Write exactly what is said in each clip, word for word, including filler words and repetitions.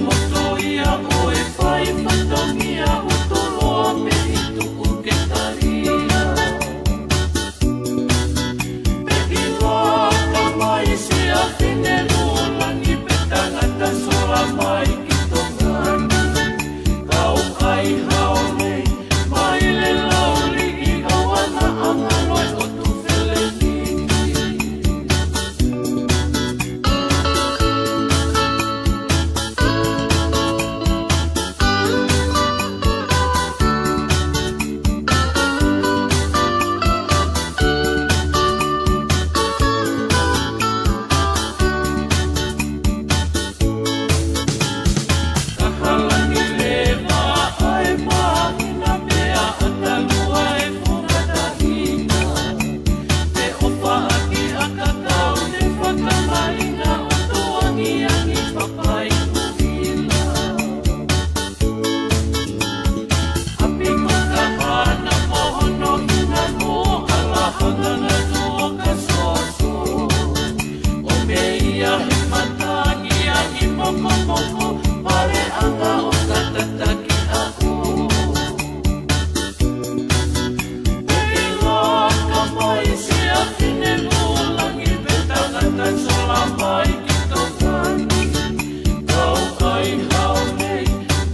Moto ia ʻo e fai fatongia ʻo toloa mei tuʻu ke talia. Pe ʻi laka mai siʻa fine lōlangi pe tangata sola mai ki Tonga ni. Kau ai hao nei, mai le lauliʻi ʻo ana ʻanga loe ʻo Tufeleniki. Kahalangi leva ʻa e māhina pea ʻatalua e fuʻu matahina. Te ʻofa ʻaki ʻa kakau te fakamahina ʻo toangiangi papai ʻuhila. ʻApi mo ka hana mo hono hina mo ka lahanga na no ka soso. ʻO meia he matangi a i mokomoko, pale anga ʻo ka tataki ako. Pea laka mai siʻa fine lōlangi pe tangata sola mai ki Tonga ni. Kau ai hao nei,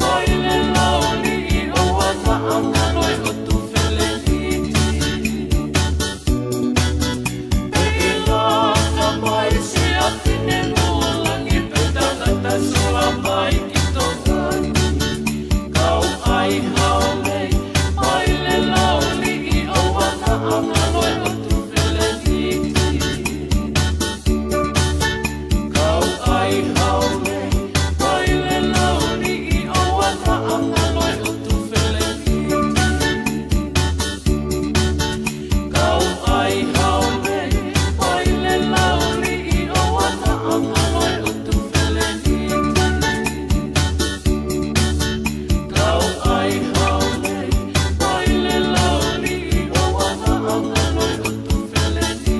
mai le lauliʻi ʻo ana ʻanga loe ʻo Tufeleniki. Pea laka mai siʻa fine lōlangi pe tangata sola mai ki Tonga ni. Kau ai hao nei, mai le lauliʻi ʻo ana ʻanga loe ʻo Tufeleniki. Kau ai hao nei, mai le lauliʻi ʻo ana ʻanga loe ʻo Tufeleniki. Kau ai hao nei, mai le lauliʻi ʻo ana ʻanga loe ʻo Tufeleniki. Kau ai hao nei, mai le lauliʻi ʻo ana ʻanga loe ʻo Tufeleniki.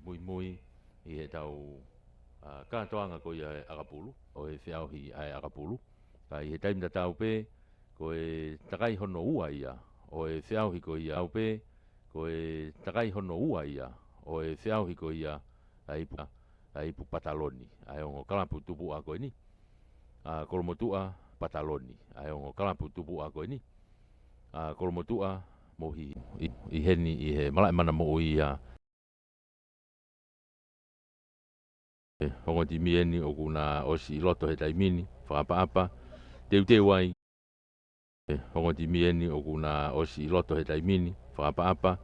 muimui ʻi heʻetau, ā, kātoanga ko ia ʻa e ʻakapulu, ʻo e feʻauhi ʻa e ʻakapulu. Ka ʻi he taimi tatau pē, ko e takai hono ua ia ʻo e feʻauhi ko ia, ʻau pē, ko e takai hono ua ia ʻo e feʻauhi ko ia ʻa e ipu, ʻa e ipu pataloni ʻa e ongo kalapu tupuʻa ko eni. ʻA Kolomotuʻa, pataloni ʻa e ongo kalapu tupuʻa ko eni. ʻA Kolomotuʻa, mo hi, ʻi, ʻi heni ʻi he malaʻe mana moʻui ʻa e ongo timi eni ʻoku na ʻosi ʻi loto he taimi ni, fakaʻapaʻapa, teuteu ai. E ongo timi eni ʻoku na ʻosi ʻi loto he taimi ni, fakaʻapaʻapa,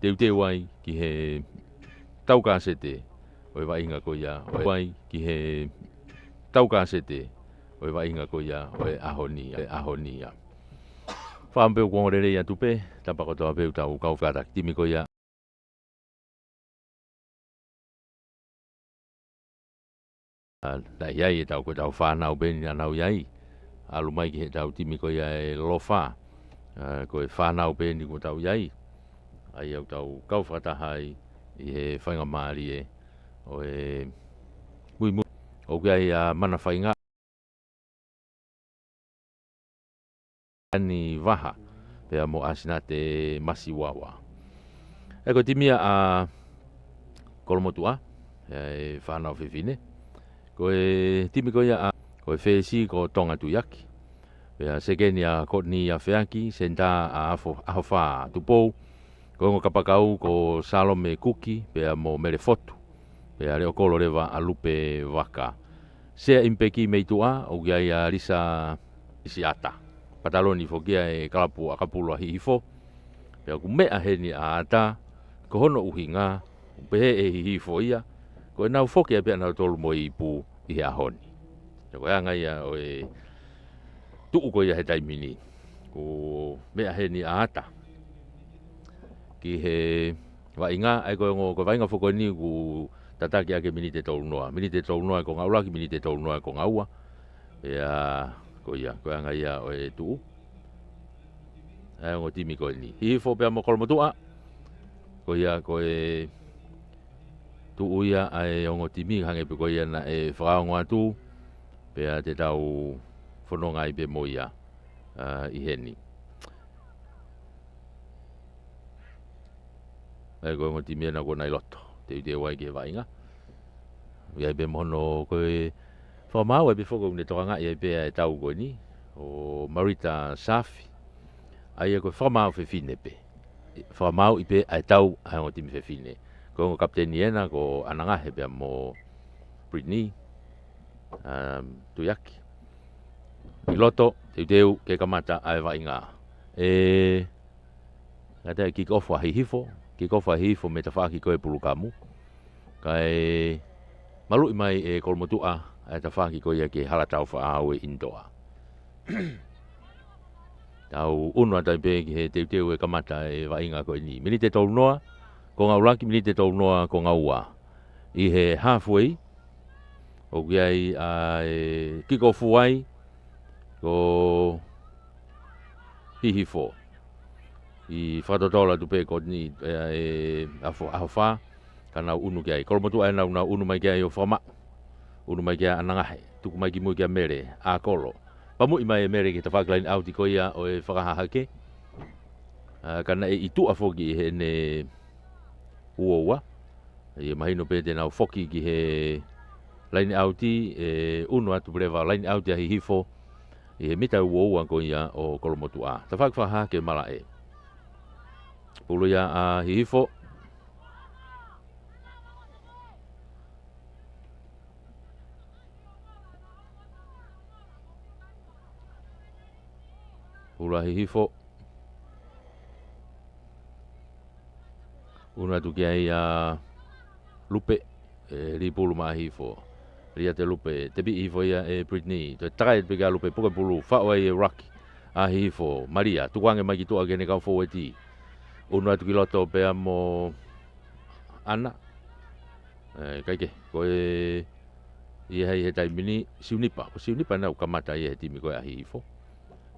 teuteu ai ki he taukāsete ʻo e vaʻinga ko ia, ʻo e, ai ki he taukāsete ʻo e vaʻinga ko ia ʻo e ʻaho ni, ʻo e ʻaho ni ia. Fakaʻamu pē ʻoku ongo lelei atu pē, tapa kotoa pē ʻoku tau kau fakataha ki he timi ko ia. ʻA, naʻe ʻi ai ʻetau, ko ʻetau fānau pē eni naʻa nau ʻi ai. ʻAlu mai ki heʻetau timi ko ia ʻe Lofa. ʻA, ko e fānau pē eni ʻoku tau ʻi ai. ʻA ia ʻoku tau kau fakataha ai ʻi he faingamālie ʻo e muimui. ʻOku ʻi ai ʻa Mana Fainga, Ani Vaha, pea mo ʻAsinate Masiuaua. ʻE ko e timi ia ʻa Kolomotuʻa, ʻa e fānau fefine. Ko e timi ko ia ʻa, ko e fesi ko Tonga Tuiaki. Pea sekeni ʻa Kotini ʻa Feaki, senitā ʻa Afo, ʻAhofa Tupou. Ko e ongo kapakau ko Salome Kuki, pea mo Mele Fotu. Pea leʻo kolo leva ʻa Lupe Vaka. Sea ʻi he peki mei tuʻa, ʻoku ʻi ai ʻa Lisa ʻIsiata. Pataloni foki ia ʻa e kalapu ʻakapulu ʻa Hihifo. Pea ʻoku meʻa heni ʻa Ata, ko hono ʻuhinga, pehē ʻe Hihifo ia, ko ʻenau foki ai pē ʻa nautolu mo e ipu ʻi he ʻaho ni. Pea ko e anga ia ʻo e tuʻu ko ia he taimi ni. ʻOku meʻa heni ʻa Ata ki he vaʻinga, ʻa ia ko e ongo, ko e vaʻinga foki eni ʻoku tataki ʻaki e miniti ʻe tolunoa. Miniti ʻe tolunoa ʻa e konga ʻuluaki, miniti ʻe tolunoa ʻa e konga ua. Pea ko ia, ko e anga ia ʻo e tuʻu ʻa e ongo timi ko eni. Hihifo pea mo Kolomotuʻa. Ko ia, ko e tuʻu ia ʻa e ongo timi hangē pē ko ia naʻe fakaongo atu. Pea te tau fononga ai pē mo ia, ā, ʻi heni. ʻA ia ko e ongo timi ena ʻoku na ʻi loto. Teuteu ai ki he vaʻinga. ʻI ai pē mo hono ko e fakamaau ai pē foki ʻoku ne tokangaʻi ai pē ʻa e tau ko eni. ʻO Marita Safi. ʻA ia ko e fakamaau fefine pē. Fakamaauʻi pē ʻa e tau ʻa e ongo timi fefine. Ko e ongo kapiteni ena ko Anangahe pea mo Brittany, um, Tuiaki. ʻI loto, teuteu ke kamata ʻa e vaʻinga. ʻE, ngata e kick off ʻa Hihifo, kick off ʻa Hihifo mei he tafaʻaki ko e pulukamu. Kae maluʻi mai ʻe Kolomotuʻa ʻa e tafaʻaki ko ia ki he hala taufaʻāhau ʻe Initoa. Tau ʻunu atu ai pē ki he teuteu e kamata e vaʻinga ko eni. Miniti ʻe tolunoa, konga ʻuluaki, miniti ʻe tolunoa, konga ua. ʻI he halfway, ʻoku ʻi ai ʻa e kick off ai, ko Hihifo. ʻI fakatotolo atu pē ko eni, ʻe, ʻe, ʻAfo, ʻAhofa, ka nau ʻunu ki ai. Kolomotuʻa ʻe nau, nau ʻunu mai ki ai ʻo fakamaʻu. ʻUnu mai kia Anangahe, tuku mai ki mui kia Mele, ʻa Kolo. Pamuʻi mai ʻe Mele ki he tafaʻaki line out ko ia ʻo e fakahahake. Ā, ka naʻe ʻi tuʻa foki ʻi heʻene uoua. ʻE mahino pē te nau foki ki he line out, ʻe ʻunu atu pē leva line out ʻa Hihifo. ʻI he mita uoua ko ia ʻo Kolomotuʻa. Tafaʻaki fakahahake malaʻe. Pulu ia ʻa Hihifo. Pulu ʻa Hihifo. ʻUnu atu ki ai ʻa Lupe. ʻE, lī pulu maʻa Hihifo. Lī atu ʻe Lupe, tepiʻi hifo ia ʻe Brittany. Toe takai atu pē kia Lupe, puke pulu, faʻu ai ʻe Rocky. ʻA Hihifo, Malia, tukuange mai ki tuʻa ki heʻene kau fōueti. ʻUnu atu ki loto pea mo ʻAna. ʻE, kae kehe, ko e, ʻi he, ʻi he taimi ni, Siunipa. Ko Siunipa naʻa ne kamata ia he timi ko ē ʻa Hihifo.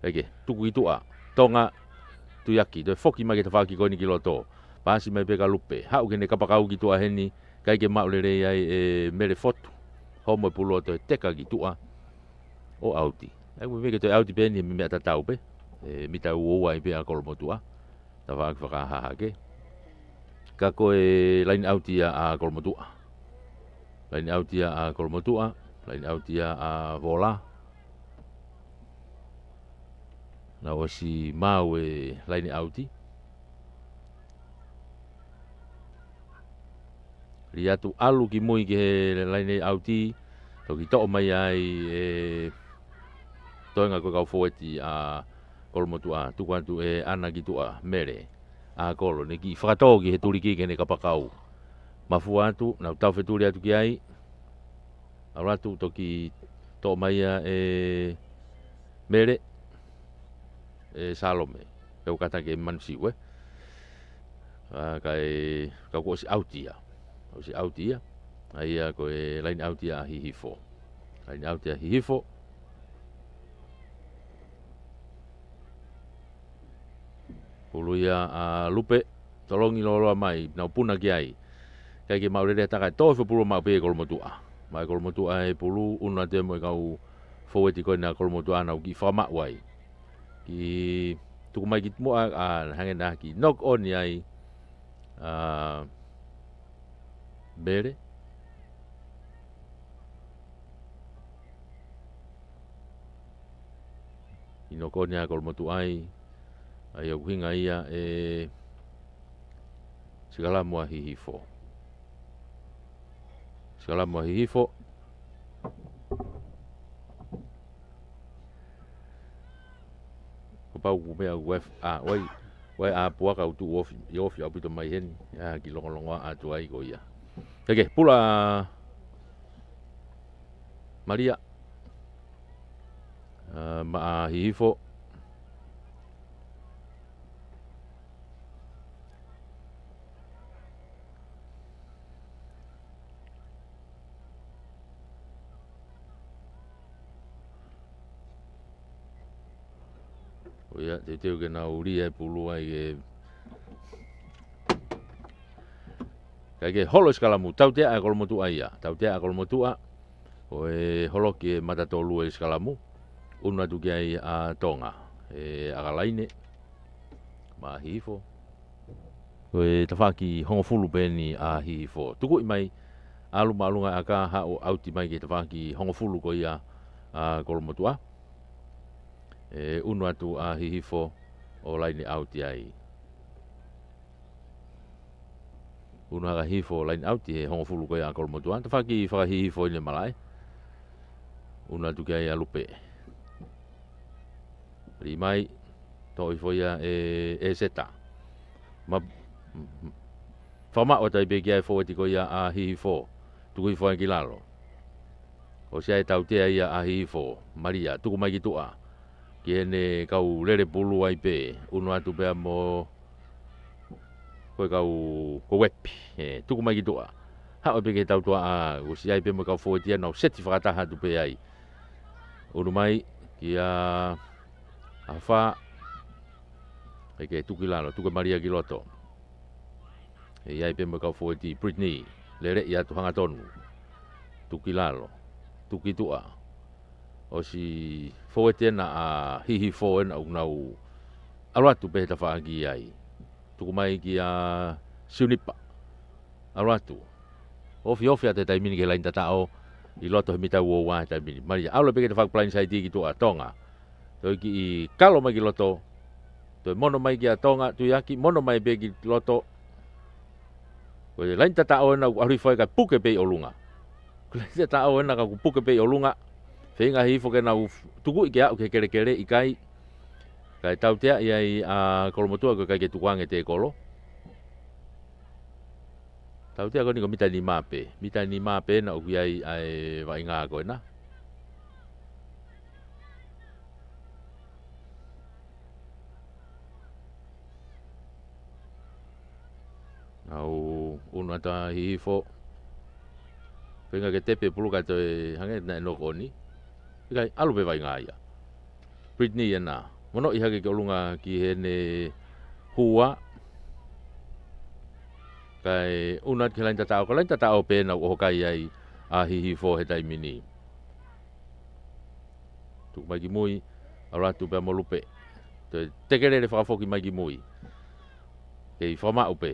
Kae kehe, tuku ki tuʻa, Tonga, Tuiaki, toe foki mai ki he tafaʻaki ko eni ki loto. Paasi mai pē kia Lupe, haʻu ki heʻene kapakau ki tuʻa heni, ʻIkai ke maʻu lelei ai ʻe Mele Fotu. Homo e pulu ʻo toe teka ki tuʻa ʻo ʻauti. ʻA ia ko e meʻa ke toe ʻauti pē eni he meʻa tatau pē. ʻE, mita ua ua ai pē ʻa Kolomotuʻa. Tafaʻaki fakahahake. Ka ko e laine ʻauti ia ʻa Kolomotuʻa. Laine ʻauti ia ʻa Kolomotuʻa. Laine ʻauti ia ʻa Vola. Naʻe ʻosi maʻu e laine ʻauti. Lī atu ʻalu ki mui ki he laine ʻauti, toki toʻo mai ai e toenga ko e kau fōueti ʻa Kolomotuʻa, tuku atu ʻe ʻAna ki tuʻa, Mele, ʻa Kolo, ne kiʻi fakatō ki he tuliki ki heʻene kapakau. Mafua atu, nau tau fetuli atu ki ai, ʻalu atu toki toʻo mai ia ʻe Mele, ʻe Salome. Pea u kata ke manusiu, ē. ʻA, kae, ka kuo ʻosi ʻauti ia. ʻOsi ʻauti ia. ʻA ia ko e laine ʻauti ia ʻa Hihifo. Laine ʻauti ʻa Hihifo. Pulu ia ʻa Lupe, tolongi lōloa mai, nau puna ki ai. ʻIkai ke maʻu lelei ha taka, ʻe tō e fuʻu pulu maʻu pē ʻe Kolomotuʻa. Maʻu ʻe Kolomotuʻa e pulu, ʻunu atu ia mo e kau fōueti ko ena ʻa Kolomotuʻa nau kiʻi fakamaʻu ai. Kiʻi tuku mai ki muʻa, ʻa, hangē naʻa kiʻi knock on ai, ʻa, Mele. Kiʻi knock on ʻa Kolomotuʻa ai, ʻa ia ʻoku ʻuhinga ia ʻe sikalamu ʻa Hihifo. Sikalamu ʻa Hihifo. Kapau ʻoku meʻa ʻoku ʻi ai, ʻa, ʻoku ʻi ai, ʻoku ʻi ai ʻa Puaka ʻoku tuʻu ofi, ʻi ofi ʻaupito mai heni, ʻa, kiʻi longolongoaʻa atu ai ko ia. Kae kehe, pulu ʻa Malia. ʻA, maʻa Hihifo. ʻO ia, teuteu ke nau lī e pulu ai ke, kae kehe, holo e sikalamu, tautea ʻa Kolomotuʻa ia, tautea ʻa Kolomotuʻa, ko e holoki e mata tolu e sikalamu, ʻunu atu ki ai ʻa Tonga, ʻe ʻAkalaine, maʻa Hihifo. Ko e tafaʻaki hongofulu pē eni ʻa Hihifo. Tukuʻi mai, ʻalu māʻolunga ʻa e ʻaka, haʻu ʻauti mai ki he tafaʻaki hongofulu ko ia ʻa Kolomotuʻa. ʻE ʻunu atu ʻa Hihifo ʻo laine ʻauti ai. ʻUnu hake ʻa Hihifo ʻo laine ʻauti he hongofulu ko ia ʻa Kolomotuʻa. Tafaʻaki fakahihifo ʻi he malaʻe. ʻUnu atu ki ai ʻa Lupe. Lī mai, toʻo hifo ia ʻe, ʻe Seta. Ma, fakamaʻu atu ai pē ki ai e fōueti ko ia ʻa Hihifo. Tuku hifo ai ki lalo. ʻOsi ʻi ai e tautea ia ʻa Hihifo, Malia, tuku mai ki tuʻa. Ki heʻene kau lele pulu ai pē, ʻunu atu pea mo ko e kau, ko Uepi, ē, tuku mai ki tuʻa. Haʻu pē ki he tautuaʻa, ʻosi ʻi ai pē mo e kau fōueti ia, nau seti fakataha atu pē ai. ʻUnu mai, kia Afa, ʻeke tuku ki lalo, tuku ʻe Malia ki loto. ʻE ʻi ai pē mo e kau fōueti Brittany, lele ia atu hangatonu. Tuku ki lalo, tuku ki tuʻa. ʻOsi fōueti ena ʻa Hihifo ena ʻoku nau ʻalu atu pē he tafaʻaki ai. Tuku mai kia Siunipa. ʻAlu atu. Ofiofi atu he taimi ni ki he laine tataʻo ʻi loto he mita ua ua he taimi ni. Malia, ʻalu pē ki he tafaʻaki palaini saiti ki tuʻa Tonga. Toe kiʻi kalo mai ki loto. Toe mono mai kia Tonga, Tuiaki, mono mai pē ki loto. Ko e laine tataʻo ena ʻoku ʻalu hifo ai kae puke pē ʻi ʻolunga. Ko e laine tataʻo ena ka ʻoku puke pē ʻi ʻolunga. Feinga ʻa Hihifo ke nau tukuʻi ke aʻu ki he kelekele, ʻikai. Kae tauteaʻi ai ʻa Kolomotuʻa ko e ʻikai ke tukuange e tēkolo. Tautea ko eni ko e mita nima pē. Mita nima pē ena ʻoku ʻi ai ʻa e vaʻinga ko ena. ʻAlu ʻunu atu ʻa Hihifo. Feinga ke tepe pulu kae toe hangē naʻe knock on. ʻIkai, ʻalu pē vaʻinga ia. Brittany ena. Monoʻi hake ki ʻolunga ki heʻene hua. Kae ʻunu atu ki he laine tataʻo, ko e laine tataʻo pē ʻena ʻoku ʻoho kai ai ʻa Hihifo he taimi ni. Tuku mai ki mui, ʻalu atu pea mo Lupe. Toe tekelele fakafoki mai ki mui. Kei fakamaʻu pē.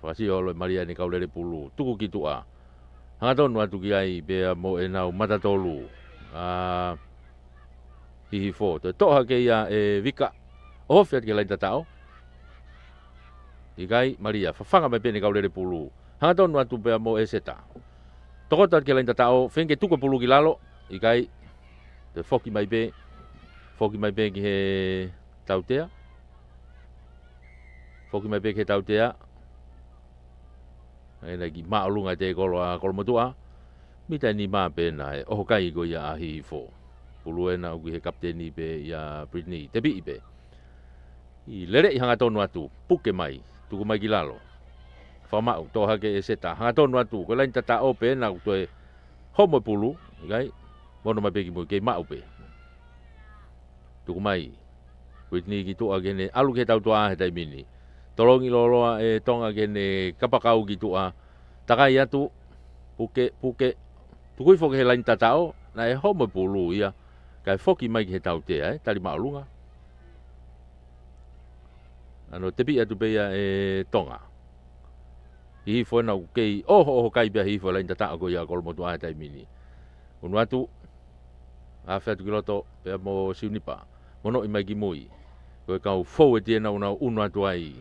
Fakasio ʻa Malia ʻene kau lele pulu. Tuku ki tuʻa. Hangatonu atu ki ai pea mo ʻenau mata tolu ʻa Hihifo. Toe toʻo hake ia ʻe Vika. ʻOhofi atu ki he laine tataʻo. ʻIkai, Malia, fafanga mai pē ʻene kau lele pulu. Hangatonu atu pea mo ʻEseta. Tokoto atu ki he laine tataʻo, feinga ke tuku e pulu ki lalo. ʻIkai, toe foki mai pē. Foki mai pē ki he tautea. Foki mai pē ki he tautea. ʻEna ki māʻolunga e tekolo ʻa Kolomotuʻa. Mita ʻe nima pē ʻena ʻe ʻoho kai ko ia ʻa Hihifo. Pulu ʻena ʻoku ʻi he kapiteni pē ʻia Brittany. Tepiʻi pē. ʻI lele ʻi hangatonu atu. Puke mai. Tuku mai ki lalo. Fakamaʻu. Toʻo hake ʻe ʻEseta. Hangatonu atu. Ko e laine tataʻo pē ʻena ʻoku toe homo e pulu. ʻIkai. Mono mai pē ki mui. Kei maʻu pē. Tuku mai. Brittany ki tuʻa ke ne ʻalu ki he tautea he taimi ni. Tolongi lōloa ʻe Tonga ke ne kapakau ki tuʻa. Takai atu. Puke, puke. Tuku hifo ki he laine tataʻo. Naʻe homo e pulu ia. Kae foki mai ki he tautea, ē. Tali māʻolunga. ʻAno tepiʻi atu pē ia ʻe Tonga. Hihifo ʻena ʻoku kei ʻoho, ʻoho kai pē ʻa Hihifo he laine tataʻo ko ia ʻa Kolomotuʻa he taimi ni. ʻUnu atu, afe atu ki loto, pea mo Siunipa. Monoʻi mai ki mui. Ko e kau foueti ʻena ʻoku nau ʻunu atu ai.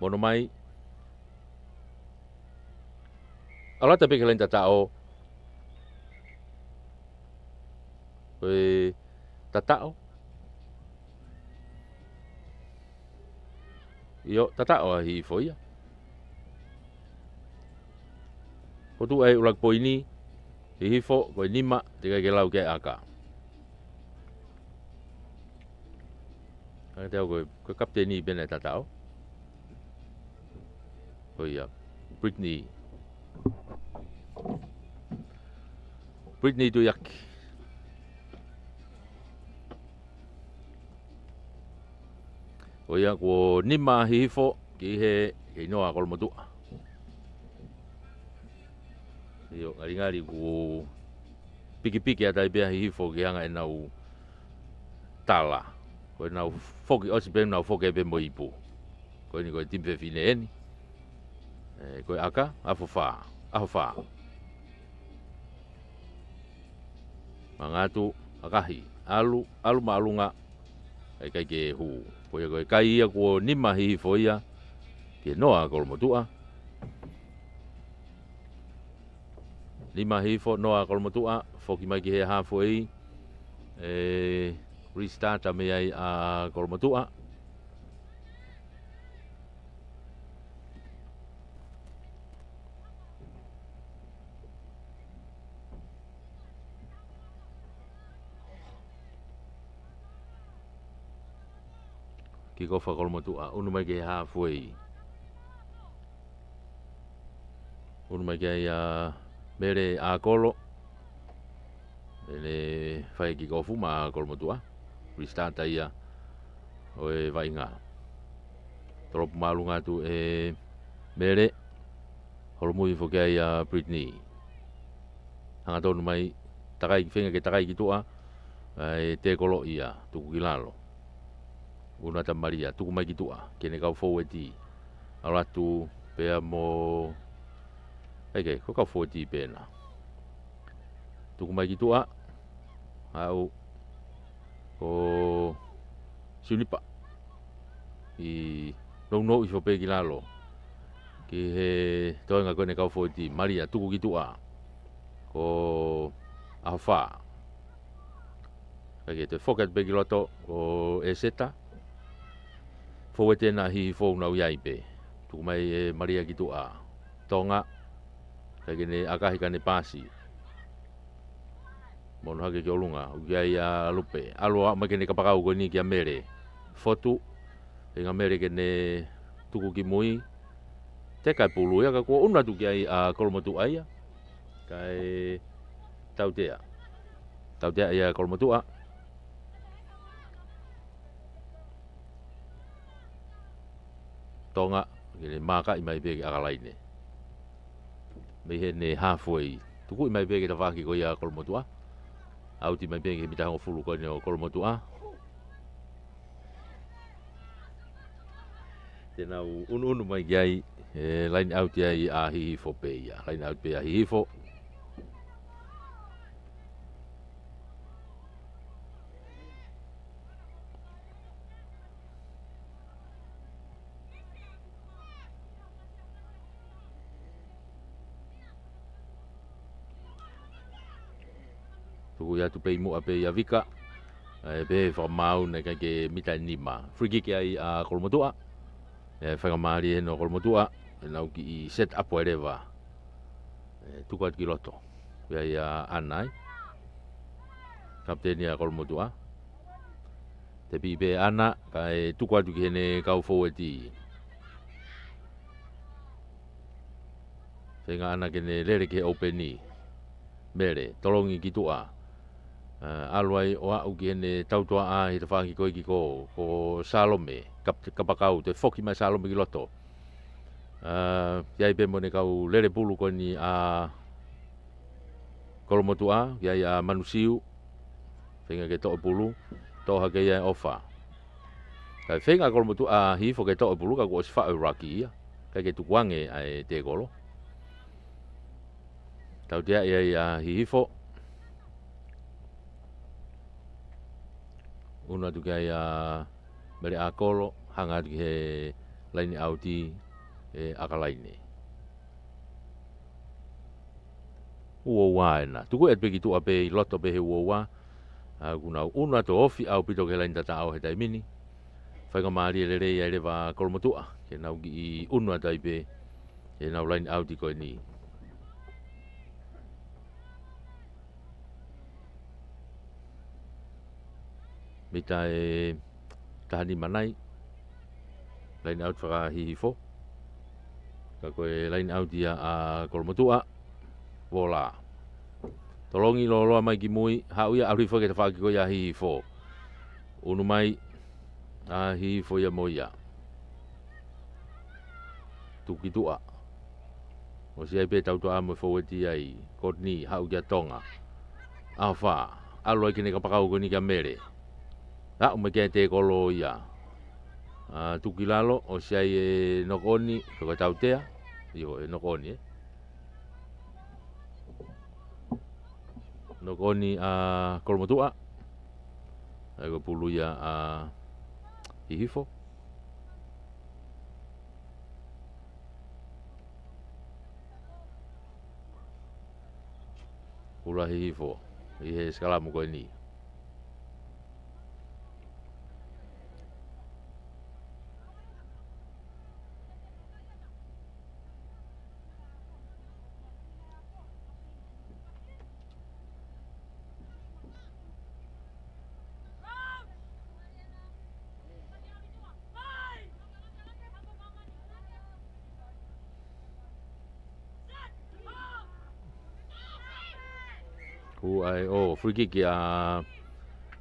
Mono mai. ʻAlu atu pē ki he laine tataʻo. Ko e tataʻo. ʻIo, tataʻo ʻa Hihifo ia. Ko e tuʻu ʻa e ʻuluaki poini, Hihifo, ko e nima, teʻeki ai ke lau ki ai ʻa e ʻaka. ʻA ia te au ko e, ko e kapiteni pē ʻena ʻe tataʻo. Ko ia, Brittany. Brittany Tuiaki. Ko ia kuo nima ʻa Hihifo ki he, kei noa ʻa Kolomotuʻa. ʻIo, ngalingali kuo pikipiki atu ai pē ʻa Hihifo ke hanga ʻenau tala. Ko ʻenau foki, ʻosi pē ʻenau foki pē mo e ipu. Ko eni ko e timi fefine eni. ʻE, ko e ʻaka, ʻaho fā, ʻaho fā. Mangatu, ʻakahi, ʻalu, ʻalu māʻolunga, ʻikai ke hū. Ko ia ko e kai ia kuo nima ʻa Hihifo ia, ki he noa ʻa Kolomotuʻa. Nima ʻa Hihifo, noa ʻa Kolomotuʻa, foki mai ki he halfway, ʻe restart mai ai ʻa Kolomotuʻa. Kick off ʻa Kolomotuʻa, ʻunu mai ki he halfway. ʻUnu mai ki ai ʻa Mele ʻAkolo. ʻEne fai kick off maʻa Kolomotuʻa. Restart ia ʻo e vaʻinga. Tolopu māʻolunga atu ʻe Mele. Holomui foki ai ʻa Brittany. Hangatonu mai, takai, feinga ke takai ki tuʻa. ʻAi, tekolo ia, tuku ki lalo. ʻUnu atu ʻa Malia, tuku mai ki tuʻa, ki heʻene kau foueti. ʻAlu atu pea mo, ʻai ke, ko e kau foueti pē ʻena. Tuku mai ki tuʻa, ʻalu, ko Siunipa. ʻI nounou hifo pē ki lalo. Ki he toenga ko ʻene kau foueti, Malia, tuku ki tuʻa. Ko ʻAho fā. ʻAi ke toe foki atu pē ki loto, ko ʻEseta. Foueti ʻena ʻa Hihifo ʻoku nau ʻi ai pē. Tuku mai ʻe Malia ki tuʻa. Tonga. ʻIkai ke ne ʻakahi ka ne paasi. Mono hake ki ʻolunga. ʻOku ʻi ai ʻa Lupe. ʻAlu ʻo aʻu mai ki heʻene kapakau ko eni kia Mele. Fotu. Feinga Mele ke ne tuku ki mui. Teka e pulu ia ka kuo ʻunu atu ki ai ʻa Kolomotuʻa ia. Kae tautea. Tautea ia Kolomotuʻa. Tonga, ke ne mākaʻi mai pē ki ʻAkalaine. Mei heʻene halfway. Tukuʻi mai pē ki he tafaʻaki ko ia ʻa Kolomotuʻa. ʻAuti mai pē ki he mita hongofulu ko eni ʻo Kolomotuʻa. Te nau unuunu mai ki ai, ʻe, line out ia ʻa Hihifo pē ia. Line out pē ʻa Hihifo. Tuku ia atu pē ʻi muʻa pē ʻia Vika. ʻE, pehē fakamaau naʻe ʻikai ke mita ʻe nima. Free kick ai ʻa Kolomotuʻa. ʻE, faingamālie heni ʻo Kolomotuʻa. ʻE, nau kiʻi set up ai leva. ʻE, tuku atu ki loto. Ia ia ʻAna ai. Kapiteni ʻa Kolomotuʻa. Tepi pē ʻAna, kae tuku atu ki heʻene kau foueti. Feinga ʻAna ke ne lele ki he ʻoupeni. Mele, tolongi ki tuʻa. ʻA, ʻalu ai ʻo aʻu ki heʻene tautuaʻa ʻi he tafaʻaki ko ē ki ko, ko Salome, kap-, kapakau, toe foki mai Salome ki loto. ʻA, ʻi ai pē mo ʻene kau lele pulu ko eni ʻa Kolomotuʻa, ʻi ai ʻa Manusiu, feinga ke toʻo pulu, toʻo hake ia ʻe ʻOfa. Kae feinga Kolomotuʻa ʻa Hihifo ke toʻo pulu, ka kuo ʻosi faʻu ʻe Rocky ia, kae ke tukuange ʻa e tēkolo. Tautea ia ʻa Hihifo. Unu atu ki ai ʻa Mele ʻAkolo, hanga atu ki he laine ʻauti ʻe ʻAkalaine. Uoua ena. Tuku atu pē ki tuʻa pē ʻi loto pē he uoua. ʻA, kuo nau unu atu ofi ʻaupito ki he laine tataʻo he taimi ni. Faingamālie lelei ai leva Kolomotuʻa. Ke nau kiʻi unu atu ai pē. Ke nau line out ko eni. Mita ʻe taha nima nai. Line out faka-Hihifo. Ka ko e line out ia ʻa Kolomotuʻa. Vola. Tolongi lōloa mai ki mui. Haʻu ia ʻalu hifo ki he tafaʻaki ko ia ʻa Hihifo. Unu mai. ʻA Hihifo ia mo ia. Tuku ki tuʻa. ʻOsi ʻi ai pē tautuaʻa mo e foueti ai. Courtney, haʻu kia Tonga. ʻOfa. ʻAlu ai ki heʻene kapakau ko eni kia Mele. Aʻu mai ki ai tēkolo ia. ʻA, tuku ki lalo, ʻosi ʻi ai e knock on, ko e tautea. ʻIo, e knock on, ē. Knock on ʻa Kolomotuʻa. ʻA ia ko e pulu ia ʻa Hihifo. Pulu ʻa Hihifo ʻi he sikalamu ko eni. Hū ai, ʻo, free kick ia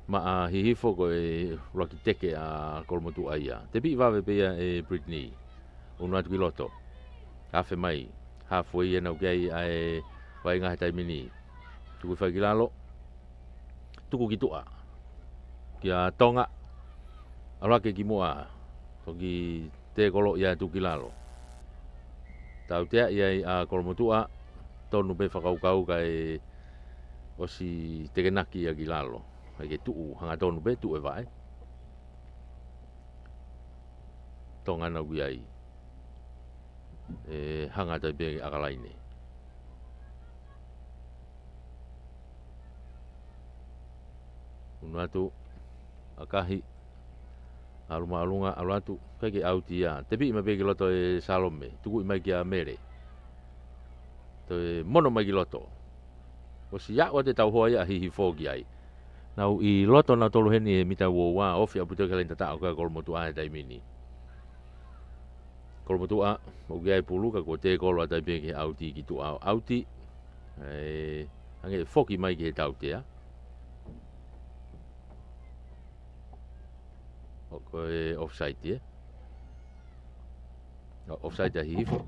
maʻa Hihifo ko e ʻuluaki teke ʻa Kolomotuʻa ia. Tepi vave pē ia ʻe Brittany. Unu atu ki loto. Afe mai. Halfway ena ʻoku ʻi ai ʻa e vaʻinga he taimi ni. Tuku fai ki lalo. Tuku ki tuʻa. Kia Tonga. ʻAlu hake ki muʻa. Toki tēkolo ia tuku ki lalo. Tautea ia ʻa Kolomotuʻa. Tonu pē fakakaukau kae ʻosi tekenaki ia ki lalo. ʻAi ke tuʻu hangatonu pē tuʻu e vaʻe. Tonga naʻa ʻoku ʻi ai. ʻE hanga atu ai pē ʻa ʻAkalaine. Unu atu, ʻakahi, ʻalu māʻolunga, ʻalu atu, ʻikai ke ʻauti ia. Tepi mai pē ki loto ʻe Salome, tukuʻi mai kia Mele. Toe mono mai ki loto. ʻOsi aʻu atu e tauhoa ia ʻa Hihifo ki ai. Nau ʻi loto nautolu heni he mita uoua, ofi ʻaupito ki he laine tataʻo ko ia ʻa Kolomotuʻa he taimi ni. Kolomotuʻa, ʻoku ʻi ai e pulu ka kuo tēkolo atu ai pē ki he ʻauti ki tuʻa ʻauti. ʻE, hangē foki mai ki he tautea. ʻO ko e offside, ē? ʻO, offside ʻa Hihifo.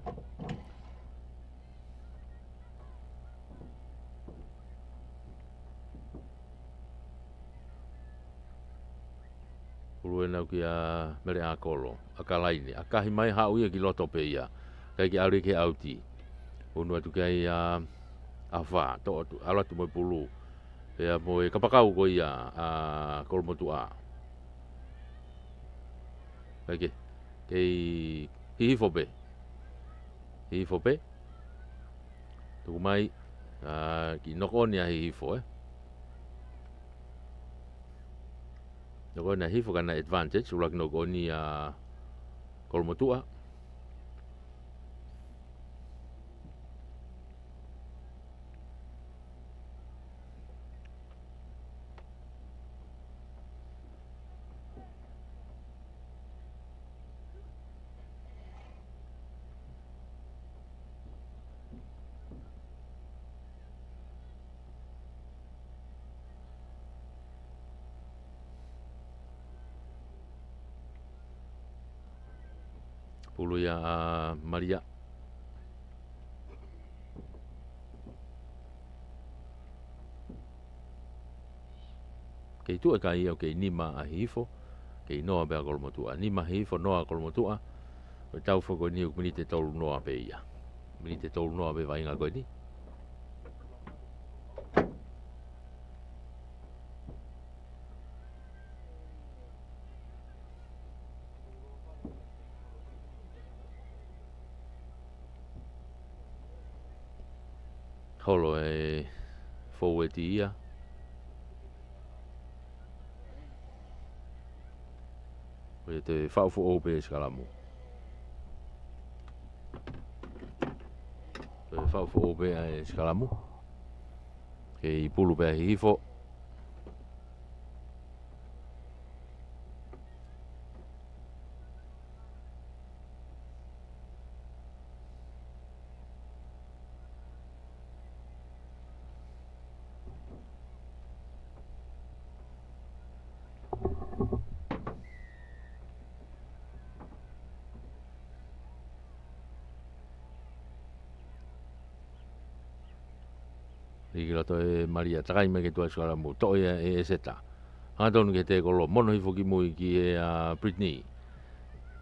Ia Mele ʻAkolo, ʻa Kalaine, ʻakahi mai, haʻu ia ki loto pē ia. ʻIkai ke ʻalu ia ki he ʻauti. Unu atu ki ai ʻa, ʻa Fā, toʻo atu, ʻalu atu mo e pulu. Pea mo e kapakau ko ia ʻa Kolomotuʻa. ʻIkai ke, kei hihifo pē. Hihifo pē. Tuku mai, ʻa, kiʻi knock on ia hihifo, ē. Knock on ia hihifo ka naʻe advantage, ʻuluaki knock on ia Kolomotuʻa. Pulu ia ʻa Malia. Kei tuʻu e kai ia ʻo kei nima ʻa Hihifo, kei noa pē ʻa Kolomotuʻa. Nima Hihifo, noa ʻa Kolomotuʻa. Ko e tau foki ko eni ʻoku miniti ʻe tolu noa pē ia. Miniti ʻe tolu noa pē vaʻinga ko eni. Holo e foueti ia. ʻOku toe faʻu foʻou pē sikalamu. Toe faʻu foʻou pē ʻa e sikalamu. Kei pulu pē ʻa Hihifo. Lī ki loto ʻe Malia, takai mai ki tuʻa sikalamu, toʻo ia ʻe ʻEseta. Hangatonu ki he tēkolo, mono hifo ki mui ki he ʻa Brittany.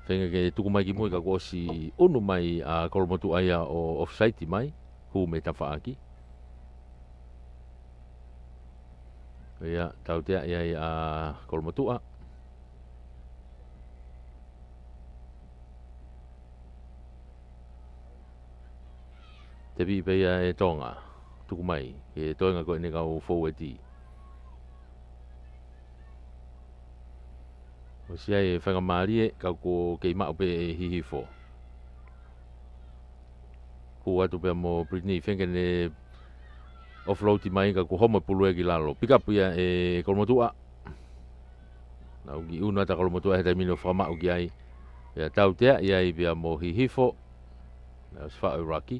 Feinga ke tuku mai ki mui ka kuo ʻosi ʻunu mai ʻa Kolomotuʻa ia ʻo offside mai, hū mei tafaʻaki. Ia, tautea ia ʻa Kolomotuʻa. Tepi pē ia ʻe Tonga. Tuku mai, ʻe toenga ko eni kau foueti. ʻOsi ʻai e faingamālie, ka kuo kei maʻu pē ʻe Hihifo. Hū atu pea mo Brittany, feinga ke ne offload mai ka kuo homo e pulu ia ki lalo. Pick up ia ʻe Kolomotuʻa. Naʻe kiʻi ʻunu atu ʻa Kolomotuʻa he taimi ni ʻo fakamaʻu ki ai. Pea tautea ia ai pea mo Hihifo. Naʻe ʻosi faʻu e ruck.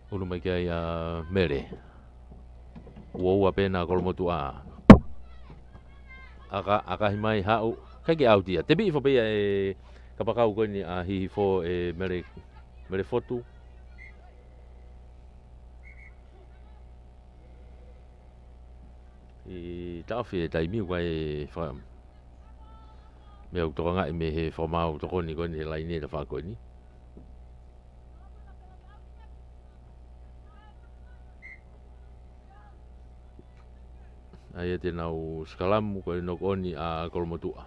ʻUnu mai ki ai ʻa Mele. Uaua pē ʻa Kolomotuʻa. ʻAka, ʻakahi mai haʻu. ʻIkai ke ʻauti ia. Tepi hifo pē ia ʻe kapakau ko eni ʻa Hihifo ʻe Mele, Mele Fotu. ʻI taʻofi e taimi ʻoku ʻai e fa-, meʻa ʻoku tokangaʻi mei he fakamaau tokoni ko eni he laine tafaʻaki ko eni. ʻAi ʻe te nau sikalamu ko e knock on ʻa Kolomotuʻa.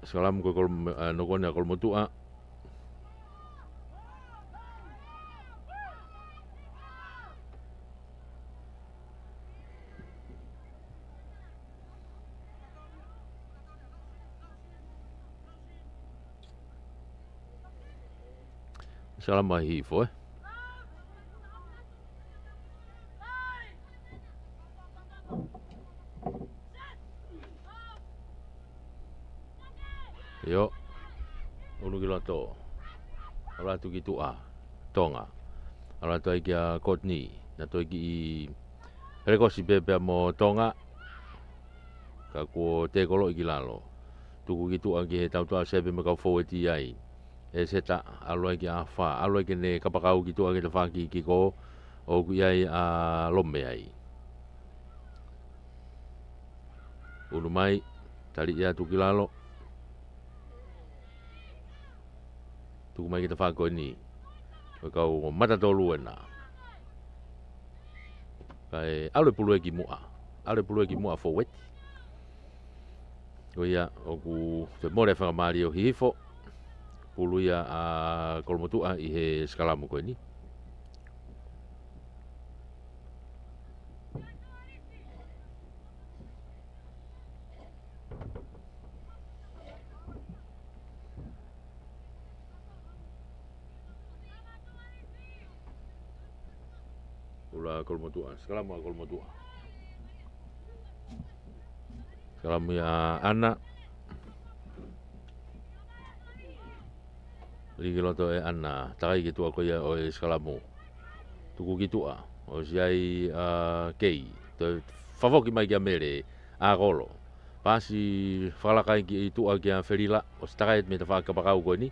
Sikalamu ko e Kolom-, ʻa, knock on ʻa Kolomotuʻa. Sikalamu ʻa Hihifo, ē. ʻIo. ʻUnu ki loto. ʻAlu atu ki tuʻa. Tonga. ʻAlu atu ai kia Courtney. Naʻe toe kiʻi helekosi pē pea mo Tonga. Ka kuo tēkoloʻi ki lalo. Tuku ki tuʻa ki he tautuʻa, ʻosi ʻai pē mo e kau fōueti ai. ʻEseta, ʻalu ai ki ʻAfa, ʻalu ai ke ne kapakau ki tuʻa ki he tafaʻaki kiko, ʻoku ʻi ai ʻa Lome ai. Unu mai, taliʻi atu ki lalo. Tuku mai ki he tafaʻaki ko eni. Ko e kau mata tolu ena. Kae ʻalu e pulu ia ki muʻa. ʻAlu e pulu ia ki muʻa fōueti. Ko ia ʻoku toe mole fakamālie ʻo Hihifo. Pulu ia ʻa Kolomotuʻa ʻi he sikalamu ko eni. Pulu ʻa Kolomotuʻa, sikalamu ʻa Kolomotuʻa. Sikalamu ia ʻa ʻAna. Lī ki loto ʻe ʻAna, takai ki tuʻa ko ia ʻo e sikalamu. Tuku ki tuʻa, ʻosi ʻai ʻa Kei. Toe fakafoki mai kia Mele, ʻa Kolo. Pasi fakalaka ai ki tuʻa kia Felila, ʻosi takai mei he tafaʻaki kapakau ko eni.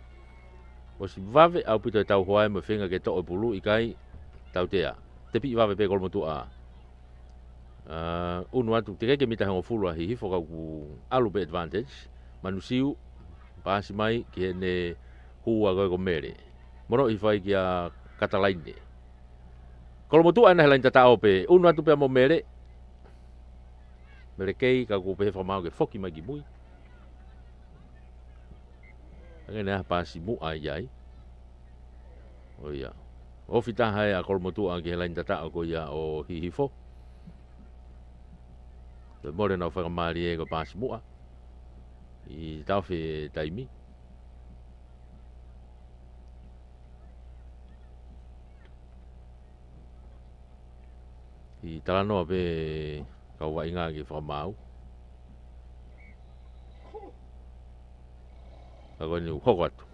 ʻOsi vave ʻaupito e tauhoa mo e feinga ke toʻo e pulu, ʻikai, tautea. Tepiʻi vave pē Kolomotuʻa. ʻA, unu atu, teʻeki ke mita hongofulu ʻa Hihifo ka ʻoku ʻalu pē advantage. Manusiu, pasi mai ki heʻene hū ʻa ko e ko Mele. Mono i fai kia Katalaine. Kolomotuʻa ena he laini tataʻo pē, unu atu pea mo Mele. Mele Kei, ka ʻoku pehē fakamaau ke foki mai ki mui. Hangē naʻe ʻi ai ha pasi muʻa ʻi ai. ʻO ia. Ofi taha ʻa Kolomotuʻa ki he laini tataʻo ko ia ʻo Hihifo. Toe mole ʻenau fakamālie ko e pasi muʻa. ʻI he taʻofi e taimi. ʻI talanoa pē kau vaʻinga ke fakamaau. Ka ko eni ʻoku hoko atu.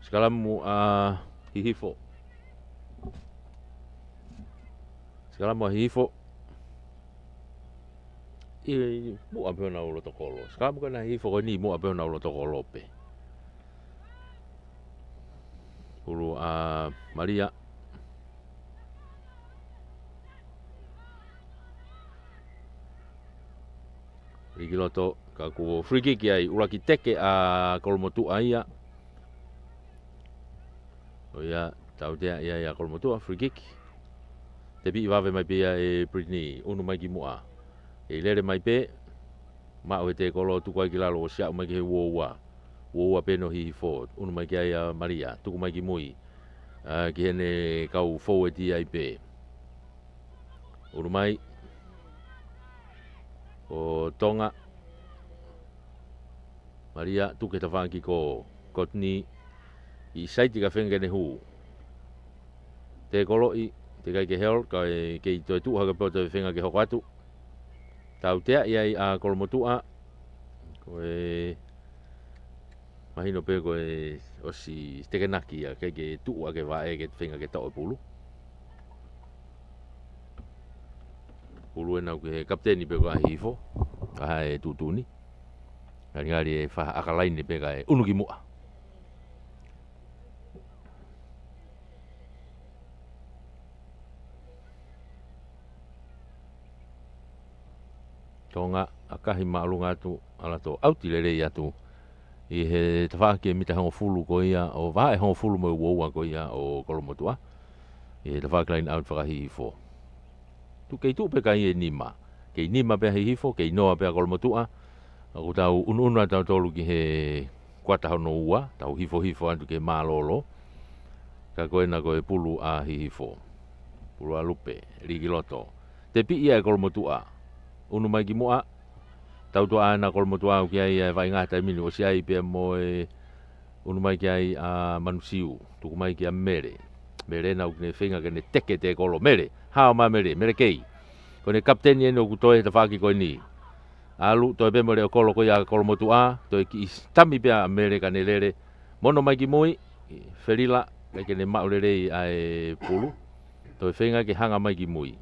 Sikalamu ʻa Hihifo. Sikalamu ʻa Hihifo. ʻI muʻa pē honau loto kolo. Sikalamu ko ena ʻa Hihifo ko eni muʻa pē honau loto kolo pē. Pulu ʻa Malia. Lī ki loto, ka kuo free kick ai, ʻuluaki teke ʻa Kolomotuʻa ia. ʻO ia, tautea ia ʻa Kolomotuʻa, free kick. Tepiʻi vave mai pē ia ʻe Brittany, unu mai ki muʻa. ʻE lele mai pē, maʻu he tekolo, tuku ai ki lalo, ʻosi aʻu mai ki he uoua. Uoua pē ʻo Hihifo, unu mai ki ai ʻa Malia, tuku mai ki mui. ʻA, ki heʻene kau fōueti ai pē. Unu mai. Ko Tonga. Malia, tuku he tafaʻaki ko Courtney. ʻI saiti ka feinga ke ne hū. Tekoloʻi, teʻeki ke held, kae kei toe tuʻu hake pē ʻo toe feinga ke hoko atu. Tautea ia ʻa Kolomotuʻa. Ko e mahino pē ko e ʻosi tekenaki ia, ʻikai ke tuʻu ʻa e vaʻe ke feinga ke toʻo e pulu. Pulu ena ʻoku ʻi he kapiteni pē ko ē ʻa Hihifo, ʻa e tuʻutuʻuni. Ngalingali ʻe fakaʻakalaine pē kae unu ki muʻa. Tonga, ʻakahi māʻolunga atu, ʻalu atu ʻo ʻauti lelei atu. ʻI he tafaʻaki ʻe mita hongofulu ko ia, ʻo vahe hongofulu mo e uoua ko ia ʻo Kolomotuʻa. ʻI he tafaʻaki line out faka-Hihifo. Tuku kei tuʻu pē kai ʻe nima. Kei nima pē ʻa Hihifo, kei noa pē ʻa Kolomotuʻa. ʻOku tau unuunu atu tautolu ki he kuata hono ua, tau hifohifo atu ki he mālōlō. Ka ko ena ko e pulu ʻa Hihifo. Pulu ʻa Lupe, lī ki loto. Tepiʻi ia ʻe Kolomotuʻa. Unu mai ki muʻa. Tautuʻa ena Kolomotuʻa ʻoku ʻi ai ʻa e vaʻinga he taimi ni, ʻosi ʻai pē mo e unu mai ki ai ʻa Manusiu. Tuku mai kia Mele. Mele ena ʻoku ne feinga ke ne teke tekolo. Mele. Hao mai Mele. Mele Kei. Ko ʻene kapiteni eni ʻoku toe he tafaʻaki ko eni. ʻAlu, toe pē mo e leʻo kolo ko ia ʻa Kolomotuʻa, toe kiʻi tami pē ʻa Mele ka ne lele. Mono mai ki mui, Felila, ʻikai ke ne maʻu lelei ʻa e pulu. Toe feinga ke hanga mai ki mui.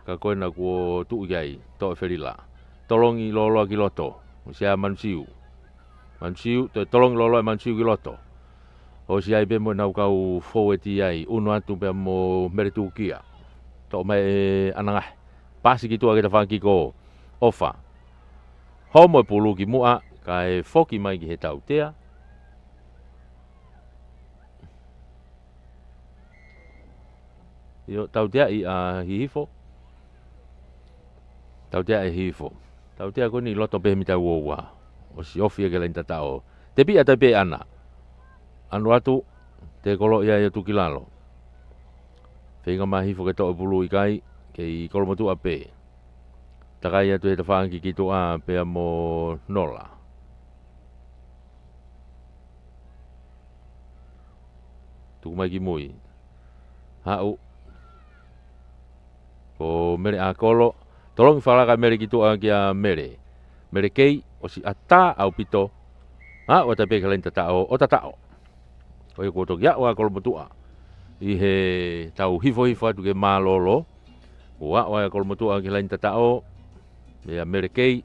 Ka ko ena kuo tuʻu ki ai, toʻo ʻe Felila. Tolongi lōloa ki loto. ʻOsi ʻa Manusiu. Manusiu, toe tolongi lōloa ʻe Manusiu ki loto. ʻOsi ai pē mo ʻenau kau fōueti ai, ʻunu atu pea mo Mele Tukia. Toʻo mai ʻe Anangahe. Pasi ki tuʻa ki he tafaʻaki kiko ʻofa. Homo e pulu ki muʻa, kae foki mai ki he tautea. ʻIo, tauteaʻi ʻa Hihifo. Tauteaʻi Hihifo. Tautea ko eni loto pē he mita ua ua. ʻOsi ofi ia ki he laini tataʻo. Tepiʻa tai pē ʻana. ʻAnu atu, tekolo ia ʻo tuki lalo. Feinga mai Hihifo ke toʻo e pulu, ʻikai, kei Kolomotuʻa pē. Takai atu he tafaʻaki ki tuʻa pea mo Nola. Tuku mai ki mui. Haʻu. Ko Mele ʻAkolo. Tolongi fakalaka ʻe Mele ki tuʻa kia Mele. Mele Kei, ʻosi ʻatā ʻaupito. Haʻu atu pē ki he laini tataʻo, ʻo tataʻo. Ko ia kuo toki aʻu ʻa Kolomotuʻa ʻi heʻetau hifohifo atu ki he mālōlō. Kuo aʻu ʻa Kolomotuʻa ki he laini tataʻo. Meia Mele Kei.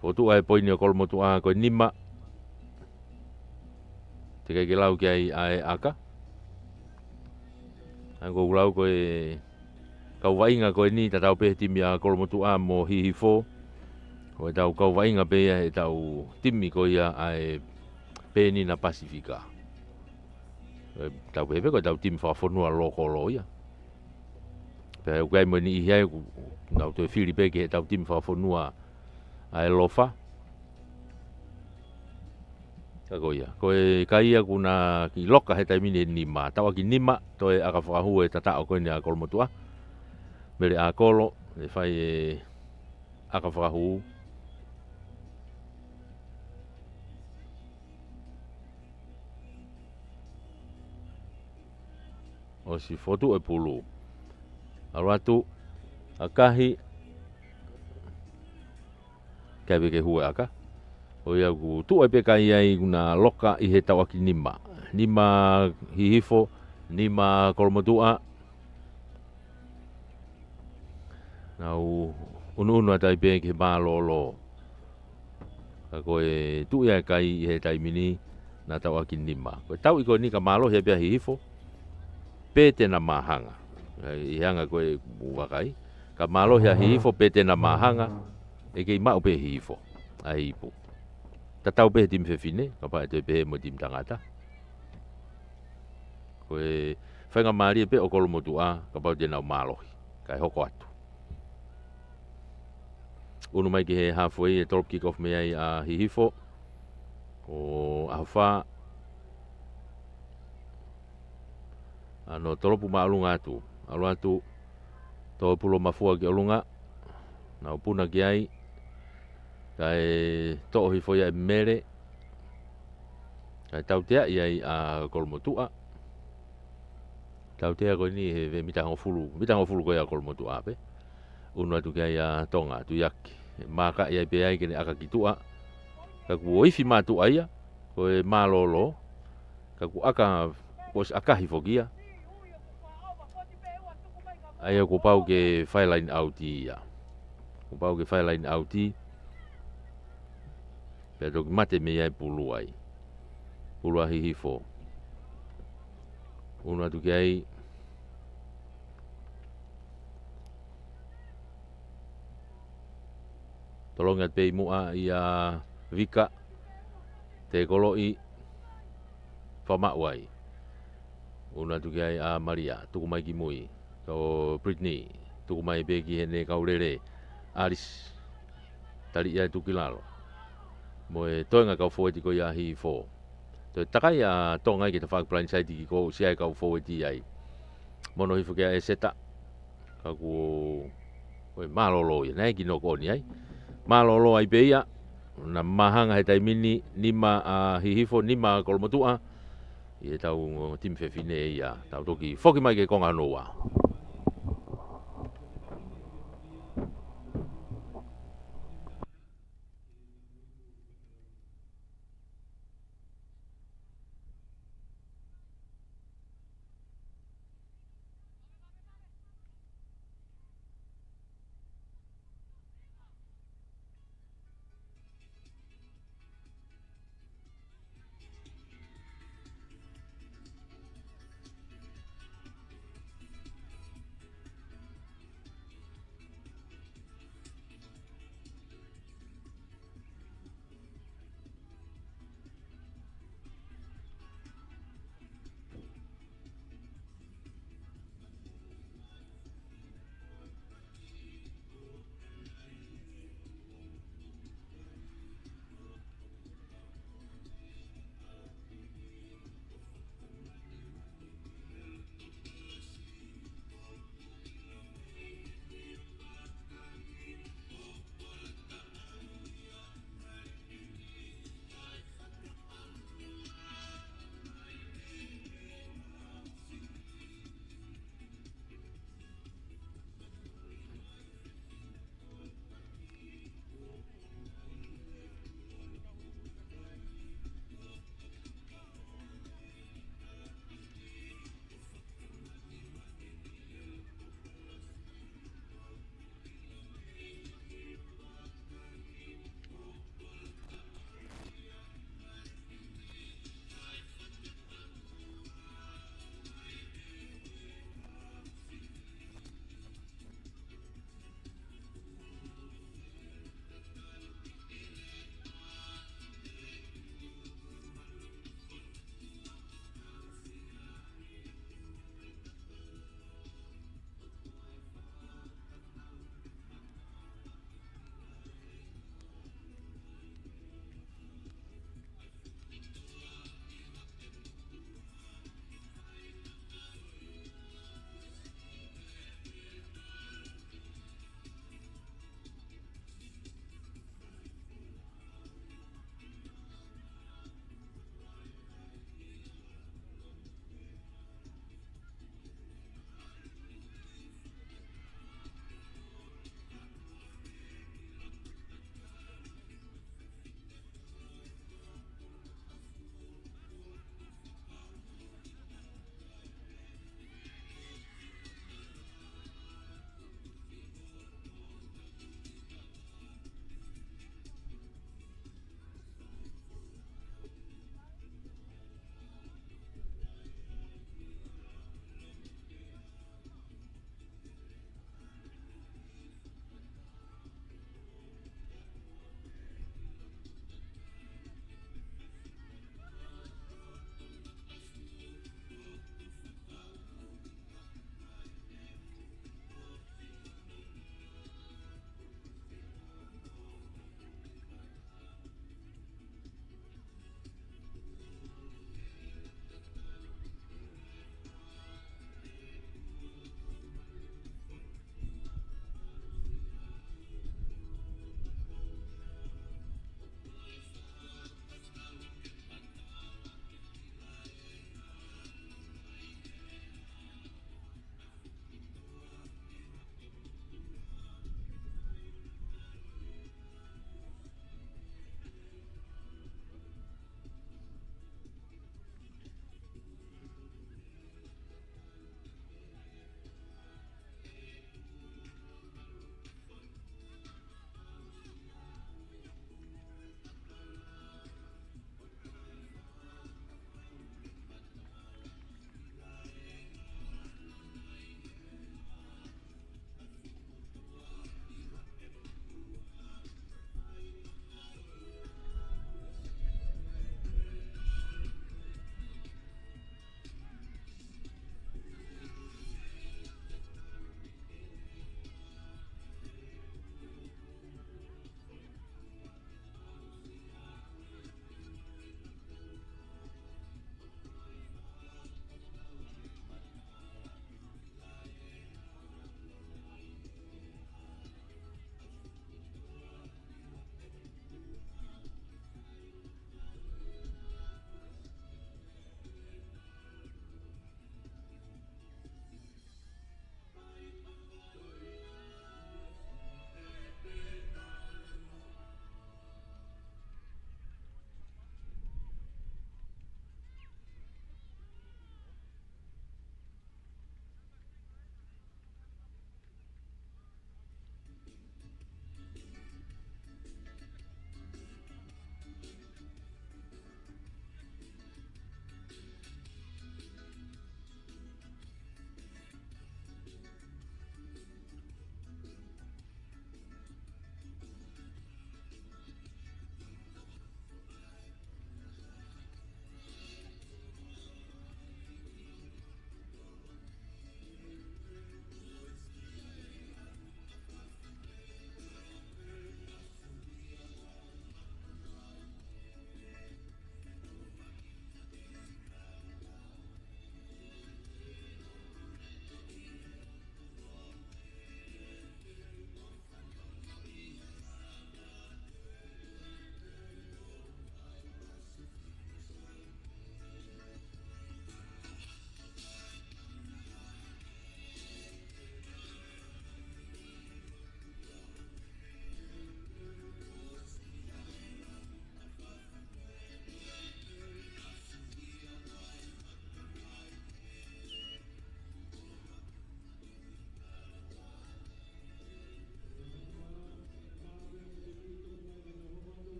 Kuo tuʻu ʻa e poini ʻo Kolomotuʻa ko e nima. Teʻeki ke lau ki ai ʻa e ʻaka. ʻA ia ko ʻeku lau ko e kau vaʻinga ko eni, tatau pē he timi ʻa Kolomotuʻa mo Hihifo. Ko ʻetau kau vaʻinga pē ia ʻetau timi ko ia ʻa e Penina Pasifika. ʻE, tau pehē pē ko ʻetau timi fakafonua lōkolo ia. Pea ʻoku ʻi ai mo e niʻihi ai ʻoku nau toe fili pē ki heʻetau timi fakafonua ʻa e Lofa. Ka ko ia, ko e kai ia kuo na kiʻi loka he taimi ni ʻe nima, tauʻaki nima, toe ʻaka fakahū e tataʻo ko eni ʻa Kolomotuʻa. Mele ʻAkolo, ʻe fai e ʻaka fakahū. ʻOsi fotu e pulu. ʻAlu atu, ʻakahi, ʻikai pē ke hū e ʻaka. Ko ia kuo tuʻu ai pē kai ai kuo na loka ʻi he tauʻaki nima. Nima Hihifo, nima Kolomotuʻa. Nau ʻunuʻunu atu ai pē ki he mālōlō. Ka ko e tuʻu ia e kai ʻi he taimi ni, na tauʻaki nima. Ko e tauʻi ko eni ka mālohi ai pē ʻa Hihifo, pe te na māhanga. ʻI he anga ko e ʻū vakai. Ka mālohi ʻa Hihifo, pe te na māhanga, ʻe kei maʻu pē ʻe Hihifo ʻa e ipu. Tatau pē he timi fefine, kapau ʻe toe pehē mo e timi tangata. Ko e faingamālie pē ʻo Kolomotuʻa, kapau te nau mālohi. Kae hoko atu. ʻUnu mai ki he halfway, ʻe tolopu kick off mei ai ʻa Hihifo. ʻO ʻAhofā. ʻAno tolopu māʻolunga atu. ʻAlu atu. Tō e pulu ʻo Mafua ki ʻolunga. Nau puna ki ai. Kae toʻo hifo ia ʻe Mele. Kae tauteaʻi ai ʻa Kolomotuʻa. Tautea ko eni he, he mita hongofulu, mita hongofulu ko ia ʻa Kolomotuʻa pē. ʻUnu atu ki ai ʻa Tonga, Tuiaki. Mākaʻi ai pē ai ke ne ʻaka ki tuʻa. Ka kuo ifi mātuʻa ia, ko e mālōlō. Ka kuo ʻaka, kuo ʻosi ʻakahi foki ia. ʻA ia kuo pau ke fai line out ia. Kuo pau ke fai line out ia. Pea toki mate mei ai e pulu ai. Pulu ʻa Hihifo. ʻUnu atu ki ai. Tolongi atu pē ʻi muʻa ʻia Vika. Tekoloʻi. Fakamaʻu ai. ʻUnu atu ki ai ʻa Malia. Tuku mai ki mui. Ko Brittany. Tuku mai pē ki heʻene kau lele. Alice. Tali ia e tuki lalo. Mo e toenga kau fōueti ko ia ʻa Hihifo. Toe takai ʻa Tonga ai ki he tafaʻaki blindside kick, ʻosi ʻa e kau fōueti ai. Mono hifo ki ai ʻa ʻEseta. Ka kuo, ko e mālōlō ia, naʻe ʻikai ke knock on ai. Mālōlō ai pē ia, na māhanga he taimi ni, nima ʻa Hihifo, nima ʻa Kolomotuʻa, ʻi heʻetau timi fefine ia, tau toki foki mai ki he konga hono ua.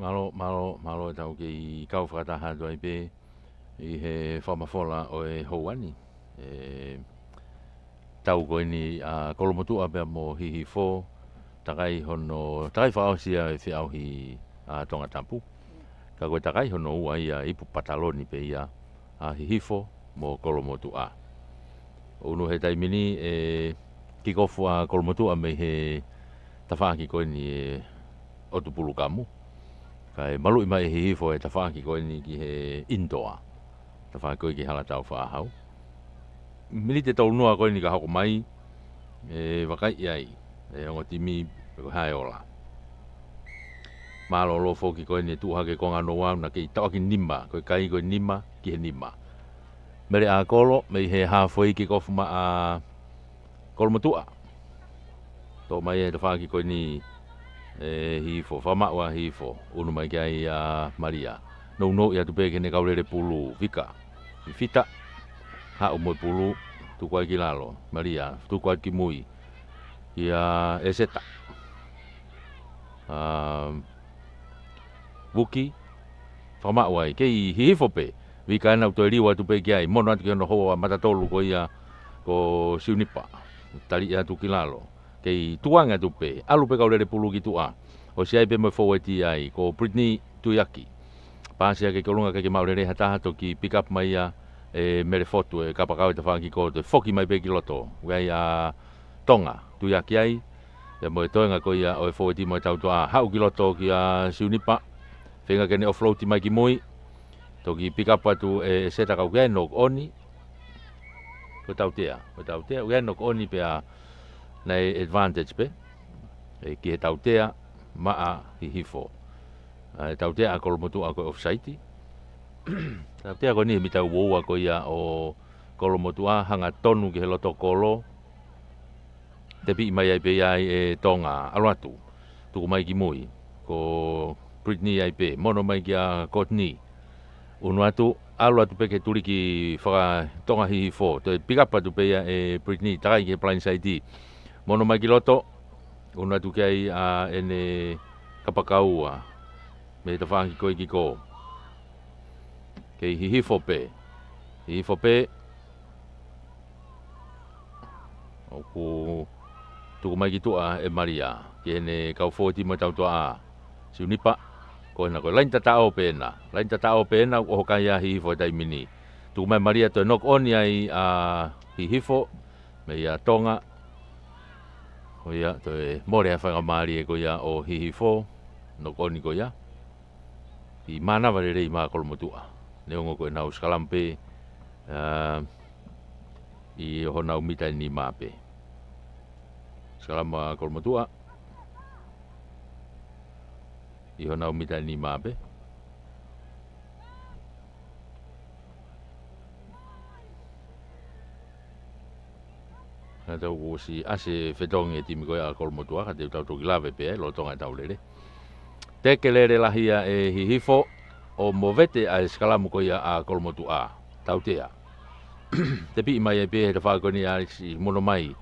Mālō, mālō, mālō e tau kei kau fakataha atu ai pē ʻi he fakamafola ʻo e houa ni. ʻE tau ko eni ʻa Kolomotuʻa pea mo Hihifo, takai hono, takai fakaʻosi ʻa e feʻauhi ʻa Tongatapu. Ka ko e takai hono ua ia ipu pataloni pē ia ʻa Hihifo mo Kolomotuʻa. ʻUnu he taimi ni ʻe kikofu ʻa Kolomotuʻa mei he tafaʻaki ko eni ʻe ʻOtu Pulukamu. Kae maluʻi mai ʻe Hihifo e tafaʻaki ko eni ki he indoor. Tafaʻaki ko ē ki Halatau Faʻahau. Miniti ʻe tolu noa ko eni ka hoko mai, ʻe vakaiʻi ai ʻe ongo timi pe ko e hā e ola. Mālōlō foki ko eni e tuʻu hake konga nouau naʻe kei tauʻaki nima, ko e kai ko e nima ki he nima. Mele ʻa Kolo, mei he halfway kikofu mai ʻa Kolomotuʻa. Toʻo mai e tafaʻaki ko eni ʻe Hihifo, fakamaʻu ʻa Hihifo, ʻunu mai ki ai ʻa Malia. Nounou atu pē ki heʻene kau lele pulu, Vika. Fifita, haʻu mo e pulu, tuku ai ki lalo, Malia, tuku ai ki mui. Kia ʻEseta. ʻA, Vuki, fakamaʻu ai, kei Hihifo pē, Vika ena ʻoku toe liu atu pē ki ai, mono atu ki hono hoa matatolu ko ia ko Siunipa, tali atu ki lalo, kei tukuange atu pē, ʻalu pē kau lele pulu ki tuʻa, ʻosi ai pē mo e fōueti ai, ko Brittany Tuiaki. Pāsi hake ki ʻolunga kae ʻikai ke maʻu lelei ha taha, toki pick up mai ia ʻe Mele Fotu e kapakau e tafaʻaki ko ē, toe foki mai pē ki loto, ʻoku ʻi ai ʻa Tonga, Tuiaki ai, pea mo e toenga ko ia ʻo e fōueti mo e tautoʻa, haʻu ki loto kia Siunipa, feinga ke ne offload mai ki mui, toki pick up atu ʻe ʻEseta ka ʻoku ʻi ai e knock on, ko e tautea, ko e tautea, ʻoku ʻi ai e knock on pea naʻe advantage pē, ʻe ki he tautea, maʻa Hihifo. ʻA e tautea ʻa Kolomotuʻa ko e offside. Tautea ko eni he mita ua ua ko ia ʻo Kolomotuʻa, hanga tonu ki he loto kolo, tepiʻi mai ai pē ia ʻe Tonga, ʻalu atu. Tuku mai ki mui. Ko Brittany ai pē, mono mai kia Courtney. ʻUnu atu, ʻalu atu pē ki he tuliki faka-Tonga Hihifo. Toe pick up atu pē ia ʻe Brittany, takai ki he blind side. Mono mai ki loto, ʻunu atu ki ai ʻa ʻene kapakau ʻa, mei he tafaʻaki ko ē ki kō. Kei Hihifo pē. Hihifo pē. ʻOku tuku mai ki tuʻa ʻe Malia, ki heʻene kau fōueti mo e tautoʻa. Siunipa, ko ena ko e laine tataʻo pē ena. Laine tataʻo pē ena, ʻoku ʻoho kai ʻa Hihifo he taimi ni. Tuku mai Malia toe knock on ai ʻa Hihifo, meia Tonga. Ko ia, toe mole ʻa e faingamālie ko ia ʻo Hihifo, knock on ko ia. ʻI mānava lelei mai ʻa Kolomotuʻa. Neongo ko ʻenau sikalamu pē, ʻa, ʻi honau mita ʻe nima pē. Sikalamu ʻa Kolomotuʻa. ʻI honau mita ʻe nima pē. Naʻa tau ʻosi ʻasi e fetongi e timi ko ia ʻa Kolomotuʻa, ka te tau toki lave pē, lolotonga e tau lele. Teke lele lahi ia ʻe Hihifo, ʻo movete ʻa e sikalamu ko ia ʻa Kolomotuʻa. Tautea. Tepiʻi mai ai pē he tafaʻaki ko eni ʻa Alex, mono mai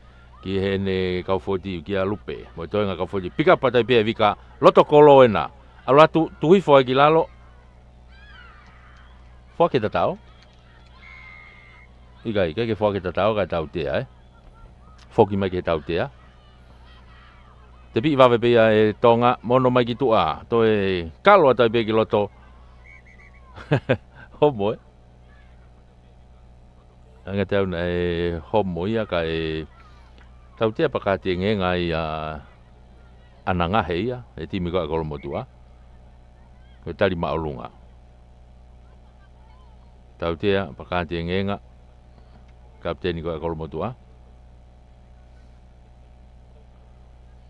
ki heʻene kau fōueti kia Lupe. Mo e toenga kau fōueti. Pick up atu ai pē ʻe Vika, loto kolo ena. ʻAlu atu, tuku hifo ai ki lalo. Foaki e tataʻo. ʻIkai, ʻikai ke foaki e tataʻo, kae tautea, ē. Foki mai ki he tautea. Tepiʻi vave pē ia ʻe Tonga, mono mai ki tuʻa. Toe kalo atu ai pē ki loto. Homo, ē. Anga te au naʻe homo ia kae tautea pakati e ngenga ia ʻa Nangahe ia, e timi ko ia ʻa Kolomotuʻa. Ko e tali māʻolunga. Tautea pakati e ngenga, kapiteni ko ia ʻa Kolomotuʻa.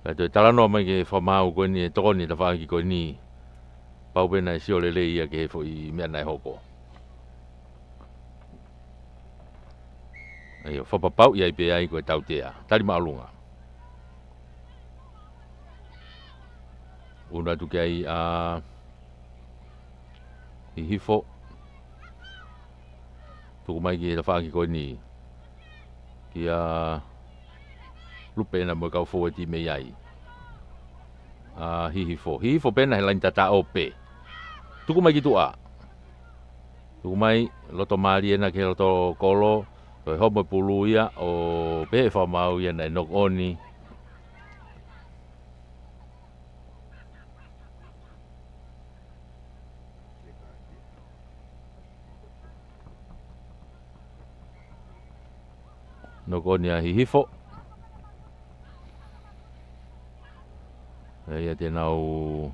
Kae toe talanoa mai ke fakamaau ko eni e tokoni tafaʻaki ko eni. Pau pē naʻe sio lelei ia ki he foʻi meʻa naʻe hoko. ʻA ia, fakapapauʻi ai pē ai ko e tautea. Tali māʻolunga. ʻUnu atu ki ai ʻa Hihifo. Tuku mai ki he tafaʻaki ko eni. Kia Lupe ena mo e kau fōueti mei ai. ʻA Hihifo. Hihifo pē ena he laine tataʻo pē. Tuku mai ki tuʻa. Tuku mai, loto mālie ena ki he loto kolo, toe homo e pulu ia, ʻo pehē fakamaau ia naʻe knock on. Knock on ia Hihifo. ʻE ia te nau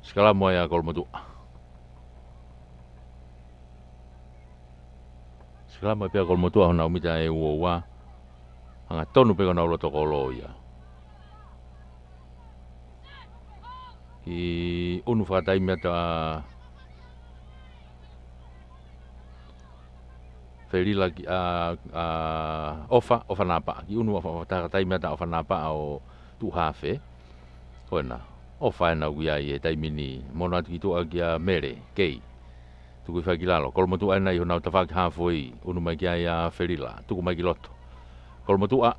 sikalamu ai ʻa Kolomotuʻa. Sikalamu ai pē ʻa Kolomotuʻa honau mita ʻe ua ua. Hangatonu pē ko honau loto kolo ia. Kiʻi ʻunu fakataimi atu ʻa Felila ki ʻa, ʻa ʻOfa, ʻOfa Napaʻa. Kiʻi ʻunu ʻofa, ʻofa fakataimi atu ʻa ʻOfa Napaʻa ʻo tuʻu hafe. Ko ena, ʻOfa ena ʻoku ʻi ai he taimi ni, mono atu ki tuʻa kia Mele, Kei. Tuku hifo ki lalo, Kolomotuʻa ena ʻi honau tafaʻaki hafoi, ʻunu mai ki ai ʻa Felila, tuku mai ki loto. Kolomotuʻa,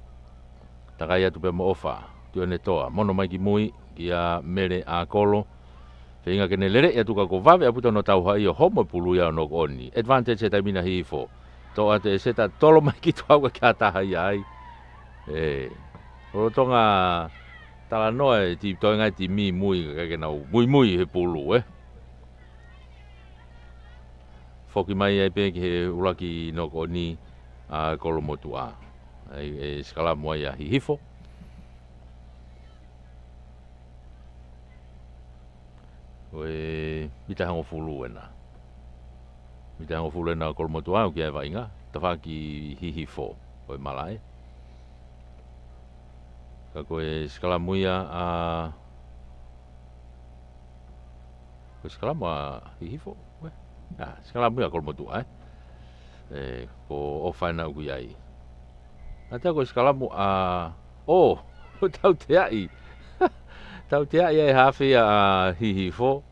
takai atu pē mo ʻOfa, Tuʻiʻonetoa, mono mai ki mui, kia Mele ʻAkolo. Feinga ke ne lele atu ka kuo vave ʻaupito hono tauhaʻi ʻo homo e pulu ia ʻo knock on. Advantage he taimi na Hihifo. Toʻo atu e seta tolo mai ki tuʻa ka ʻikai ha taha ia ai. ʻE. Lolotonga talanoa e ti-, toenga e timi mui, ka ke nau muimui he pulu, ē. Foki mai ai pē ki he ʻuluaki knock on ʻa Kolomotuʻa. ʻAi, ʻe sikalamu ai ʻa Hihifo. Ko e mita hongofulu ena. Mita hongofulu ena ʻa Kolomotuʻa, ʻoku ʻi ai e vaʻinga. Tafaʻaki Hihifo, ko e malaʻe. Ka ko e sikalamu ia ʻa, ko e sikalamu ʻa Hihifo, ē? ʻA, sikalamu ia ʻa Kolomotuʻa, ē? ʻE, ko ʻOfa ena ʻoku ʻi ai. ʻAtea ko e sikalamu ʻa, ʻo, ʻo tauteaʻi. Tauteaʻi ai hafe ia ʻa Hihifo.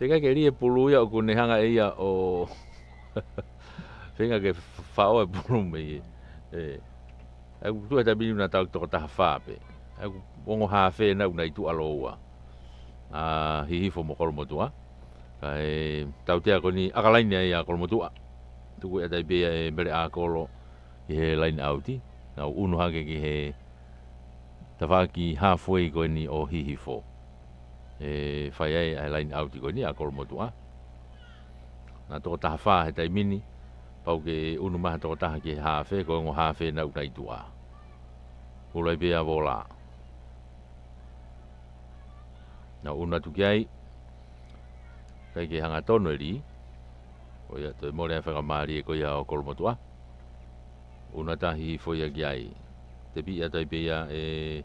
Teʻeki ke lī e pulu ia ʻoku ne hanga ʻe ia ʻo feinga ke faʻo e pulu mei. ʻE. ʻAi ʻoku tuʻu he taimi ni naʻa tau tokotaha fā pē. ʻAi ʻoku ongo hafe ena ʻoku nau ʻi tuʻa lōua. ʻA Hihifo mo Kolomotuʻa. Kae tautea ko eni ʻakalaine ai ʻa Kolomotuʻa. Tuku ʻe ʻatai pē ia ʻe Mele ʻAkolo ʻi he laine ʻauti. Nau ʻunu hake ki he tafaʻaki hafoi ko eni ʻo Hihifo. ʻE fai ai ʻa e laine ʻauti ko eni ʻa Kolomotuʻa. Naʻa tokotaha fā he taimi ni, pau ke ʻunu mai ha tokotaha ki he hafe, ko e ongo hafe ena ʻoku nau ʻi tuʻa. Hulu ai pē ia Vola. Nau ʻunu atu ki ai. ʻIkai ke hangatonu e lī. Ko ia toe mole ai fakamālie ko ia ʻo Kolomotuʻa. ʻUnu atu ʻa Hihifo ia ki ai. Tepi atu ai pē ia ʻe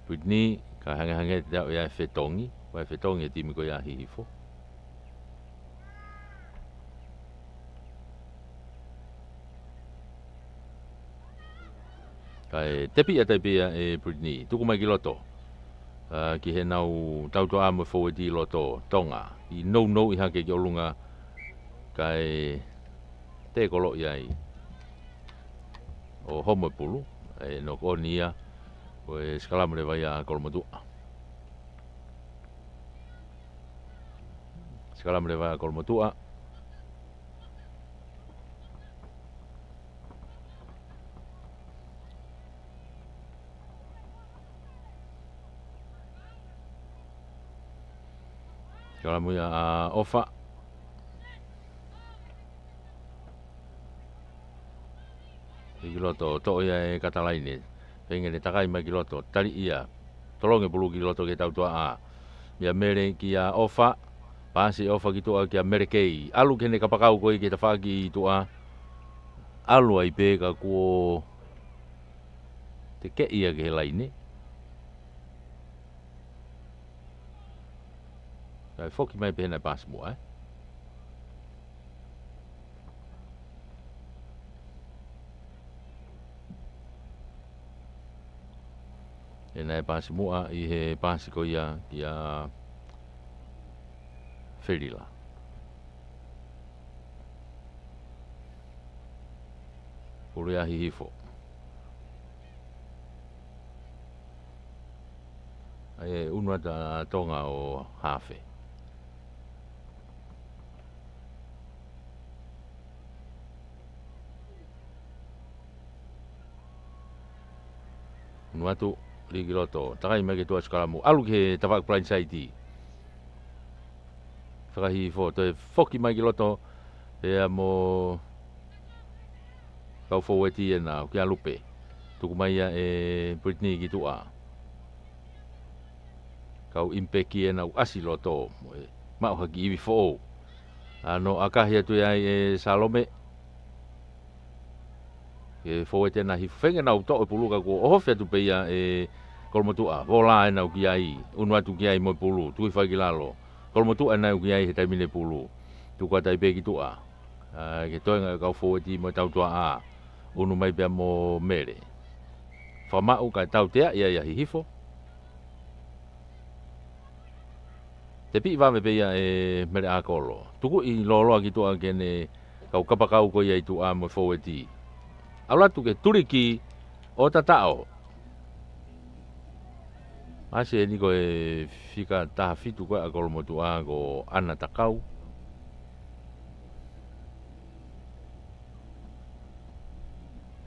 Brittany, ka hangehangē te tau ia e fetongi. Ko e fetongi e timi ko ia ʻa Hihifo. Kae tepi atu ai pē ia ʻe Brittany. Tuku mai ki loto. ʻA, ki heʻenau tautoʻa mo e fōueti loto Tonga. ʻI nounou ʻi hake ki ʻolunga kae tēkoloʻi ai. ʻO homo e pulu. ʻE knock on ia. Ko e sikalamu leva ia ʻa Kolomotuʻa. Sikalamu leva ʻa Kolomotuʻa. Sikalamu ia ʻa ʻOfa. ʻI ki loto, toʻo ia ʻe Katalaine. Feinga ke ne takai mai ki loto, tali ia. Tolongi e pulu ki loto ki he tautoʻa. Mea Mele kia ʻOfa. Paasi ʻOfa ki tuʻa kia Mele Kei. ʻAlu ki heʻene kapakau ko ē ki he tafaʻaki tuʻa. ʻAlu ai pē ka kuo tekeʻi ia ki he laine. Kae foki mai pē heʻene paasi muʻa, ē. ʻEne paasi muʻa ʻi he paasi ko ia kia Felila. Pulu ia ʻa Hihifo. ʻE unu atu ʻa Tonga ʻo hafe. Unu atu, lī ki loto. Takai mai ki tuʻa sikalamu. ʻAlu ki he tafaʻaki blindside. Fakahihifo, toe foki mai ki loto. Pea mo kau foueti ena, ʻoku ʻia Lupe. Tuku mai ia ʻe Brittany ki tuʻa. Kau impeki ena ʻoku ʻasi loto. Mo e maʻu ha kiʻi ivi foʻou. ʻAno ʻakahi atu ia ʻe Salome. Ke foueti ena hifo, feinga nau toʻo e pulu ka kuo ʻohofi atu pē ia ʻe Kolomotuʻa. Vola ena ʻoku ʻi ai, unu atu ki ai mo e pulu, tuʻi fai ki lalo. Kolomotuʻa ena ʻoku ʻi ai he taimi ni e pulu. Tuku atu ai pē ki tuʻa. ʻA, ke toenga e kau foueti mo e tautuaʻā. Unu mai pea mo Mele. Fakamaʻu kae tautea ia ʻa Hihifo. Tepiʻi vave pē ia ʻe Mele ʻAkolo. Tukuʻi lōloa ki tuʻa ke ne kau kapakau ko ia ʻi tuʻa mo e foueti. ʻAlu atu ke tuliki ʻo tataʻo. Masi eni ko e fika taha fitu ko ē ʻa Kolomotuʻa ko ʻAna Takau.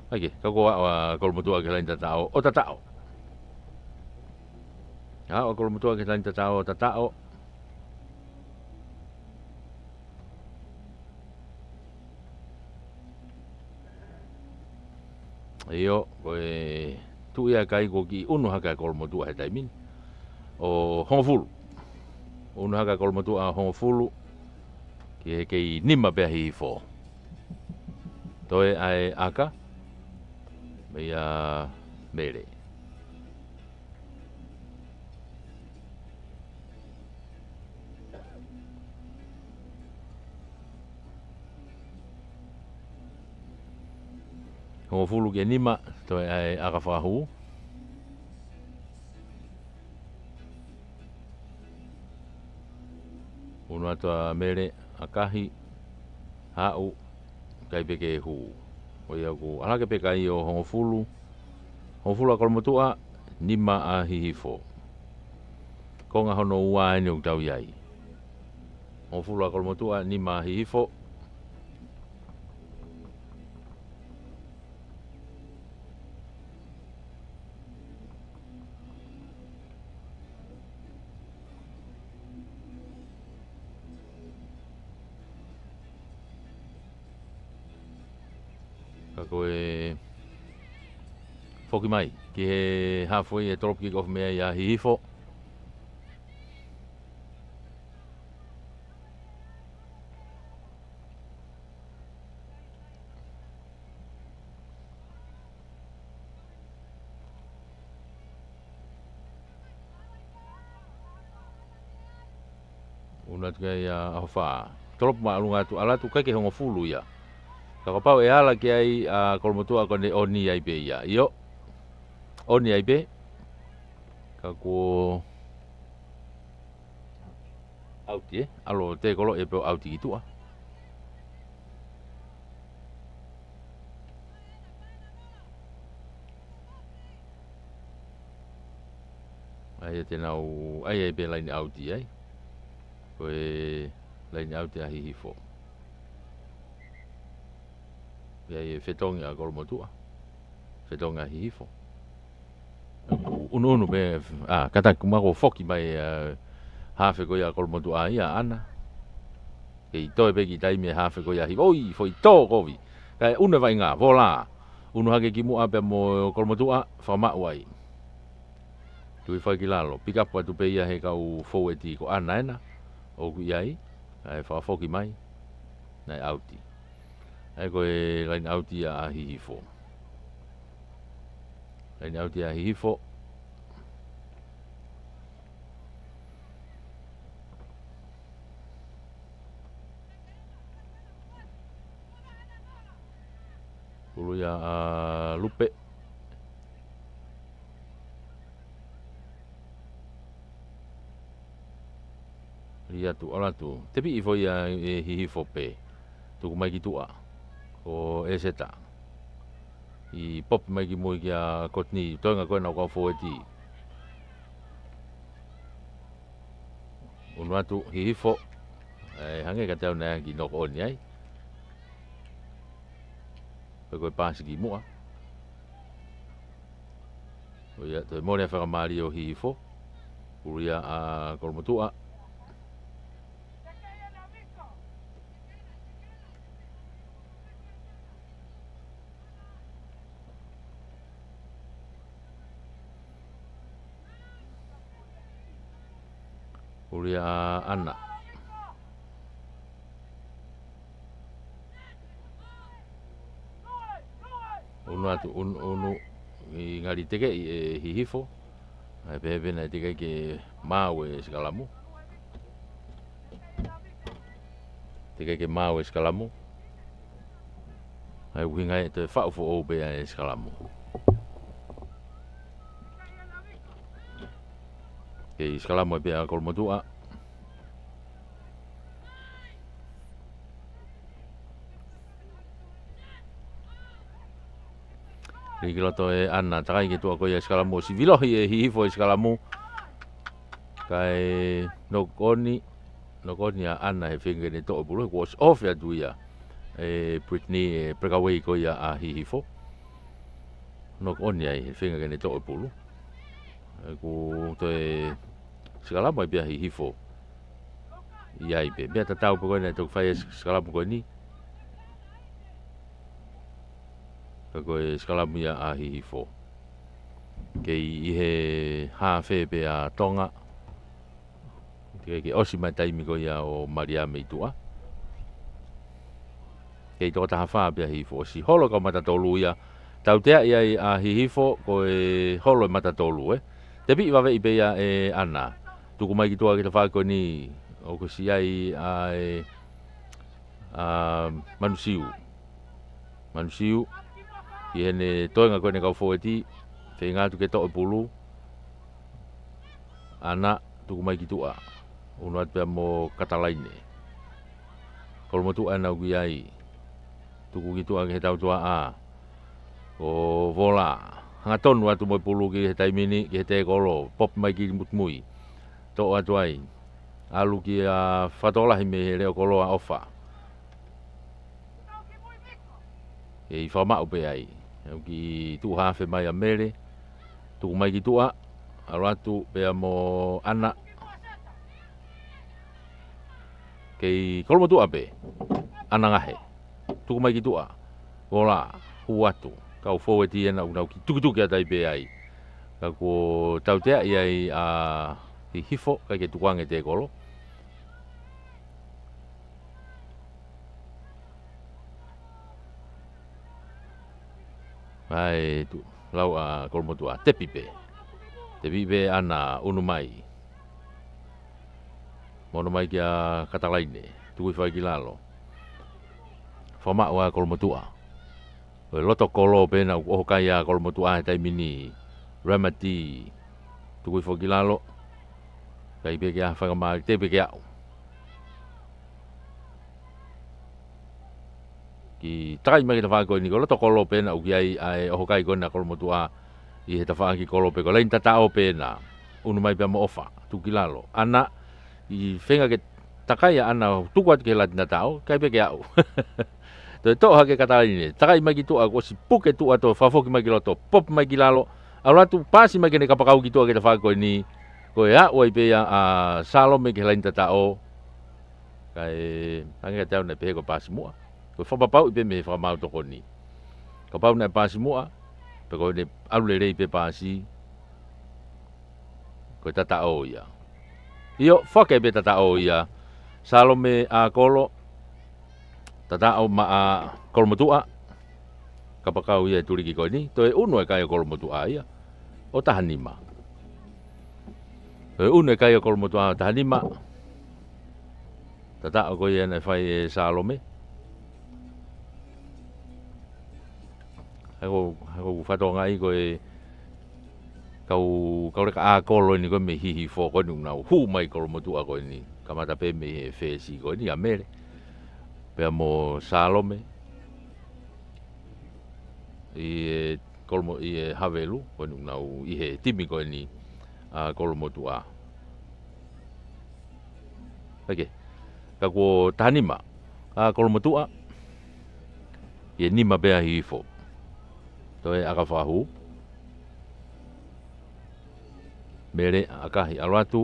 ʻAi ke, ka ko ʻa, ʻa Kolomotuʻa ki he laini tataʻo, ʻo tataʻo. ʻA, ʻa Kolomotuʻa ki he laini tataʻo, ʻo tataʻo. ʻIo, ko e tuʻi ʻa e kai ko e kiʻi unu hake ʻa Kolomotuʻa he taimi ni. ʻO hongofulu. Unu hake ʻa Kolomotuʻa hongofulu. Ki he kei nima pē ʻa Hihifo. Toe ʻa e ʻaka. Meia Mele. Hongofulu ki he nima, toe ʻa e ʻaka fakahū. Unu atu ʻa Mele, ʻakahi, haʻu, kai pē ke hū. Ko ia ʻoku ʻalu hake pē kai ʻo hongofulu, hongofulu ʻa Kolomotuʻa, nima ʻa Hihifo. Konga hono ua eni ʻoku tau ʻi ai. Hongofulu ʻa Kolomotuʻa, nima ʻa Hihifo. Ka ko e foki mai ki he halfway, ʻe drop kick off mei ai ʻa Hihifo. Unu atu ki ai ʻa ʻAhofā. Tolopu māʻolunga atu, ʻalu atu, ʻikai ke hongofulu ia. Ka kapau ʻe ala ki ai ʻa Kolomotuʻa ko ʻene ʻoni ai pē ia. ʻIo. ʻOni ai pē. Ka kuo ʻauti, ē? ʻAlu ʻo tēkolo ē pē ʻo ʻauti ki tuʻa. ʻAi ʻe te nau, ʻai ai pē laini ʻauti ai. Ko e laini ʻauti ʻa Hihifo. ʻAi ʻe fetongi ʻa Kolomotuʻa. Fetongi ʻa Hihifo. ʻUnuʻunu pē, ʻa, kātaki kuo mako foki mai, ʻa, hafe ko ia Kolomotuʻa ia ʻAna. Kei toe pē ki taimi e hafe ko ia Hihifo. ʻOi, foʻi tō kovi. Kae ʻunu e vaʻinga, vola. ʻUnu hake ki muʻa pea mo Kolomotuʻa, fakamaʻu ai. Tuʻi fai ki lalo, pick up atu pē ia he kau foueti ko ʻAna ena. ʻOku ʻi ai, kae fakafoki mai. Naʻe ʻauti. ʻAi ko e laini ʻauti ʻa Hihifo. Laini ʻauti ʻa Hihifo. Pulu ia ʻa Lupe. Lī atu, ʻalu atu. Tepiʻi foʻi ia ʻe Hihifo pē. Tuku mai ki tuʻa. Ko ʻEseta. ʻI pop mai ki mui kia Courtney. Toenga ko ena ʻo kau foueti. Unu atu Hihifo. ʻE hangē ka tau nai ki noko ʻoni ai. Pea ko e paasi ki muʻa. ʻO ia, toe mole ʻa e fakamālie ʻo Hihifo. Pulu ia ʻa Kolomotuʻa. Pulu ia ʻa ʻAna. Unu atu, un-, unu, ʻi ngali tekeʻi ʻe Hihifo. ʻAi pehē pē naʻe tekeʻi ke maau e sikalamu. Tekeʻi ke maau e sikalamu. ʻAi ʻuhinga ʻe toe faʻu foʻou pē ʻa e sikalamu. Kei sikalamu ai pē ʻa Kolomotuʻa. Lī ki loto ʻe ʻAna, takai ki tuʻa ko ia sikalamu ʻosi vilohi ʻe Hihifo e sikalamu. Kae noko ʻoni, noko ʻoni ʻa ʻAna he feinga ke ne toʻo e pulu, kuo ʻosi ofi atu ia ʻe Brittany e breakaway ko ia ʻa Hihifo. Noko ʻoni ai he feinga ke ne toʻo e pulu. ʻE kuo toe sikalamu ai pē ʻa Hihifo. ʻI ai pē. Meʻa tatau pē ko ē naʻe toki fai e sikalamu ko eni. Ka ko e sikalamu ia ʻa Hihifo. Kei ʻi he haafe pē ʻa Tonga. Teʻeki ke ʻosi mai taimi ko ia ʻo Malia mei tuʻa. Kei toko taha fā pē ʻa Hihifo ʻosi holo kau mata tolu ia. Tauteaʻi ai ʻa Hihifo ko e holo e mata tolu ē. Tepiʻi vaveʻi pē ia ʻe ʻAna. Tuku mai ki tuʻa ki he tafaʻaki ko eni. ʻOku ʻosi ʻi ai ʻa e ʻa Manusiu. Manusiu, ʻi heʻene toenga ko eni kau fōueti, feinga atu ke toʻo e pulu. ʻAna, tuku mai ki tuʻa. Unu atu pea mo Katalaine. Kolomotuʻa ʻena ʻoku ʻi ai. Tuku ki tuʻa ki he tautuaʻa. Ko Vola. Hangatonu atu mo e pulu ki he taimi ni, ki he tēkolo. Pop mai ki muimui. Toʻo atu ai. ʻAlu ki ʻa Fatolahi mei he leʻo koloa ʻofa. ʻEi fakamaʻu pē ai. ʻOku tuʻu haafe mai ʻa Mele. Tuku mai ki tuʻa. ʻAlu atu pea mo ʻAna. Kei Kolomotuʻa pē. ʻAna ngahe. Tuku mai ki tuʻa. Vola. Hū atu. Kau fōueti ʻena ʻoku nau kiʻi tukituki atu ai pē ai. Ka kuo tauteaʻi ai ʻa Hihifo, ʻikai ke tukuange tēkolo. ʻAi, tuʻu, lau ʻa Kolomotuʻa, tepi pē. Tepi pē ʻAna unu mai. Mono mai kia Katalaine, tuku hifo ai ki lalo. Fakamaʻu ʻa Kolomotuʻa. Ko e loto kolo pē ʻena ʻoku ʻoho kai ʻa Kolomotuʻa he taimi ni. Ramati, tuku hifo ki lalo. ʻIkai pē ke ʻai ha fakamālō, teʻeki pē ke aʻu. Kiʻi takai mai ki he tafaʻaki ko eni, ko e loto kolo pē ʻena ʻoku ʻi ai ʻa e ʻoho kai ko ena ʻa Kolomotuʻa ʻi he tafaʻaki kolo pē, ko e laine tataʻo pē ʻena. Unu mai pea mo ʻOfa, tuku ki lalo. ʻAna, ʻi he feinga ke takai ʻa ʻAna, tuku atu ki he laine tataʻo, ʻikai pē ke aʻu. Toe toʻo hake Katalaine, takai mai ki tuʻa, kuo ʻosi puke tuʻa toe fakafoki mai ki loto, pop mai ki lalo, ʻalu atu, paasi mai ki heʻene kapakau ki tuʻa ki he tafaʻaki ko eni, ko e aʻu ai pē ia ʻa Salome ki he laine tataʻo, kae hangē ka tau naʻe pehē ko e paasi muʻa. Ko e fakapapauʻi pē mei he fakamaau tokoni. Kapau naʻe paasi muʻa, pe ko ʻene ʻalu lelei pē paasi, ko e tataʻo ia. ʻIo, foaki pē tataʻo ia. Salome ʻa Kolo, tataʻo maʻa Kolomotuʻa. Kapakau ia e tuliki ko eni. Toe unu e kai ʻo Kolomotuʻa ia. ʻO taha nima. Toe unu e kai ʻo Kolomotuʻa ʻo taha nima. Tataʻo ko ia naʻe fai ʻe Salome. Hangē ko, hangē ko e fatongia ko e kau, kau leka ʻa Kolo eni ko e mei Hihifo ko eni ʻoku nau hū mai Kolomotuʻa ko eni. Kamata pē mei he fesi ko eni ʻa Mele. Pea mo Salome. ʻI he Kolomo-, ʻi he Havelu, ko eni ʻoku nau ʻi he timi ko eni ʻa Kolomotuʻa. Peke. Ka kuo taha nima ʻa Kolomotuʻa, ʻe nima pē ʻa Hihifo. Toe ʻaka fakahū. Mele ʻakahi ʻalu atu.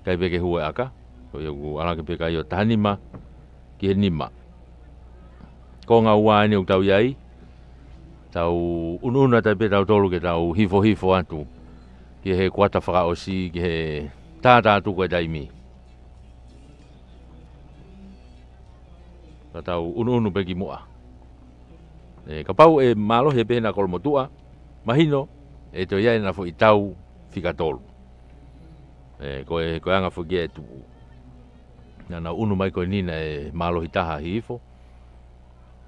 ʻIkai pē ke hū e ʻaka. Ko ia kuo ʻalu hake pē ʻa e taha nima ki he nima. Konga ua eni ʻoku tau ʻi ai. Tau ʻunuʻunu atu ai pē tautolu ke tau hifohifo atu ki he kuata fakaʻosi, ki he tātātuku e taimi. Ka tau ʻunuʻunu pē ki muʻa. ʻE, kapau ʻe mālohi pē ʻena Kolomotuʻa, mahino ʻe toe ʻi ai ʻena foʻi tau fika tolu. ʻE, ko e, ko e anga foki ʻe tuʻu. Naʻa nau ʻunu mai ko eni naʻe mālohi taha ʻa Hihifo.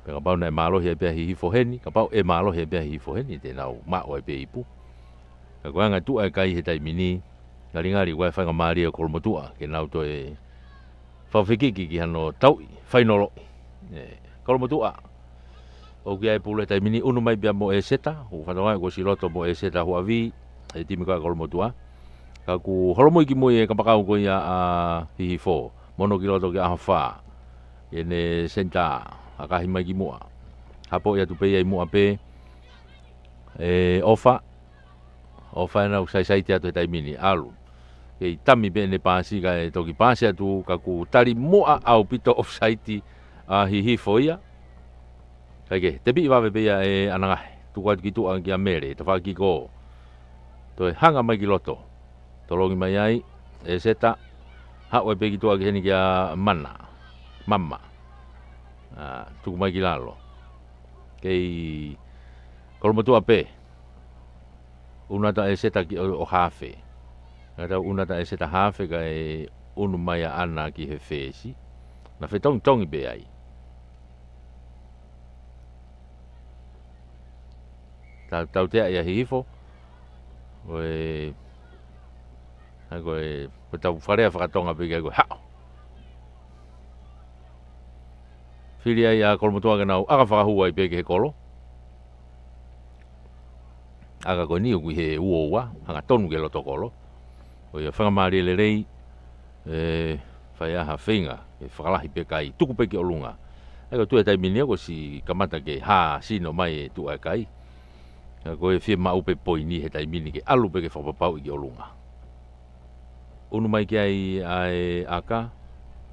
Pea kapau naʻe mālohi ai pē ʻa Hihifo heni, kapau ʻe mālohi ai pē ʻa Hihifo heni, te nau maʻu ai pē ipu. Ka ko e anga e tuʻa e kai he taimi ni, ngalingali ko e faingamālie ʻo Kolomotuʻa ke nau toe fakafekiki ki hano tauʻi fainoloʻi. ʻE, Kolomotuʻa, ʻoku ʻi ai e pulu he taimi ni, ʻunu mai pē ia mo ʻEseta, ʻoku fakatokangaʻi kuo ʻosi loto mo ʻEseta huʻavi e timi ko ia ʻa Kolomotuʻa. Ka kuo holomui ki mui e kapakau ko ia ʻa Hihifo, mono ki loto ki he ʻaho fā. ʻI heʻene senitā, ʻakahi mai ki muʻa. Hapoʻi atu pē ia ʻi muʻa pē ʻe ʻOfa. ʻOfa ʻena ʻoku saisaiti atu he taimi ni, ʻalu. Kei tami pē ʻene paasi kae toki paasi atu ka kuo tali muʻa ʻaupito ʻofasaiti ʻa Hihifo ia. Kae kehe, tepiʻi vave pē ia ʻe ʻAna Ngahe. Tuku atu ki tuʻa kia Mele, tafaʻaki ko. Toe hanga mai ki loto. Tolongi mai ai, ʻEseta, haʻu ai pē ki tuʻa ki heni kia Mana. Mama. ʻA, tuku mai ki lalo. Kei Kolomotuʻa pē. ʻUnu atu ʻa ʻEseta ki ʻo, ʻo hafe. Naʻa tau ʻunu atu ʻa ʻEseta hafe kae ʻunu mai ʻa ʻAna ki he fesi. Naʻa fetongitongi pē ai. Tau, tautea ia Hihifo. ʻOi. ʻAi ko e, ko e tau fale ʻa fakatonga pē ki ai ko e haʻo. Fili ai ʻa Kolomotuʻa ke nau ʻaka fakahū ai pē ki he kolo. ʻAka ko eni ʻoku ʻi he uoua, hangatonu ki he loto kolo. ʻOi, ʻa e faingamālie lelei, ʻe, fai ʻa ha feinga, ʻe fakalahi pē kai, tuku pē ki ʻolunga. ʻAi ko e tuʻu e taimi ni kuo ʻosi kamata ke hā sino mai e tuʻa e kai. ʻAi ko e fiemaʻu pē poini he taimi ni ke ʻalu pē ke fakapapauʻi ki ʻolunga. ʻUnu mai ki ai ʻa e ʻaka,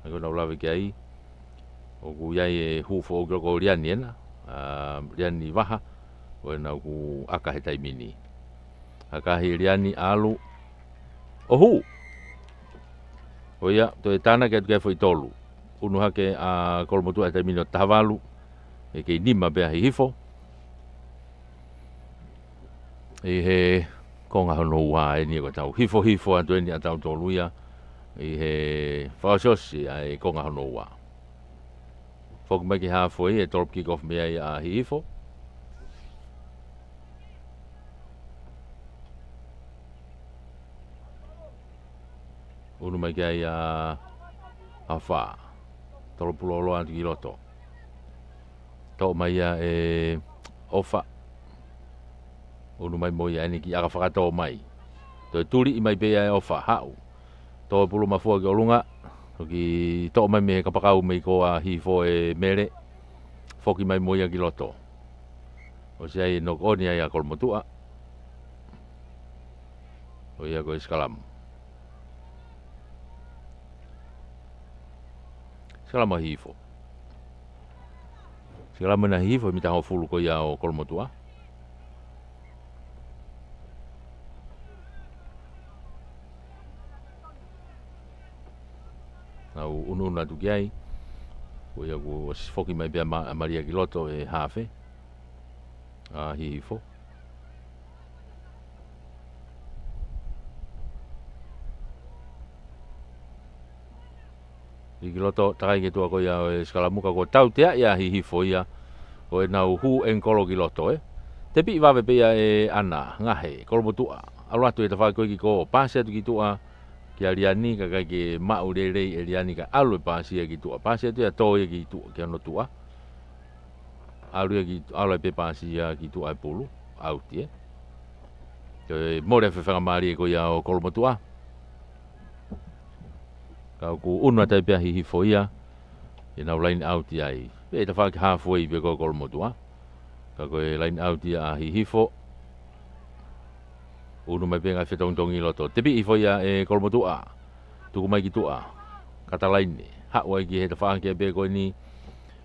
ʻa ia ko ʻenau lave ki ai. ʻOku ʻi ai e hū foʻou ki loto ko Liani ʻena, ʻa Liani Vaha, ko ʻena ʻoku ʻaka he taimi ni. ʻAkahi Liani ʻalu, ʻo hū. ʻO ia, toe tānaki atu ki ai foʻi tolu. ʻUnu hake ʻa Kolomotuʻa he taimi ni ʻo taha valu, ʻe kei nima pē ʻa Hihifo. ʻI he konga hono ua eni ko e tau hifohifo atu eni ʻa tautolu ia. ʻI he fakaʻosiʻosi ʻa e konga hono ua. Foki mai ki he hāfoi ʻe tolo kick off mei ai ʻa Hihifo. ʻUnu mai ki ai ʻa, ʻa Fā. Tolo pulolo atu ki loto. Toʻo mai ia ʻe ʻOfa. ʻUnu mai mo ia eni ki ʻaka fakatō mai. Toe tuliʻi mai pē ia ʻe ʻOfa, haʻu. Toe pulu mafua ki ʻolunga. Toki toʻo mai mei he kapakau mei ko ʻa Hihifo ʻe Mele. Foki mai mo ia ki loto. ʻOsi ai knock on ai ʻa Kolomotuʻa. ʻO ia ko e sikalamu. Sikalamu ʻa Hihifo. Sikalamu ʻena ʻa Hihifo, mita hongofulu ko ia ʻo Kolomotuʻa. Nau ʻunuʻunu atu ki ai. Ko ia kuo ʻosi foki mai pē ʻa Ma-, ʻa Malia ki loto ʻe hafe. ʻA Hihifo. ʻI ki loto, takai ki tuʻa ko ia ʻo e sikalamu ka kuo tautea ia ʻa Hihifo ia ʻo ʻenau hū ʻenikolo ki loto, ē. Tepiʻi vave pē ia ʻe ʻAna, Ngahe, Kolomotuʻa. ʻAlu atu e tafaʻaki ko ē ki ko, pasi atu ki tuʻa kia Liani, ka ʻikai ke maʻu lelei ʻe Liani ka ʻalu e pasi ia ki tuʻa. Pasi atu ia tō ia ki tuʻa, ki hono tuʻa. ʻAlu ia ki, ʻalu ai pē pasi ia ki tuʻa e pulu, ʻauti, ē. Ko e mole e faingamālie ko ia ʻo Kolomotuʻa. Ka ʻoku ʻunu atu ai pē ʻa Hihifo ia, ʻenau line out ia ai. Pea ʻi he tafaʻaki halfway pē ko Kolomotuʻa. Ka ko e line out ia ʻa Hihifo. ʻUnu mai pē ngaahi fetongitongi ʻi loto. Tepiʻi hifo ia ʻe Kolomotuʻa. Tuku mai ki tuʻa. Katalaine. Haʻu ai ki he tafaʻaki pē ko eni.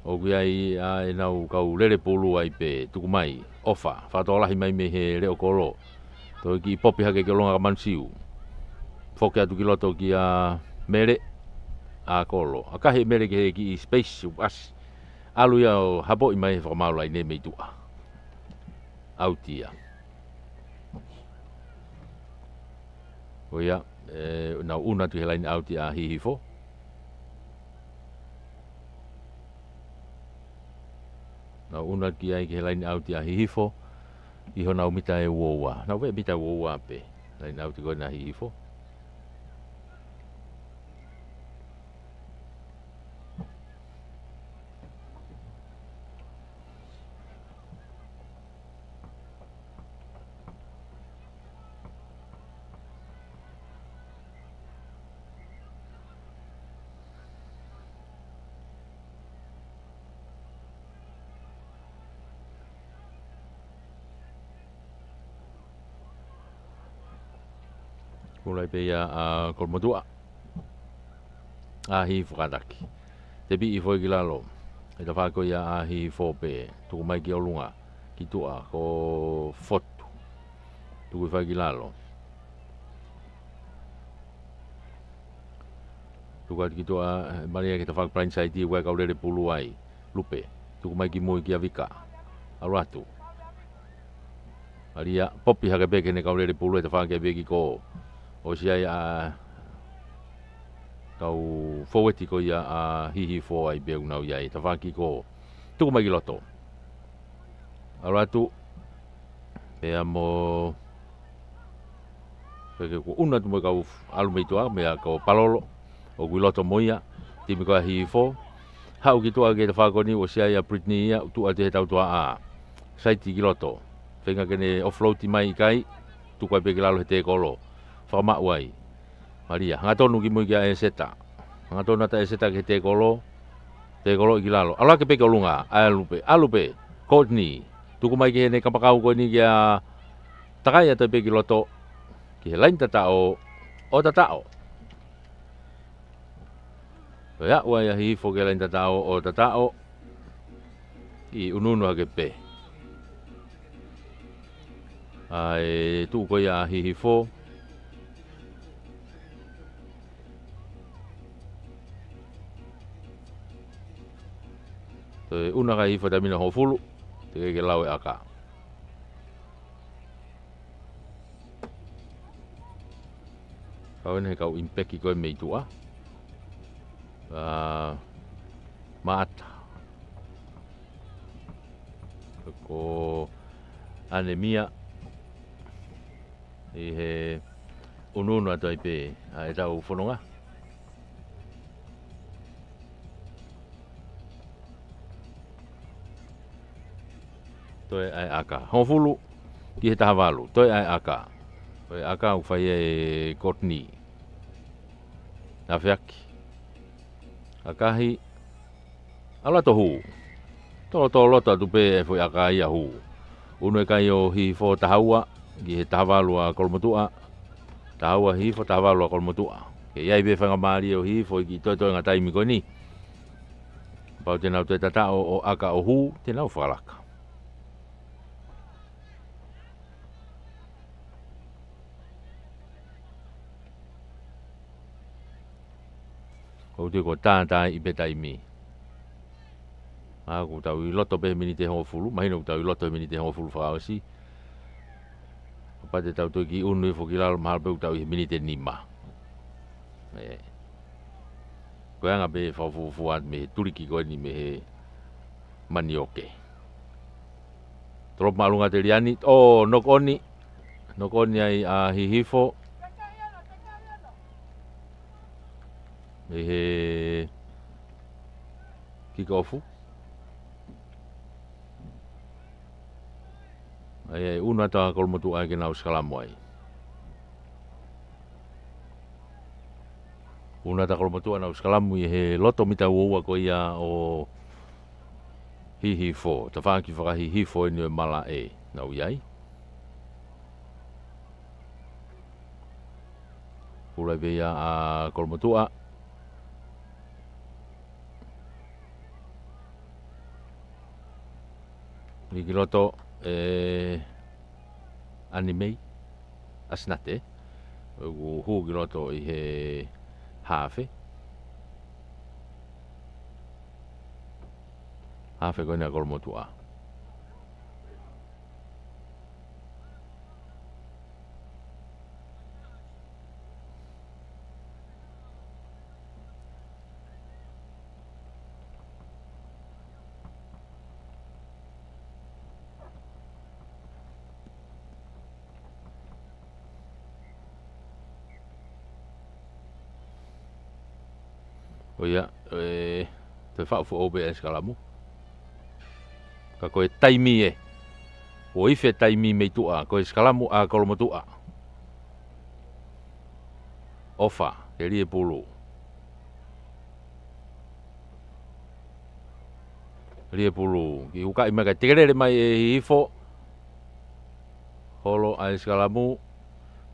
ʻOku ʻi ai ʻa ʻenau kau lele pulu ai pē, tuku mai, ʻofa, fakatokolahi mai mei he leʻo kolo. Toe kiʻi popi hake ki ʻolunga ka Manusiu. Foki atu ki loto kia Mele, ʻa Kolo. ʻAkahi ʻe Mele ki he kiʻi space, ʻoku ʻasi. ʻAlu ia ʻo hapoʻi mai he fakamaau laine mei tuʻa. ʻAuti ia. Ko ia, ʻe, nau ʻunu atu he line out ia ʻa Hihifo. Nau ʻunu atu ki ai ki he line out ia ʻa Hihifo. ʻI honau mita ʻe uaua. Nau veʻe mita ʻe uaua pē. Line out ko ena ʻa Hihifo. Kula ai pē ia ʻa Kolomotuʻa. ʻA Hihifo kātaki. Tepiʻi hifo ia ki lalo. ʻI he tafaʻaki ko ia ʻa Hihifo pē. Tuku mai ki ʻolunga. Ki tuʻa ko Fotu. Tuku hifo ia ki lalo. Tuku atu ki tuʻa, ʻe Malia ki he tafaʻaki blind side ʻoku ʻi ai e kau lele pulu ai. Lupe. Tuku mai ki mui kia Vika. ʻAlu atu. Malia, popi hake pē ki heʻene kau lele pulu he tafaʻaki pē ki ko. ʻOsi ai ʻa e kau foueti ko ia ʻa Hihifo ai pē ʻoku nau ʻi ai he tafaʻaki ko. Tuku mai ki loto. ʻAlu atu. Pea mo Pea ke kuo ʻunu atu mo e kau ʻalu mei tuʻa, meia ko Palolo, ʻoku ʻi loto mo ia, timi ko ia ʻa Hihifo. Haʻu ki tuʻa ki he tafaʻaki ko eni, ʻosi ai ʻa Brittany ia, tuʻu atu he tautuaʻā. Saiti ki loto. Feinga ke ne offload mai ʻikai, tuku ai pē ki lalo he tēkolo. Fakamaʻu ai. Malia, hangatonu ki mui kia ʻEseta. Hangatonu atu ʻa ʻEseta ki he tēkolo. Tēkolo ki lalo. ʻAlu hake pē ki ʻolunga, ʻa Lupe, ʻa Lupe. Courtney. Tuku mai ki heʻene kapakau ko eni kia Takai atu pē ki loto, ki he laine tataʻo, ʻo tataʻo. Ko ia ʻoku ʻi ai ʻa Hihifo ki he laine tataʻo, ʻo tataʻo. ʻI ʻunuʻunu hake pē. ʻA e tuʻu ko ia ʻa Hihifo. Toe ʻunu ʻa Hihifo taimi ni ʻa Hofulu. Teʻeki ke lau e ʻaka. Kau eni he kau impeki ko e mei tuʻa. ʻA, Maʻata. Ko ʻAnemia. ʻI he ʻunuʻunu atu ai pē ʻa e tau fononga. Toe ʻa e ʻaka. Hongofulu ki he taha valu. Toe ʻa e ʻaka. Toe ʻaka ʻoku fai ʻe Courtney. Nafeaki. ʻAkahi. ʻAlu atu ʻo hū. Tō, tō loto atu pē e foʻi ʻaka ia hū. ʻUnu e kai ʻo Hihifo taha ua, ki he taha valu ʻa Kolomotuʻa. Taha ua Hihifo, taha valu ʻa Kolomotuʻa. Ke ʻi ai pē faingamālie ʻo Hihifo ʻi he kiʻi toetoenga taimi ko eni. Kapau te nau toe tataʻo ʻo ʻaka ʻo hū, te nau fakalaka. ʻOku tui ko e tātaaʻi pē taimi. ʻA, ʻoku tau ʻi loto pē he miniti hongofulu, mahino ʻoku tau ʻi loto he miniti hongofulu fakaʻosi. Kapau te tau toe kiʻi ʻunu hifo ki lalo mahalo pē ʻoku tau ʻi he miniti nima. ʻE. Ko e anga pē fakafuofua mei he tuliki ko eni mei he manioke. Tolopo māʻolunga ʻa Teliani, ʻo, knock on. Knock on ai ʻa Hihifo. Mei he kick off. ʻAi, ʻai, ʻunu atu ʻa Kolomotuʻa ke nau sikalamo ai. Hū nai ʻa Kolomotuʻa, nau sikalamu ʻi he loto mita ua ua ko ia ʻo Hihifo. Tafaʻaki fakahihifo eni ʻo e malaʻe. Nau ʻi ai. Hū lahi pē ia ʻa Kolomotuʻa. Hiki loto, ē, Anime, Asinate, ʻoku hū ki loto ʻi he hafe. Hafe ko ena ʻa Kolomotuʻa. ʻO ia, ē, toe faʻu foʻou pē ʻa e sikalamu. Ka ko e taimi ē, ʻoku ifi e taimi mei tuʻa, ko e sikalamu ʻa Kolomotuʻa. ʻOfa, ke lie pulu. Lie pulu, kiʻi hukaʻi mai kae tekelele mai ʻe Hihifo. Holo ʻa e sikalamu.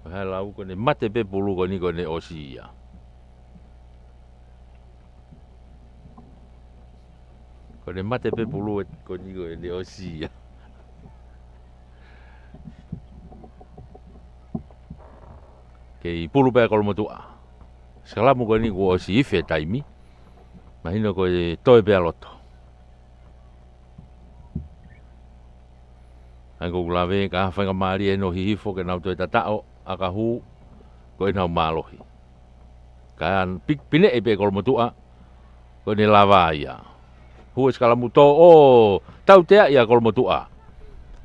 Ko e hā e lau, ko ʻene mate pē pulu ko eni ko ʻene ʻosi ia. Ko ʻene mate pē pulu ē, ko eni ko ʻene ʻosi ia. Kei pulu pē ʻa Kolomotuʻa. Sikalamu ko eni kuo ʻosi ifi e taimi. Mahino ko e toe pē ʻa loto. ʻA ia ko ʻeku lave, ka faingamālie eni ʻo Hihifo ke nau toe tataʻo, ʻa ka hū, ko ʻenau mālohi. Ka ʻi ai pi-, pineʻi pē Kolomotuʻa, ko ʻene lava ia. Hū e sikalamu tō, ʻo, tautea ia Kolomotuʻa.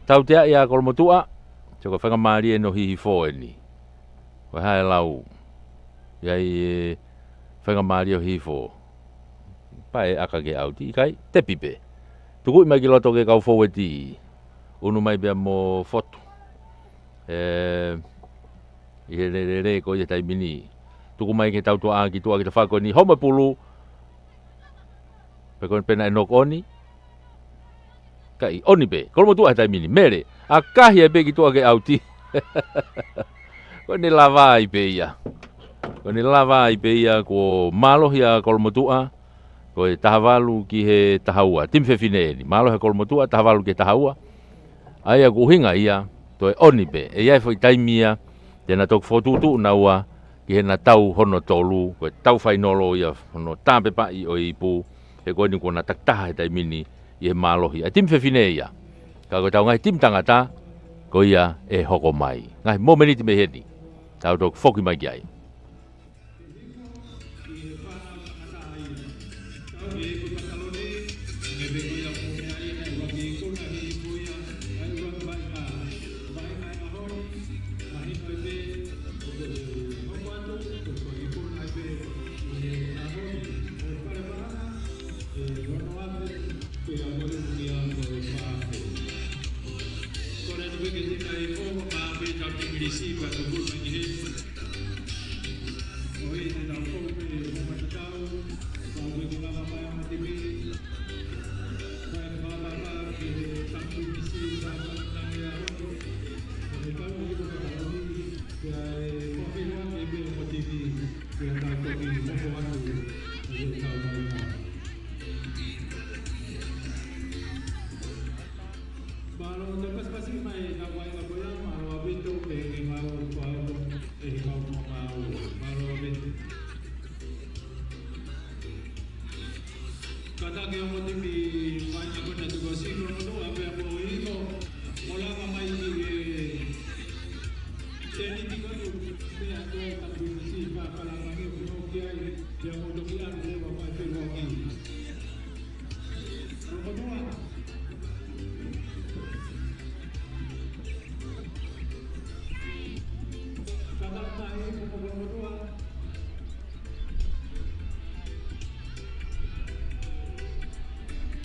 Tautea ia Kolomotuʻa, sio ko e faingamālie eni ʻo Hihifo eni. Ko e hā e lau. ʻI ai e faingamālie ʻo Hihifo. Pae ʻaka ke ʻauti, ʻikai, tepi pē. Tukuʻi mai ki loto ki he kau foueti. ʻUnu mai pea mo Fotu. Ē, ʻi he lelele ko ia taimi ni. Tuku mai ki he tautuʻa ki tuʻa ki he tafaʻaki ko eni. Homo e pulu. Pe ko e pena e knock on. Kae ʻoni pē. Kolomotuʻa he taimi ni. Mele. ʻAkahi ai pē ki tuʻa ke ʻauti. Ko ʻene lava ai pē ia. Ko ʻene lava ai pē ia kuo mālohi ʻa Kolomotuʻa. Ko e taha valu ki he taha ua. Timi fefine eni. Mālohi ʻa Kolomotuʻa, taha valu ki he taha ua. ʻA ia ko e ʻuhinga ia, toe ʻoni pē. ʻE ʻi ai e foʻi taimi ia, te na toki fokotuʻutuʻu naua, ki heʻena tau hono tolu, ko e tau fainolo ia, hono tāpepaʻi ʻo e ipu, he ko eni kuo na takitaha he taimi ni, ʻi he mālohi. ʻA e timi fefine ia. Ka ko ʻetau ngaahi timi tangata, ko ia ʻe hoko mai. Ngaahi momeniti mei heni. Tau toki foki mai ki ai. Mālō e pasipasi mai, ka wai ka koia, mālō ʻaupito, pehē ki he ngāue kuo hoko ʻe he kau mālō, mālō ʻaupito. Kātaki ʻa e ongo timi mai ʻa kona tuku ʻa Sino Motu, ʻa pea mo Hihifo, ʻo lava mai ki he tēniti ko eni, pea ko e ka tuku ʻa Sino, pea ka lava mai ki he ki ai, pea mo toki ʻalu leva mai pē loa ki.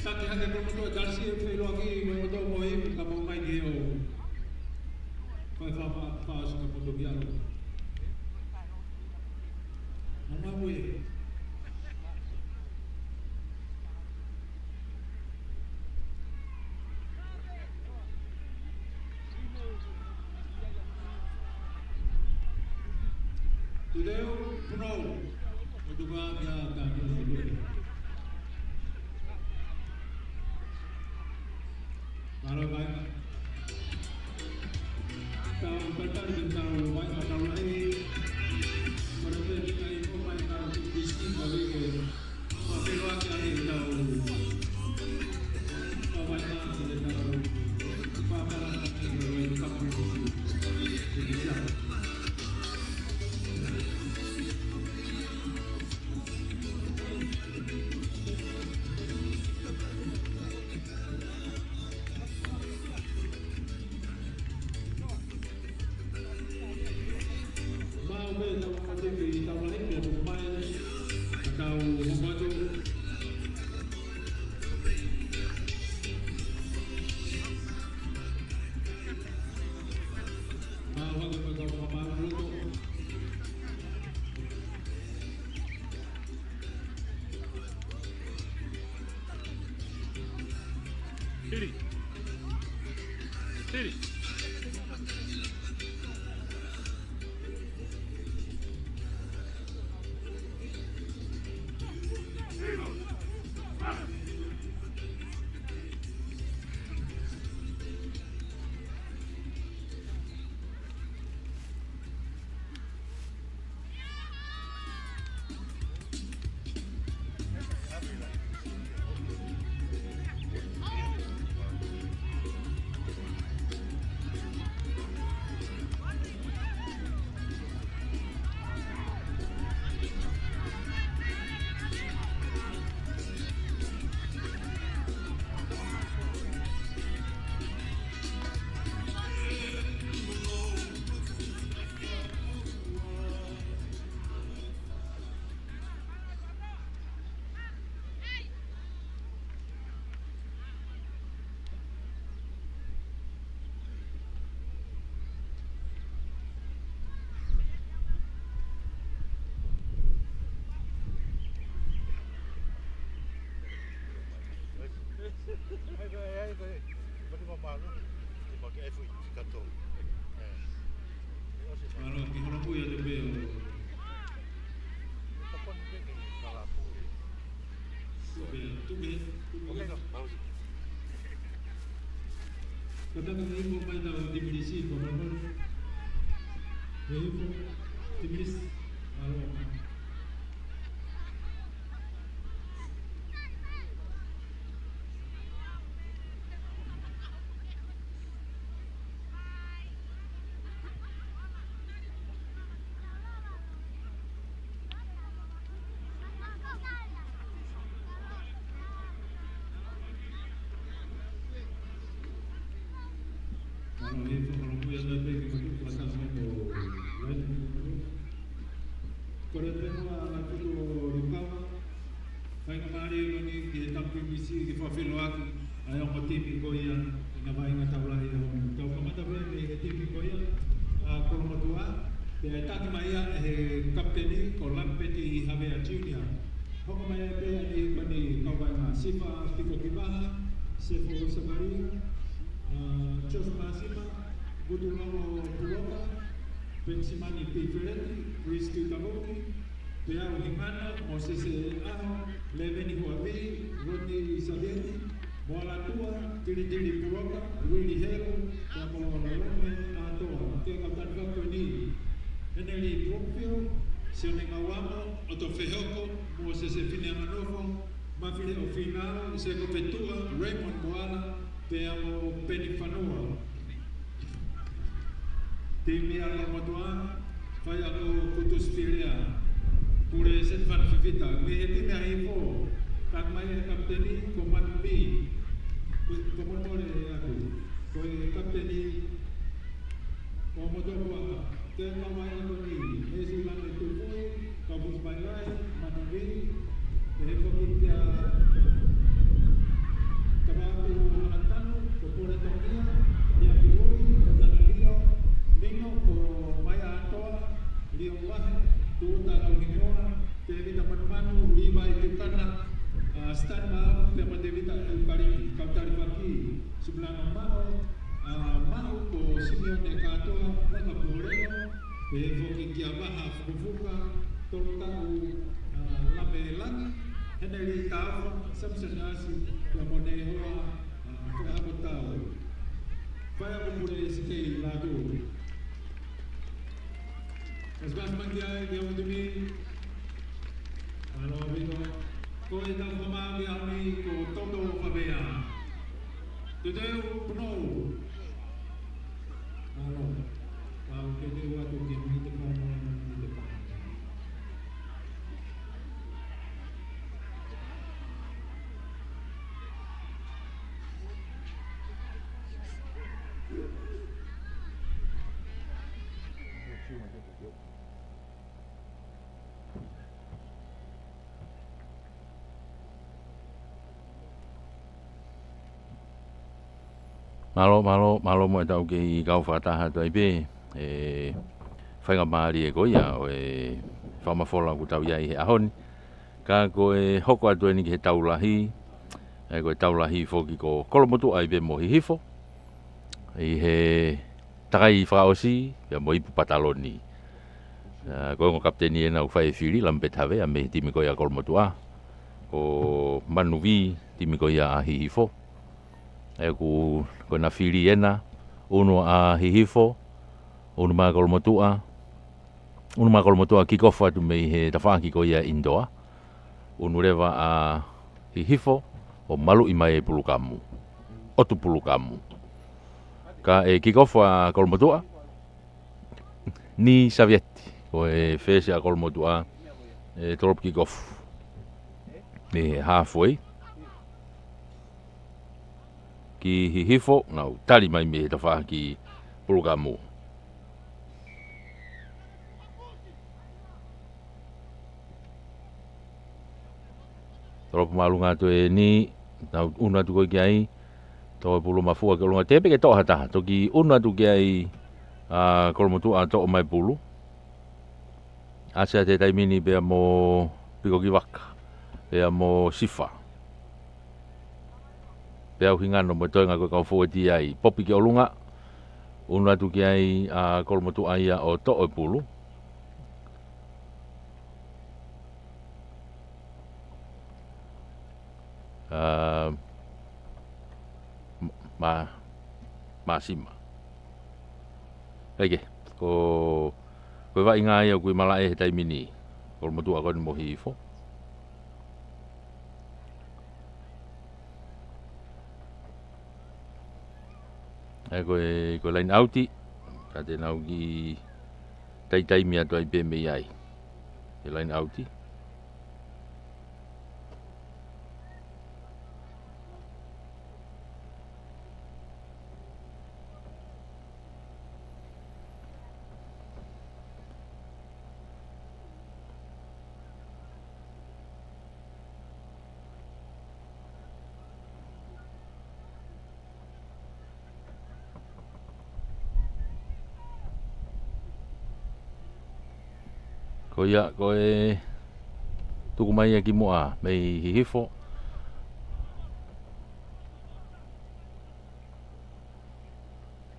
Taki hake ko moto e kalasi e feiloaki ko moto mo i ka mau mai ki o. Ko e fa fa fa si ka moto ki alo. Mamaue. Tuleu, Punau. Motuʻa kia Tākina Tuleu. Mālō mai. Tau tatali, tau mai, tau lahi. Kole pē ki ai, ko mai, tau ki Tīsiti, ko Vike. Ko te loa ki ai, tau. Tau mai, tau, tau. Pāpala, tau, tau, tau. Mau pē tau ʻatā ki he tau lahi, pea tau mai, tau hoko atu. Mau hake pē tau mau loto. Hili. Hili. Mālō, ke holo pui atu pē ʻo. Tupe, tupe, tupe. Kātaki mai mo mai tau Timilisi, ko Malmon. Hei, Timilisi. Mālō. Ano, hei, fakalongo ia na pe ki matu, fata mo mo, lai. Kole pē muʻa ʻa Tutu Liukava. Faingamālie ko eni ki he Tapu Misi ke fakafeʻiloaki ʻa e ongo timi ko ia ʻi he ngaahi vaʻinga tau lahi ʻo e ʻaho ni. Tau kamata pē mei he timi ko ia ʻa Kolomotuʻa, pea ʻe taki mai ia ʻe he kapiteni ko Lampeti Havea Junior. Hoko mai pē ʻa e ko eni kau vaʻinga: Sifa Pikokivaha, Sefo Sakaria, ʻa, Joseph Masima, Vutulongo Puloka, Pensimani Pifeleti, Chris Tuitavoti, Peau Hingano, Mosese ʻAho, Leveni Huavi, Rodney Saviani, Moalatua, Tilitili Puloka, Willie Helu, pea mo Lomeni ʻAtoa. Ke kau tanu ka ko eni: Heneli Brookfield, Sione Ngauamo, ʻOto Fehoko, Mosese Fineanganofo, Mafile ʻOfinau, Seko Petua, Raymond Moala, pea mo Peni Fanua. Timi ʻa Kolomotuʻa, faiako Kutusi Filea, Pule Setefano Fifita. Mei he timi ʻa Hihifo, taki mai ʻa e kapiteni ko Manu Mī. Ko, ko Manu Mole aku. Ko e kapiteni ʻo Motuʻa Puaka. Ke kau mai ʻa ko eni: Mesi Lane Tupui, Kapusi Mailai, Manu Mī, ʻe he foki kia Tavatu Hanatanu, ko Pule Tongia, Ia Kilui, ko Tanalio Mino, ko Maia ʻAtoa, Lio Vahe, Tuta Lauhingoa, Kātoa, Fakapōlelo, pehē foki kia Vaha Fukafuka, Tolutaʻu, ʻa, Lamelani, Heneli Taufa, Samson Asi, pea mo Nehoa, ʻa, Fukafuka Tau. Faiako Pule Sitei Lātū. Kasi kasi mai ki ai, ki he ʻOtu ni. Mālō ʻaupito. Ko e tau fakamālō ki he ʻaho ni ko Toto Pavea. Teuteu Punou. Mālō. Pau ke te ua tu ke mui te pau mo e mui te pau. Mālō, mālō, mālō mo e tau kei kau fakataha atu ai pē, ʻe, faingamālie ko ia ʻo e fakamafola ʻoku tau ʻi ai he ʻaho ni. Ka ko e hoko atu eni ki he tau lahi, ʻe, ko e tau lahi foki ko Kolomotuʻa ai pē mo Hihifo. ʻI he takai fakaʻosi, pea mo Ipu Pataloni. ʻA, ko e ongo kapiteni ena ʻoku fai e fili, Lamipeti Havea, mei he timi ko ia ʻa Kolomotuʻa. Ko Manu Vī, timi ko ia ʻa Hihifo. ʻE, ʻoku, ko ʻena fili ena, unu ʻa Hihifo, unu mai ʻa Kolomotuʻa, unu mai ʻa Kolomotuʻa kick off atu mei he tafaʻaki ko ia ʻinitoa. Unu leva ʻa Hihifo, ʻo maluʻi mai e pulukamu. ʻOtu pulukamu. Ka ʻe kick off ʻa Kolomotuʻa, Ni Savieti, ko e fesi ʻa Kolomotuʻa, ʻe drop kick off. Mei he halfway. Ki Hihifo, nau tali mai mei he tafaʻaki pulukamu. Drop māʻolunga atu eni, nau unu atu ko ē ki ai, toʻo e pulu mafua ki ʻolunga, teʻeki ke toʻo ha taha, toki unu atu ki ai ʻa Kolomotuʻa toʻo mai pulu. ʻAsi ʻa e taimi ni pea mo Piko Kivaka, pea mo Sifa. Pea ʻUhingano mo e toenga ko e kau fōueti ai. Popi ki ʻolunga, unu atu ki ai ʻa Kolomotuʻa ia ʻo toʻo e pulu. ʻA, ma, Masima. Eke, ko, ko e vaʻinga ia ʻoku ʻi malaʻe he taimi ni. Kolomotuʻa ko eni mo Hihifo. ʻE, ko e, ko e line out, ka te nau kiʻi taitaimi atu ai pē mei ai. Ko e line out. Ko ia, ko e tuku mai ia ki muʻa, mei Hihifo.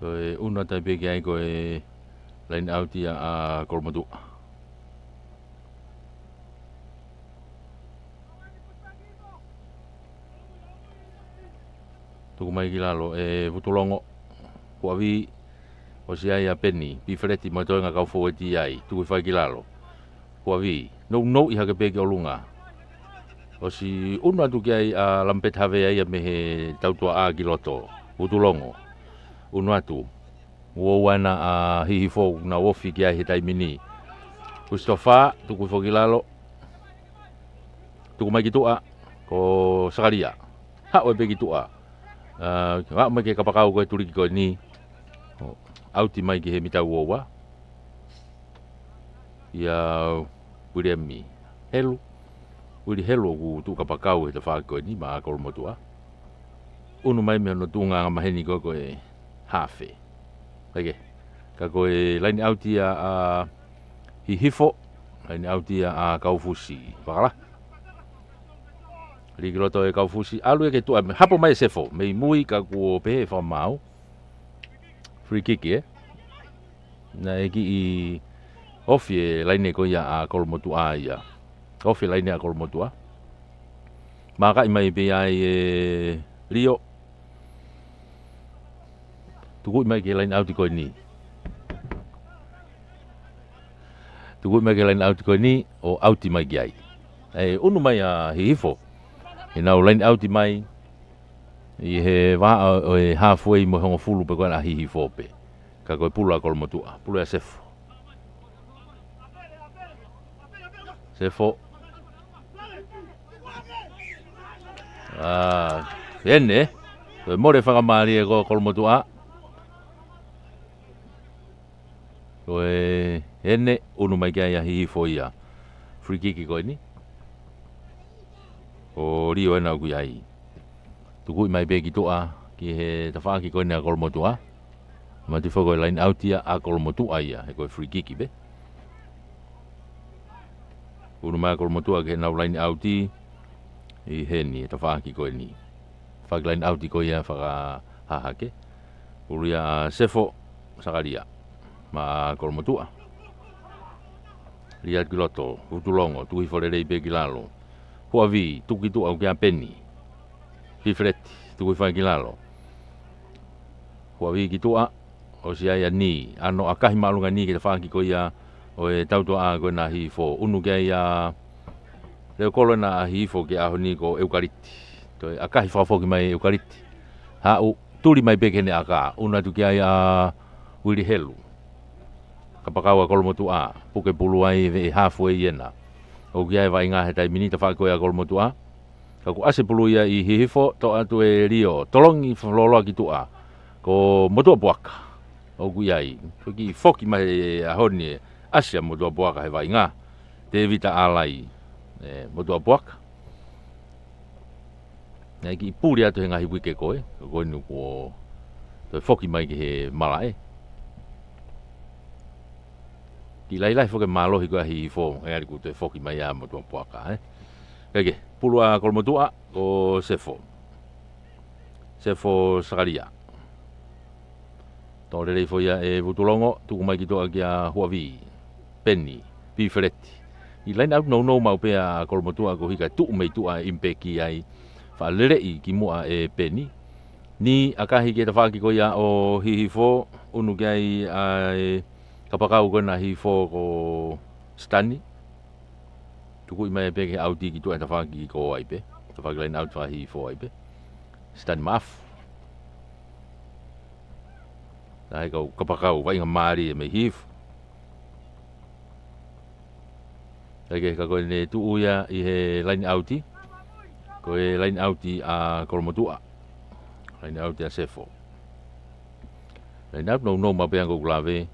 Ko e unu atu ai pē ki ai ko e line out ia ʻa Kolomotuʻa. Tuku mai ki lalo, ʻe Vutulongo, Huavi, ʻosi ʻi ai ʻa Peni, Pifeleti mo e toenga kau fōueti ai, tuku hifo ai ki lalo. Huavi, nounou ʻi hake pē ki ʻolunga. ʻOsi unu atu ki ai ʻa Lamipeti Havea ia mei he tautuʻa ʻa ki loto. Vutulongo. Unu atu. Uoua ena ʻa Hihifo naʻe ofi ki ai he taimi ni. Kusitofa, tuku hifo ki lalo. Tuku mai ki tuʻa, ko Sakalia. Haʻu ai pē ki tuʻa. ʻA, haʻu mai ki he kapakau ko e tuliki ko eni. ʻAuti mai ki he mita uoua. ʻIa Viliami Helu. Vili Helu ʻoku tuʻu kapakau he tafaʻaki ko eni maʻa Kolomotuʻa. Unu mai mei hono tuʻunga angamaheni ko ē ko e hafe. Eke. Ka ko e line out ia ʻa Hihifo, line out ia ʻa Kaufusi. Fakala. Lī ki loto ʻe Kaufusi, ʻalu ia ki tuʻa, hapo mai e sefo, mei mui ka kuo pehē fakamaau. Free kick, ē? Naʻe kiʻi ofi e laine ko ia ʻa Kolomotuʻa ia. Ofi e laine ʻa Kolomotuʻa. Mākaʻi mai pē ia ʻe Lio. Tukuʻi mai ki he laine ʻauti ko eni. Tukuʻi mai ki he laine ʻauti ko eni, ʻo ʻauti mai ki ai. ʻE ʻunu mai ʻa Hihifo. ʻI heʻenau laine ʻauti mai. ʻI he vahaʻa ʻo e halfway mo e hongofulu pē ko ena ʻa Hihifo pē. Ka ko e pulu ʻa Kolomotuʻa. Pulu ʻa Sefo. Sefo. ʻA, ʻEne. Ko e mole fakamālie ko Kolomotuʻa. Ko ʻEne, ʻunu mai ki ai ʻa Hihifo ia. Free kick ko eni. Ko Lio ena ʻoku ʻi ai. Tukuʻi mai pē ki tuʻa, ki he tafaʻaki ko ena ʻa Kolomotuʻa. Mati foki ko e laine ʻauti ia ʻa Kolomotuʻa ia, he ko e free kick pē. ʻUnu mai ʻa Kolomotuʻa ki heʻenau laine ʻauti, ʻi heni, he tafaʻaki ko eni. Faki laine ʻauti ko ia fakahahake. Pulu ia ʻa Sefo, Sakalia. Maʻa Kolomotuʻa. Liat ki loto, Vutulongo, tuku hifo lelei pē ki lalo. Huavi, tuku ki tuʻa ʻoku ʻia Peni. Pifeleti, tuku hifo ai ki lalo. Huavi ki tuʻa, ʻosi ʻia Ni, ʻano ʻakahi māʻolunga Ni ki he tafaʻaki ko ia ʻo e tautuaʻa ko ena ʻa Hihifo. ʻUnu ki ai ʻa Leokolo ena ʻa Hihifo ki he ʻaho ni ko ʻEukaliti. Toe ʻakahi fakafoki mai ʻEukaliti. Haʻu, tuli mai pē ki heʻene ʻaka, ʻunu atu ki ai ʻa Uili Helu. Kapakau ʻa Kolomotuʻa, puke pulu ai veʻe halfway ena. ʻOku ʻi ai e vaʻinga he taimi ni tafaʻaki ko ia ʻa Kolomotuʻa. Ka kuo ʻasi e pulu ia ʻi Hihifo, toʻo atu ʻe Lio, tolongi fakaloloa ki tuʻa. Ko Motuʻa Puaka, ʻoku ʻi ai. Ko e kiʻi foki mai he ʻaho ni ʻe ʻasi ʻa Motuʻa Puaka he vaʻinga. Tēvita ʻAlai, ʻe, Motuʻa Puaka. Naʻe kiʻi puli atu he ngaahi uike ko ē, ko eni kuo toe foki mai ki he malaʻe. Kiʻi lahilahi foki e mālohi ko ē ʻa Hihifo, ʻe ʻalu kuo toe foki mai ʻa Motuʻa Puaka, ē. Kae kehe, pulu ʻa Kolomotuʻa, ko Sefo. Sefo Sakalia. Toʻo lelei foki ia ʻe Vutulongo, tuku mai ki tuʻa kia Huavi. Peni, Pifeleti. ʻI laine ʻauti nounou maʻu pē ʻa Kolomotuʻa koeʻuhi ka tuʻu mei tuʻa e ʻimipeki ai. Faʻa leleʻi ki muʻa ʻe Peni. Ni ʻakahi ki he tafaʻaki ko ia ʻo Hihifo, ʻunu ki ai ʻa e kapakau ko ena ʻa Hihifo ko Sitani. Tukuʻi mai pē ki he ʻauti ki tuʻa e tafaʻaki ko ē ai pē. Tafaʻaki laine ʻauti fakaHihifo ai pē. Sitani Maʻafu. Naʻe kau kapakau, vaʻinga mālie mei Hihifo. Kae kehe ka ko ʻene tuʻu ia ʻi he laine ʻauti. Ko e laine ʻauti ʻa Kolomotuʻa. Laine ʻauti ʻa Sefo. Laine ʻauti nounou maʻu pē ʻa ʻoku lave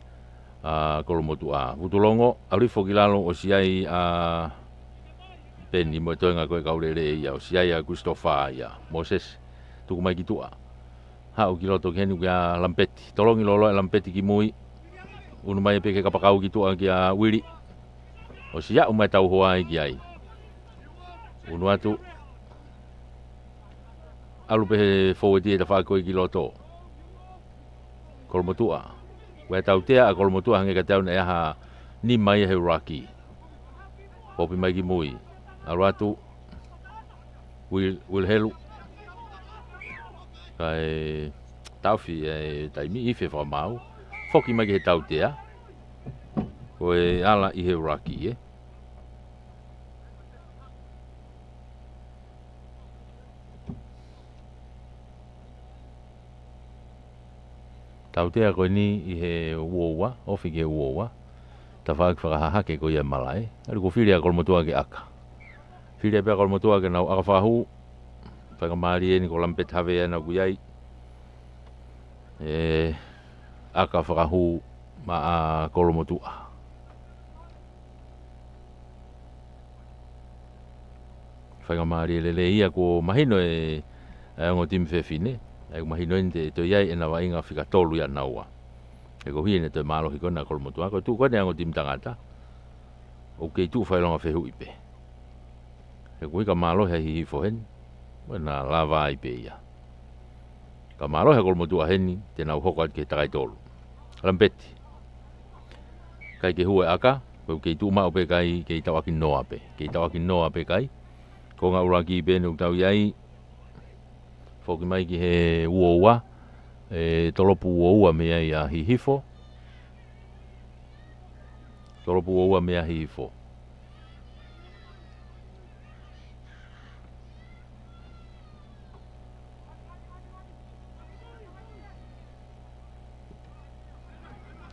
ʻa Kolomotuʻa. Vutulongo, ʻalu hifo ki lalo ʻosi ʻia Peni mo e toenga ko ē kau lele ia ʻosi ʻia Kulisitofā ia. Mōsese, tuku mai ki tuʻa. Haʻu ki loto ki heni kia Lamipeti. Tolongi loloa ʻe Lamipeti ki mui. ʻUnu mai pē ki he kapakau ki tuʻa kia Uili. ʻOsi aʻu mai tauhoa ai ki ai. ʻUnu atu. ʻAlu pē he fōueti e tafaʻaki ko ē ki loto. Kolomotuʻa. Ko e tautea ʻa Kolomotuʻa hangē kiate au naʻe ʻi ai ha nima ia he ʻuluaki. Popi mai ki mui. ʻAlu atu. Uili, Uili Helu. Kae taʻofi e taimi, ifi e fakamaau. Foki mai ki he tautea. Ko e ala ʻi he ʻuluaki, ē. Tautea ko eni ʻi he uaua, ofi ki he uaua. Tafaʻaki fakahahake ko ia e malaʻe. ʻAlu kuo fili ʻa Kolomotuʻa ke ʻaka. Fili pē ʻa Kolomotuʻa ke nau ʻaka fakahū. Faingamālie eni ko Lamipeti Havea ena ʻoku ʻi ai. ʻE ʻaka fakahū maʻa Kolomotuʻa. Faingamālie lelei ia kuo mahino e, e ongo timi fefine, ʻe mahino eni te, toe ʻi ai ʻena vaʻinga fika tolu ia naua. He koeʻuhi ʻene toe mālohi ko ena ʻa Kolomotuʻa, ko e tuʻu ko ena e ongo timi tangata. ʻOku kei tuʻu fakaʻilonga fehuʻi pē. He koeʻuhi ka mālohi ʻa Hihifo heni, ʻena lava ai pē ia. Ka mālohi ʻa Kolomotuʻa heni, te nau hoko atu ki he takai tolu. Lamipeti. ʻikai ke hū e ʻaka, pea kei tuʻu maʻu pē kai, kei tauʻaki noa pē. Kei tauʻaki noa pē kai. Konga ʻuluaki pē ʻoku tau ʻi ai. Foki mai ki he uoua. ʻE, tolopu uoua mei ai ʻa Hihifo. Tolopu uoua mei ai ʻa Hihifo.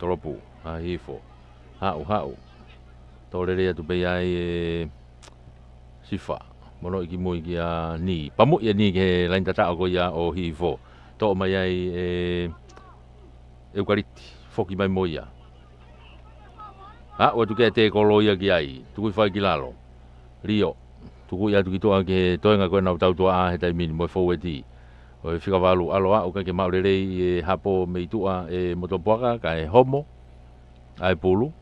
Tolopu, ʻa Hihifo. Haʻu, haʻu. Tō lelei atu pē ʻi ai ʻe Sifa. Mono ʻi ki mui kia Ni. Pamuʻi ʻe Ni ki he laini tataʻo ko ia ʻo Hihifo. Toʻo mai ai ʻe ʻEukaliti. Foki mai mo ia. Haʻu atu ki he tēkolo ia ki ai. Tuku hifo ai ki lalo. Lio. Tuku ia atu ki tuʻa ki he toenga ko ena ʻoku tau tuʻa he taimi ni mo e foueti. ʻO e fika valu ʻalu ʻo aʻu ʻikai ke maʻu lelei ʻe Hapo mei tuʻa ʻe Motuʻapuaka kae homo. ʻA e pulu.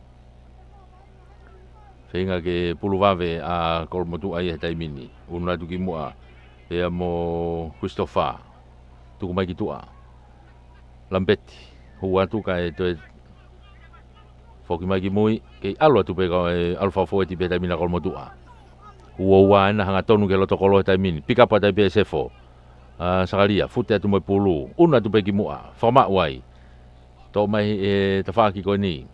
Feinga ke pulu vave ʻa Kolomotuʻa ia he taimi ni. Unu atu ki muʻa. Pea mo Christopher. Tuku mai ki tuʻa. Lampeti. Hū atu kae toe foki mai ki mui. Kei ʻalu atu pē ka ʻe ʻalu fakafoueti pē he taimi ni ʻa Kolomotuʻa. Uoua ena hangatonu ki he loto kolo he taimi ni. Pikapu atu ai pē ʻe Sefo. ʻA Sakalia. Fute atu mo e pulu. Unu atu pē ki muʻa. Fakamaʻu ai. Toʻo mai ʻe tafaʻaki ko eni.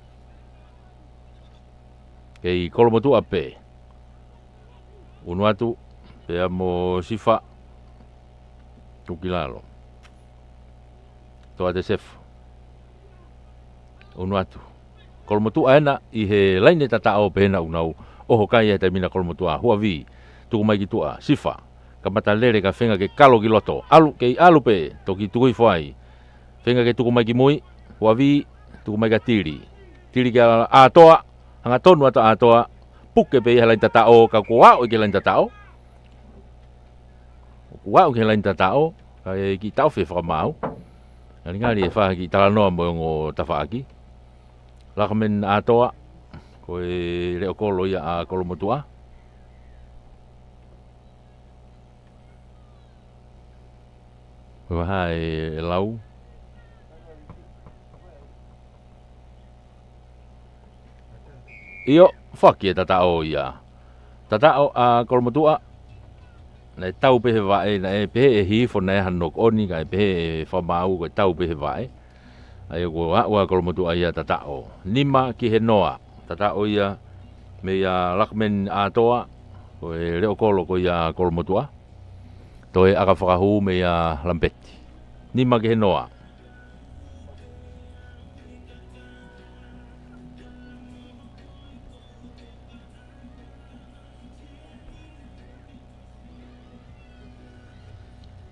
Kei Kolomotuʻa pē. Unu atu, pea mo Sifa. Tuku ki lalo. Toʻa ʻe Sefo. Unu atu. Kolomotuʻa ena ʻi he laini tataʻo pē ena ʻoku nau ʻoho kai he taimi ni ʻa Kolomotuʻa. Huavi. Tuku mai ki tuʻa. Sifa. Kamata lele ka feinga ke kalo ki loto. ʻAlu, kei ʻalu pē. Toki tuku hifo ai. Feinga ke tuku mai ki mui, Huavi, tuku mai kia Tili. Tili kia ʻAtoa, hangatonu atu ʻa ʻAtoa, puke pē ia he laini tataʻo, ka kuo aʻu ki he laini tataʻo. Kuo aʻu ki he laini tataʻo, kae kiʻi taʻofi e fakamaau. Ngalingali ʻe fai ha kiʻi talanoa mo e ongo tafaʻaki. Lakamen ʻAtoa, ko e leʻo kolo ia ʻa Kolomotuʻa. Ko e vaha ʻe lau. ʻIo, faki e tataʻo ia. Tataʻo ʻa Kolomotuʻa. Naʻe tau pē he vaʻe, naʻe pehē ʻe Hihifo naʻe hano koʻoni, kae pehē ʻe Fakamaau ko e tau pē he vaʻe. ʻA ia ko e ʻaʻua Kolomotuʻa ia tataʻo. Nima ki he noa. Tataʻo ia mei a Lakmen ʻAtoa, ko e leʻo kolo ko ia Kolomotuʻa. Toe ʻaka fakahū mei a Lampeti. Nima ki he noa.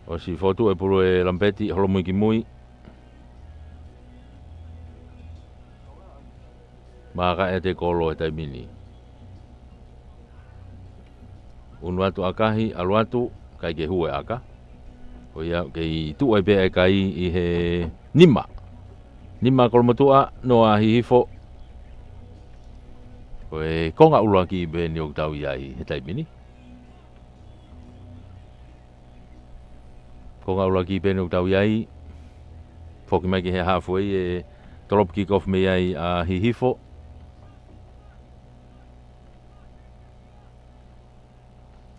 ʻOsi fotu e pulu ʻe Lampeti, holomui ki mui. Maka e te kolo e taimi ni. Unu atu ʻakahi, ʻalu atu, ʻikai ke hū e ʻaka. Ko ia, kei tuʻu ai pē ʻa e kai ʻi he nima. Nima Kolomotuʻa, noa Hihifo. Ko e konga ʻuluaki pē eni ʻoku tau ʻi ai he taimi ni. Konga ʻuluaki pē eni ʻoku tau ʻi ai. Foki mai ki he halfway ʻe tolopu kick off mei ai ʻa Hihifo.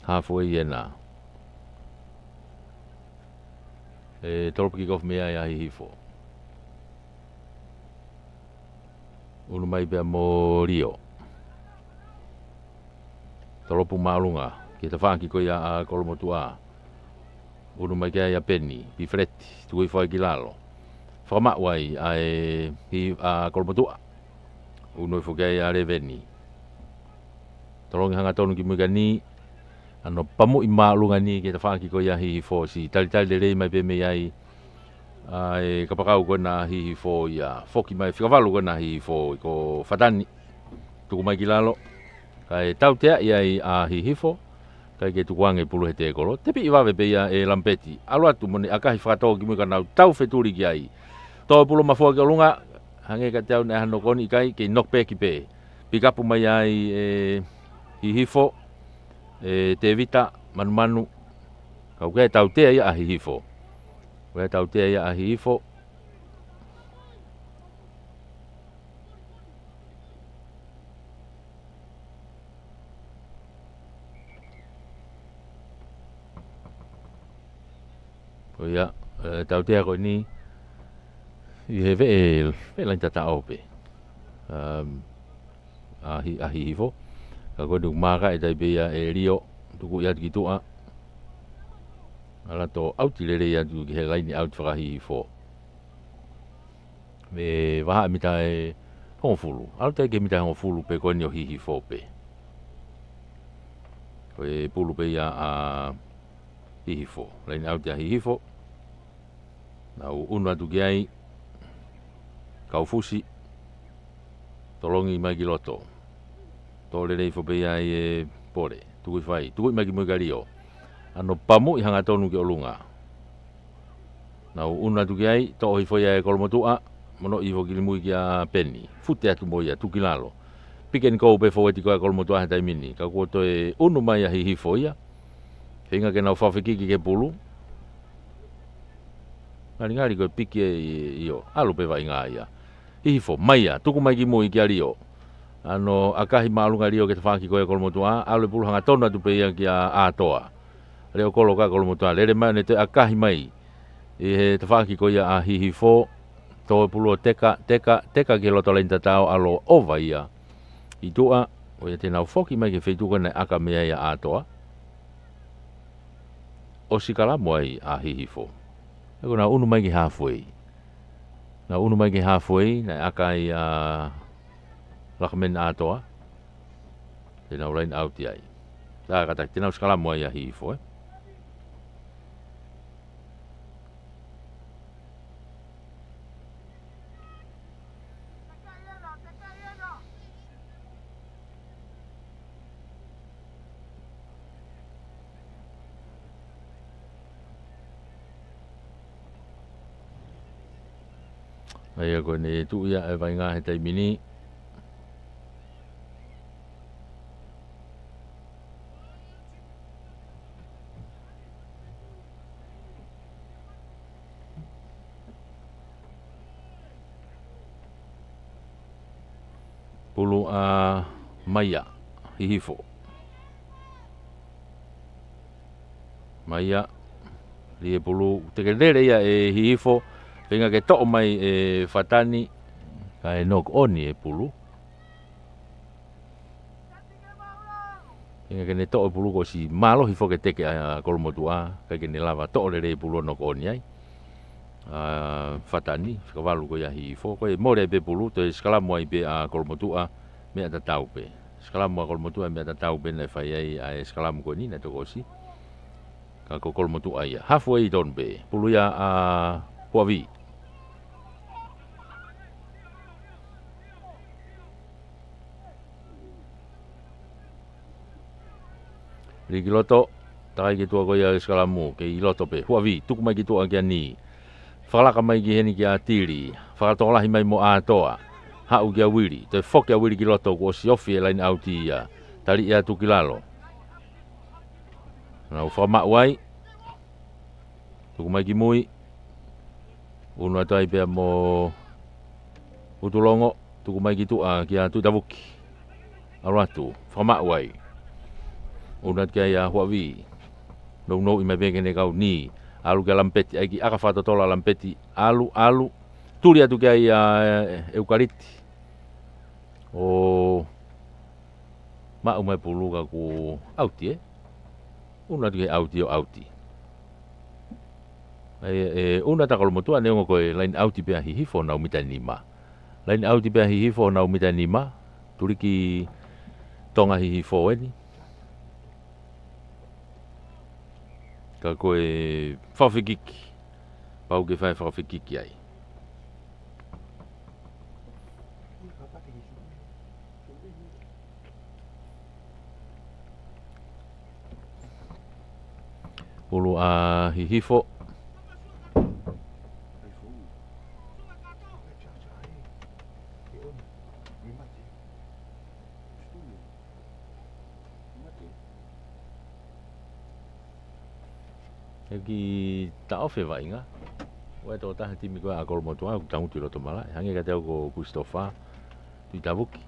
Halfway ena. ʻE tolopu kick off mei ai ʻa Hihifo. Unu mai pea mo Lio. Tolopu māʻolunga, ki he tafaʻaki ko ia ʻa Kolomotuʻa. Unu mai ki ai ʻa Peni, Pifeleti, tuku hifo ai ki lalo. Fakamaʻu ai ʻa e Hi-, ʻa Kolomotuʻa. Unu hifo ki ai ʻa Leveni. Tolongi hangatonu ki mui kia Ni, ʻa hono pamuʻi māʻolunga Ni ki he tafaʻaki ko ia Hihifo, ʻosi talitali lelei mai pē mei ai, ʻa e kapakau ko ena Hihifo ia, foki mai, fika valu ko ena Hihifo, ko Fatani, tuku mai ki lalo, kae tauteaʻi ai ʻa Hihifo, ʻikai ke tukuange pulu he tēkolo, tepiʻi vave pē ia ʻe Lampeti, ʻalu atu mo ne ʻakahi fakatō ki mui ka nau tau fetuli ki ai. Tō pulu mafua ki ʻolunga, hangē kiate au naʻe hano koʻoni ʻikai, kei knock back pē. Pikapu mai ai ʻe Hihifo, ʻe Tevita, Manumanu. Ka ʻoku ʻi ai e tautea ia ʻa Hihifo. ʻOku ʻi ai e tautea ia ʻa Hihifo. ʻIo, ʻe, tautea ko eni, ʻi he veʻe, veʻe laine tataʻo pē. Um, ʻa Hi-, ʻa Hihifo. Ka ko eni ʻoku mākaʻi tai pē ia ʻe Lio, tuku ia atu ki tuʻa. ʻAlu atu ʻo ʻauti lelei atu ki he laine ʻauti faka-Hihifo. Mei he vahaʻa mita ʻe hongofulu. ʻAlu atu ki he mita ʻe hongofulu pē ko eni ʻo Hihifo pē. Ko e pulu pē ia ʻa Hihifo. Laine ʻauti ʻa Hihifo. Nau ʻunu atu ki ai. Kaufusi. Tolongi mai ki loto. Toʻo lelei hifo pē ia ʻe Pole. Tuku hifo ai. Tuku mai ki mui kia Lio. ʻAno pamuʻi hangatonu ki ʻolunga. Nau ʻunu atu ki ai, toʻo hifo ia ʻe Kolomotuʻa, mono hifo ki mui kia Peni. Fute atu mo ia, tuku ki lalo. Pick and go pē fōueti ko ia ʻa Kolomotuʻa he taimi ni. Ka kuo toe ʻunu mai ʻa Hihifo ia. Feinga ke nau fakafekiki ki he pulu. Ngalingali ko e piki ē ʻio, ʻalu pē vaʻinga ia. Hihifo, mai ia, tuku mai ki mui kia Lio. ʻAno ʻakahi māʻolunga ʻa Lio ki he tafaʻaki ko ia ʻa Kolomotuʻa, ʻalu e pulu hangatonu atu pē ia kia ʻAtoa. Leʻo kolo ko ia ʻa Kolomotuʻa, lele mai ʻo ne toe ʻakahi mai. ʻI he tafaʻaki ko ia ʻa Hihifo, tō e pulu ʻo teka, teka, teka ki he loto laine tataʻo ʻalu ʻo ova ia. ʻI tuʻa, ʻo ia te nau foki mai ki he feituʻu ko ē naʻe ʻaka mei ai ʻa ʻAtoa. ʻO sikalamu ai ʻa Hihifo. ʻE ko nau ʻunu mai ki he halfway. Nau ʻunu mai ki he halfway, naʻe ʻaka ai ʻa Lakamena ʻAtoa. Te nau laine ʻauti ai. Tā kātaki, te nau sikalamu ai ʻa Hihifo, ē. ʻA ia ko eni tuʻu ia e vaʻinga he taimi ni. Pulu ʻa Maia, Hihifo. Maia, lī e pulu, teke lele ia ʻe Hihifo, feinga ke toʻo mai ʻe Fatani, kae knock on e pulu. Feinga ke ne toʻo e pulu kuo ʻosi mālohi foki e teke ʻa Kolomotuʻa, kae ke ne lava toʻo lele e pulu ʻo knock on ai. ʻA Fatani, fika valu ko ia ʻa Hihifo, ko e mole pē pulu, toe sikalamu ai pē ʻa Kolomotuʻa, meʻa tatau pē. Sikalamu ʻa Kolomotuʻa, meʻa tatau pē naʻe fai ai ʻa e sikalamu ko eni, naʻe toki ʻosi. Ka ko Kolomotuʻa ia. Halfway tonu pē. Pulu ia ʻa Huavi. Lī ki loto, takai ki tuʻa ko ia e sikalamu, kei loto pē. Huavi, tuku mai ki tuʻa kia Ni. Fakalaka mai ki heni kia Tili. Fakatokolahi mai mo ʻAtoa. Haʻu kia Uili. Toe foki ʻa Uili ki loto, kuo ʻosi ofi e laine ʻauti ia. Tali ia tuku ki lalo. Nau fakamaʻu ai. Tuku mai ki mui. ʻUnu atu ai pea mo Utulongo. Tuku mai ki tuʻa kia Tuʻitavuki. ʻAlu atu. Fakamaʻu ai. ʻUnu atu ki ai ʻa Huavi. Nounou mai pē ki heʻene kau Ni. ʻAlu kia Lampeti. ʻAi ki ʻaka fakatotolo ʻa Lampeti. ʻAlu, ʻalu. Tuli atu ki ai ʻa ʻEukaliti. ʻO maʻu mai pulu ka kuo ʻauti, ē? ʻUnu atu ki he ʻauti ʻo ʻauti. ʻE, ʻe, ʻunu atu ʻa Kolomotuʻa neongo ko e laine ʻauti pē ʻa Hihifo honau mita nima. Laine ʻauti pē ʻa Hihifo honau mita nima. Tuli ki Tonga Hihifo eni. Ka ko e fakafekiki. Pau ke fai fakafekiki ai. Pulu ʻa Hihifo. ʻE ki taʻofi e vaʻinga. ʻOku ʻi ai e tokotaha he timi ko ia ʻa Kolomotuʻa, ʻoku tangutu ʻi loto malaʻe. Hangē kiate au ko Christopher Tuʻitavuki.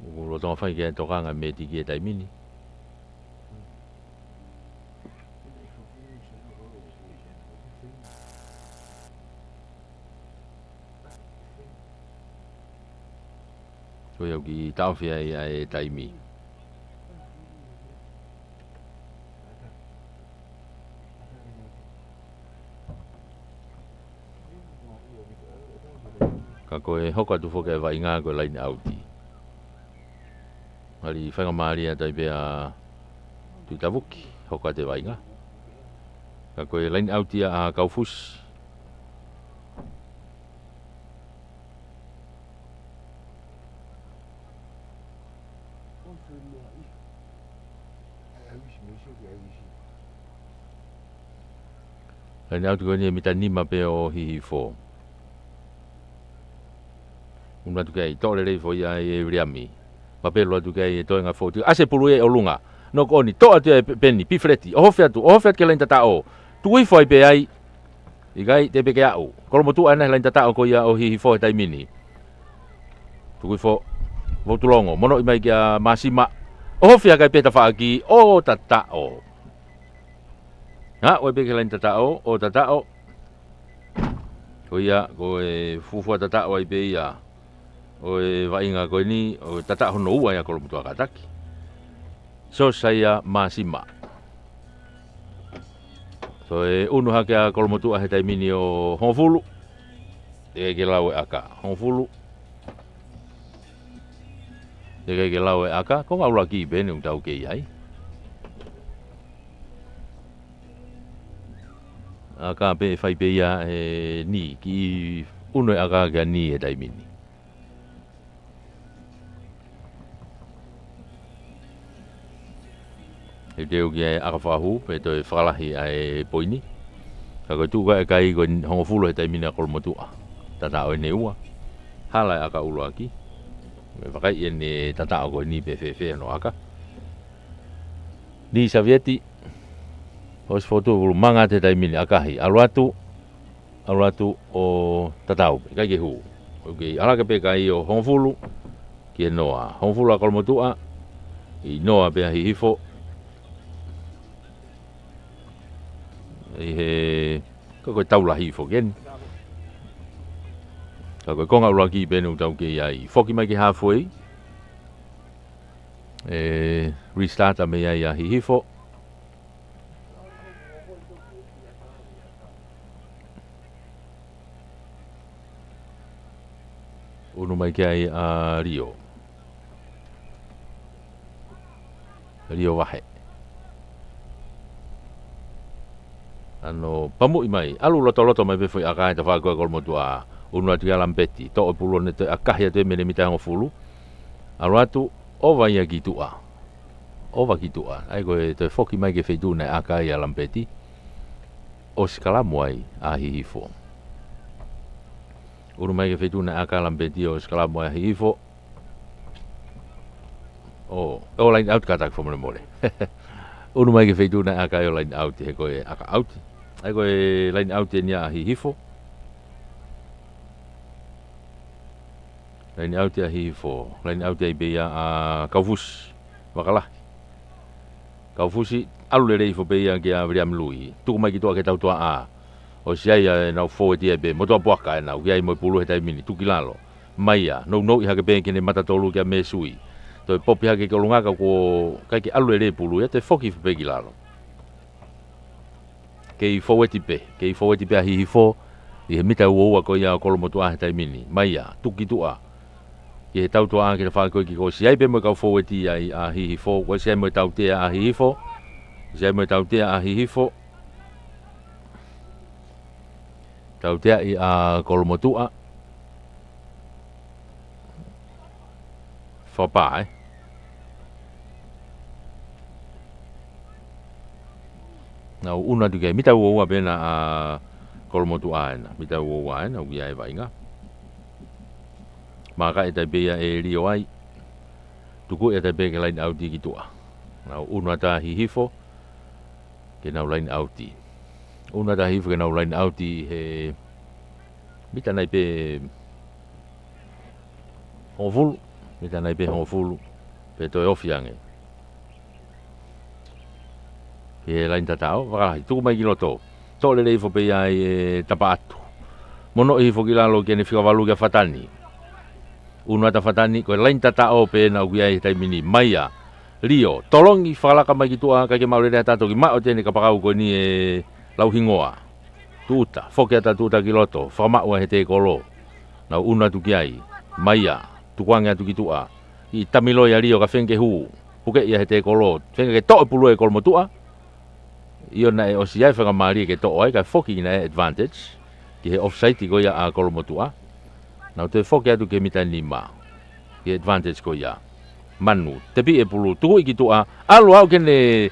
ʻOku lolotonga fai ki ai e tokanga mētiki he taimi ni. Ko ia ʻoku taʻofi ai ʻa e taimi. Ka ko e hoko atu foki ʻa e vaʻinga ko e laine ʻauti. Hali faingamālie atu ai pē ʻa Tuʻitavuki, hoko atu e vaʻinga. Ka ko e laine ʻauti ʻa Kaufusi. Laine ʻauti ko eni ʻe mita nima pē ʻo Hihifo. Unu atu ki ai, toʻo lelei foki ia ʻe Viliami. Mapelu atu ki ai e toenga foʻi. ʻAsi e pulu ia ʻi ʻolunga. Knock on, toʻo atu ia ʻe Pe-, Peni, Pifileti. ʻOhofi atu, ʻohofi atu ki he laine tataʻo. Tuku hifo ai pē ai. ʻIkai, teʻeki pē ke aʻu. Kolomotuʻa ena he laine tataʻo ko ia ʻo Hihifo he taimi ni. Tuku hifo, Votulongo, monoʻi mai kia Māsima. ʻOhofi hake ai pē tafaʻaki, ʻo tataʻo. Aʻu ai pē ki he laine tataʻo, ʻo tataʻo. Ko ia, ko e fuofua tataʻo ai pē ia ʻo e vaʻinga ko eni, ʻo tataʻo hono ua ia ʻa Kolomotuʻa kātaki. Siosaia Māsima. Toe unu hake ʻa Kolomotuʻa he taimi ni ʻo hongofulu. Teʻeki ke lau e ʻaka. Hongofulu. Teʻeki ke lau e ʻaka. Konga ʻuluaki pē eni ʻoku tau kei ai. ʻAka pē ʻe fai pē ia ʻe Ni, kiʻi unu e ʻaka kia Ni he taimi ni. He teu ki he ʻaka fakahū, pea toe fakalahi ʻa e poini. Ka ko e tuʻu ko ē ʻa e kai ko e hongofulu he taimi ni ʻa Kolomotuʻa. Tataʻo ʻeni ʻe ua. Hala e ʻaka ʻuluaki. Mou vakai ʻeni e tataʻo ko eni pe fēfē hono ʻaka. Ni Savieti. ʻOsi fotu ʻulu manga he taimi ni ʻakahi. ʻAlu atu. ʻAlu atu ʻo tatau, ʻikai ke hū. ʻOku kei ʻalu hake pē kai ʻo hongofulu ki he noa. Hongofulu ʻa Kolomotuʻa, ʻi noa pē ʻa Hihifo. ʻI he, ka ko e tau lahi foki eni. Ka ko e konga ʻuluaki pē eni ʻoku tau kei ai. Foki mai ki he halfway. ʻE restart mai ai ʻa Hihifo. Unu mai ki ai ʻa Lio. Lio Vahe. ʻAno pamuʻi mai. ʻAlu lotoloto mai pē foʻi ʻaka he tafaʻaki ko ē ʻa Kolomotuʻa. Unu atu kia Lamipeti. Toʻo e pulu ʻo ne toe ʻakahi atu ʻe mene mita hongofulu. ʻAlu atu, ʻova ia ki tuʻa. ʻOva ki tuʻa. ʻA ia ko e toe foki mai ki he feituʻu naʻe ʻaka ai ʻa Lamipeti. ʻOsi kalamu ai ʻa Hihifo. Unu mai ki he feituʻu naʻe ʻaka ai ʻa Lamipeti ʻosi kalamu ai ʻa Hihifo. ʻO, ʻo laine ʻauti kātaki fakamolemole. Unu mai ki he feituʻu naʻe ʻaka ai ʻo laine ʻauti he ko e ʻaka ʻauti. ʻA ia ko e laine ʻauti ʻeni ʻa Hihifo. Laine ʻauti ʻa Hihifo. Laine ʻauti ai pē ia ʻa Kaufusi. Vakalahi. Kaufusi, ʻalu lelei hifo pē ia kia Viliami Lui. Tuku mai ki tuʻa ki he tautuaʻa. ʻOsi ʻi ai ʻenau fōueti ai pē. Motuʻa puaka ʻenau. ʻOku ʻi ai mo e pulu he taimi ni. Tuku ki lalo. Mai ia. Nounou hake pē ki heʻene mata tolu kia Mēsui. Toe popi hake ki ʻolunga ka kuo ʻikai ke ʻalu lelei e pulu ia. Toe foki hifo pē ki lalo. Kei fōueti pē, kei fōueti pē ʻa Hihifo, ʻi he mita ua ua ko ia ʻo Kolomotuʻa he taimi ni. Mai ia, tuku ki tuʻa. Ki he tautuaʻa ki he tafaʻaki ko ē ʻoku ʻosi ʻi ai pē mo e kau fōueti ai ʻa Hihifo, ʻoku ʻosi ʻi ai mo e tautea ʻa Hihifo, ʻosi ʻi ai mo e tautea ʻa Hihifo. Tauteaʻi ʻa Kolomotuʻa. Fakapā, ē? Naʻa ku ʻunu atu ki ai, mita ua ua pē ena ʻa Kolomotuʻa ena, mita ua ua ena, ʻoku ʻi ai e vaʻinga. Maka e tai pē ia ʻe Lio ai. Tuku e tai pē ki he laine ʻauti ki tuʻa. Naʻa ku ʻunu atu ʻa Hihifo. Ke nau laine ʻauti. ʻUnu atu ʻa Hihifo ke nau laine ʻauti he mita nai pē hongofulu, mita nai pē hongofulu, pea toe ofi ange. Ki he laine tataʻo, fakalahi, tuku mai ki loto. Toʻo lelei hifo pē ia ʻe Tapaʻatu. Monoʻi hifo ki lalo ki heʻene fika valu kia Fatani. ʻUnu ʻa Tafatani, ko e laini tataʻo pē naʻa ʻoku ʻi ai he taimi ni. Mai ia Lio, tolongi fakalaka mai ki tuʻa, kae ke maʻu lelei ʻa e taʻoto ki maʻo tene kapakau ko eni e lauhingoa. Tuʻuta, foki atu ʻa Tuʻuta ki loto, fakamaʻu ʻa e he tēkolo. Nau ʻunu atu ki ai, mai ia, tukuange atu ki tuʻa. ʻI tamiloi ʻa Lio ka fenga ke hū, puke ia he tēkolo, fenga ke toʻo e pulu ʻe Kolomotuʻa. ʻIo naʻe ʻosi ʻi ai e faingamālie ke toʻo ai, kae foki naʻe advantage ki he offside ko ia ʻa Kolomotuʻa. Nau toe foki atu ki he mita nima ki he advantage ko ia. Manu, tepi e pulu, tukuʻi ki tuʻa, ʻalu au ke ne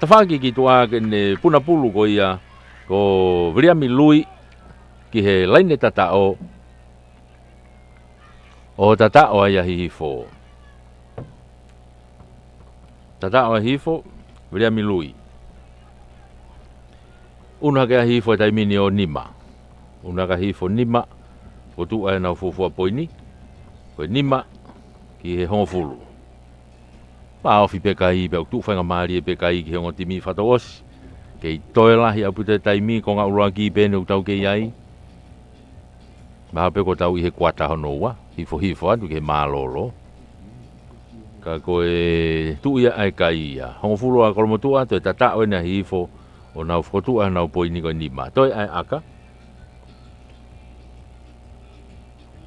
tafaʻaki ki tuʻa ke ne puna pulu ko ia, ko Viliami Lui ki he laini tataʻo, ʻo tataʻo ai ʻa Hihifo. Tataʻo ʻa Hihifo, Viliami Lui. ʻUnu hake ʻa Hihifo he taimi ni ʻo nima. ʻUnu hake ʻa Hihifo nima, ko tuʻa ʻenau fuofua poini. Ko e nima ki he hongofulu. Maʻofi pē kai, pea ʻoku tuʻu faingamālie pē kai ki he ongo timi fakatouʻosi. Kei toe lahi ʻaupito e taimi, konga ʻuluaki pē eni ʻoku tau kei ai. Mahalo pē kuo tau ʻi he kuata hono ua, hifohifo atu ki he mālōlō. Ka ko e tuʻu ia ʻa e kai ia. Hongofulu ʻa Kolomotuʻa, toe tataʻo eni ʻa Hihifo, ʻo nau fokotuʻu ʻenau poini ko e nima. Toe ʻa e ʻaka.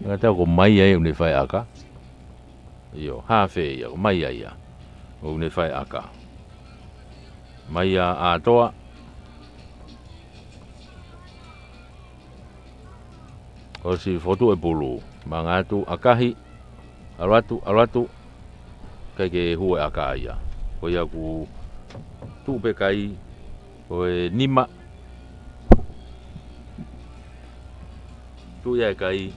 Ngata ko mai ai ʻoku ne fai ʻaka. ʻIo, hafe ia, ko mai ai ia. ʻOku ne fai ʻaka. Mai ia ʻa Toa. ʻOsi fokotuʻu e pulu. Manga atu, ʻakahi. ʻAlu atu, ʻalu atu. Kae ke hū e ʻaka ia. Ko ia ʻoku tuʻu pē kai. Ko e nima. Tuʻu ia e kai.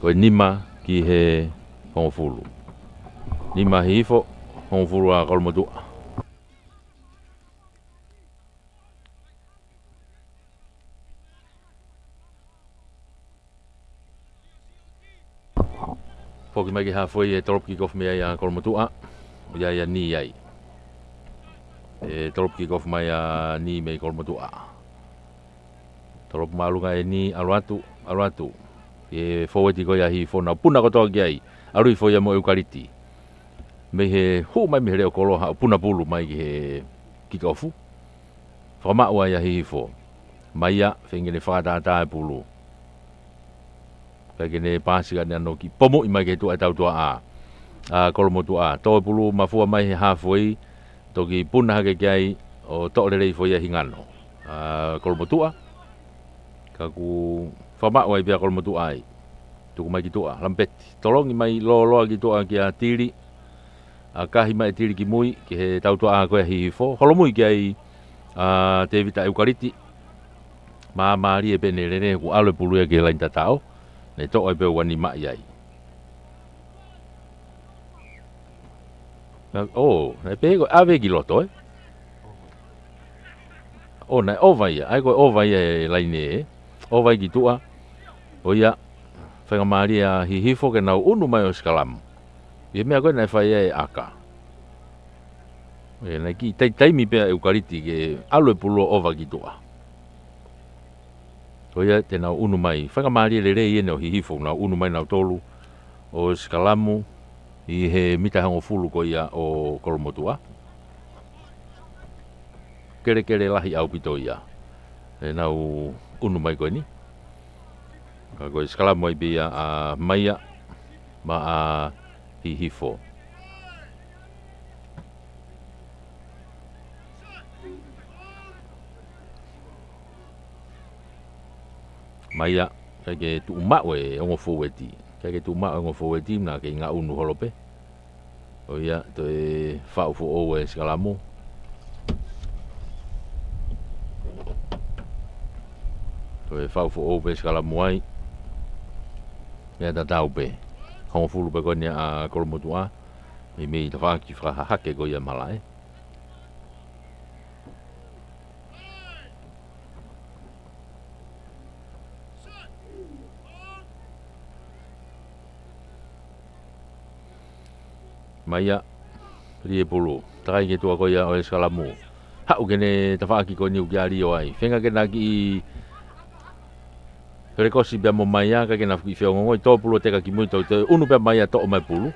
Ko e nima ki he hongofulu. Nima Hihifo, hongofulu ʻa Kolomotuʻa. Foki mai ki he halfway e tolopu kick off mei ai ʻa Kolomotuʻa. ʻOku ʻi ai ʻa Ni ai. E tolopu kick off mai ʻa Ni mei Kolomotuʻa. Tolopu māʻolunga ʻe Ni, ʻalu atu, ʻalu atu. E fōueti ko ia ʻa Hihifo, nau puna kotoa ki ai. ʻAlu hifo ia mo ʻEukaliti. Mei he hū mai mei he leʻo kolo haʻu puna pulu mai ki he kick off. Fakamaʻu ai ʻa Hihifo. Mai ia, feinga ke ne fakatātā e pulu. Kae ke ne paasi ka ne ʻano kiʻi pomuʻi mai ki he tuʻa e tautuaʻa ʻa Kolomotuʻa. Tō e pulu mafua mai he halfway, toki puna hake ki ai ʻo toʻo lelei foʻi ia hingano ʻa Kolomotuʻa. Ka kuo fakamaʻu ai pē ʻa Kolomotuʻa ai. Tuku mai ki tuʻa, Lamipeti. Tolongi mai lōloa ki tuʻa kia Tili. ʻAkahi mai ʻe Tili ki mui, ki he tautuaʻa ko ia ʻa Hihifo. Holomui ki ai ʻa Tēvita ʻEukaliti. Māmālie pē ʻene lele, kuo ʻalu e pulu ia ki he laini tataʻo. Ne toʻo ai pē ʻo ʻalu ni maʻi ai. Na, ʻo, naʻe pehē ko e ʻave ki loto, ē? ʻO, naʻe ʻova ia, ʻa ia ko e ʻova ia e laine, ē? ʻOva ia ki tuʻa, ʻo ia, faingamālie ʻa Hihifo ke nau ʻunu mai ʻo sikalamu. ʻI he meʻa ko ē naʻe fai ai e ʻaka. ʻE, naʻe kiʻi taimi pē ʻa ʻEukaliti ke ʻalu e pulu ʻo ʻova ki tuʻa. Ko ia te nau ʻunu mai. Faingamālie lelei ʻeni ʻo Hihifo, nau ʻunu mai nautolu ʻo sikalamu ʻi he mita hongofulu ko ia ʻo Kolomotuʻa. Kelekele lahi ʻaupito ia. ʻEnau ʻunu mai ko eni. Ka ko e sikalamu ai pē ia ʻa Maia, maʻa Hihifo. Maia, ʻikai ke tuʻu maʻu e ongo fōueti. ʻIkai ke tuʻu maʻu e ongo fōueti, naʻa ke ngaʻunu holo pē. ʻO ia, toe faʻu foʻou e sikalamu. Toe faʻu foʻou pē sikalamu ai. Ia tatau pē. Hongofulu pē ko eni ʻa Kolomotuʻa. Meimei tafaʻaki fakahahake ko ia malaʻe. Maia, lie pulu. Takai ki tuʻa ko ia ʻo e sikalamu. Haʻu ke ne tafaʻaki ko eni ʻoku ʻalu ʻo ai. Feinga ke na kiʻi Felekosi pea mo Maia, kae ke na fuki feongoongoi, tō pulu ʻo teka ki mui, tau toe ʻunu pea Maia toʻo mai pulu.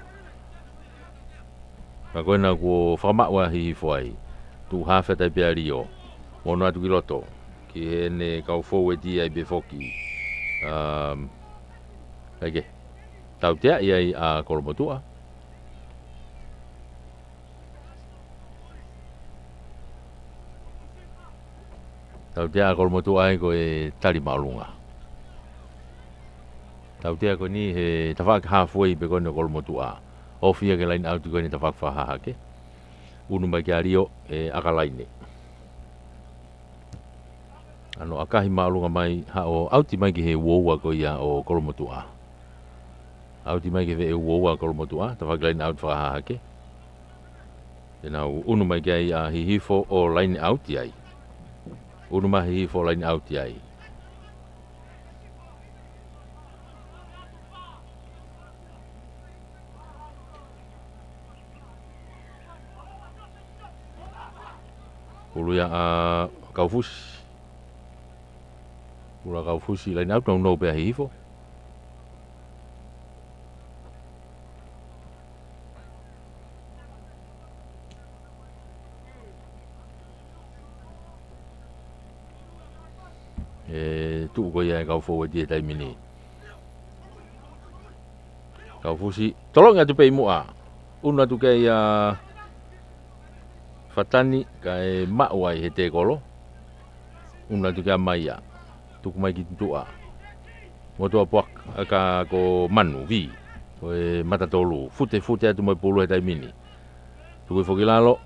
Ka ko ena kuo fakamaʻu ʻa Hihifo ai. Tuʻu hafe atu ai pē ʻa Lio. Mo ʻunu atu ki loto. Ki heʻene kau foueti ai pē foki. Um, kae ke. Tauteaʻi ai ʻa Kolomotuʻa. Tautea ʻa Kolomotuʻa ai ko e tali māʻolunga. Tautea ko eni he tafaʻaki halfway pē ko eni ʻo Kolomotuʻa. Ofi ia ki he line out ko eni tafaʻaki fakahahake. ʻUnu mai ki ai ʻa Lio ʻe ʻaka laine. ʻAno ʻakahi māʻolunga mai haʻu ʻo ʻauti mai ki he uoua ko ia ʻo Kolomotuʻa. ʻAuti mai ki he veʻe uoua ʻo Kolomotuʻa, tafaʻaki line out fakahahake. Te nau ʻunu mai ki ai ʻa Hihifo ʻo line out ai. ʻUnu mai Hihifo line out ai. Pulu ia ʻa Kaufusi. Pulu ʻa Kaufusi, line out, nounou pē ʻa Hihifo. ʻE tuʻu ko ia ʻe he kau foueti he taimi ni. Kaufusi, tolongi atu pē ʻi muʻa. ʻUnu atu ki ai ʻa Fatani, kae maʻu ai he tēkolo. ʻUnu atu ki ai ʻa Maia. Tuku mai ki tuʻa. Motuʻa Puaka, ʻa, ka ko Manu, Vi. Ko e mata tolu. Fute, fute atu mo e pulu he taimi ni. Tuku hifo ki lalo.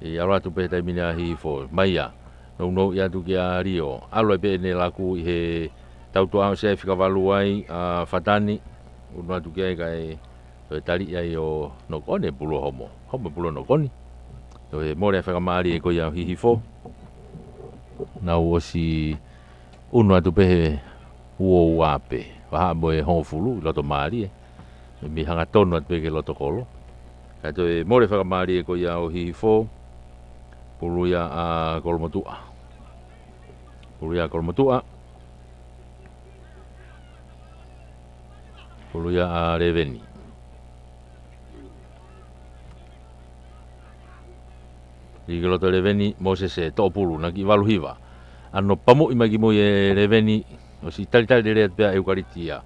ʻE ʻalu atu pē he taimi ni ʻa Hihifo. Maia. Nounou atu kia Lio. ʻAlu ai pē ʻene laku ʻi he tautuʻa ʻo se fika valu ai ʻa Fatani. ʻUnu atu ki ai kae toe tali ai ʻo knock on e pulu ʻo Homo. Homo e pulu ʻo knock on. Toe mole ʻa e faingamālie ko ia ʻo Hihifo. Nau ʻosi ʻunu atu pē he uoua pē. Vahaʻa mo e hongofulu ʻi loto mālie. Mei hangatonu atu pē ki loto kolo. Kae toe mole faingamālie ko ia ʻo Hihifo. Pulu ia ʻa Kolomotuʻa. Pulu ia ʻa Kolomotuʻa. Pulu ia ʻa Leveni. Lī ki loto Leveni, Mōsese, toʻo pulu, naʻe kiʻi valu hiva. ʻAno pamuʻi mai ki mui ʻe Leveni, ʻosi talitali lelei atu pē ʻa ʻEukalitia.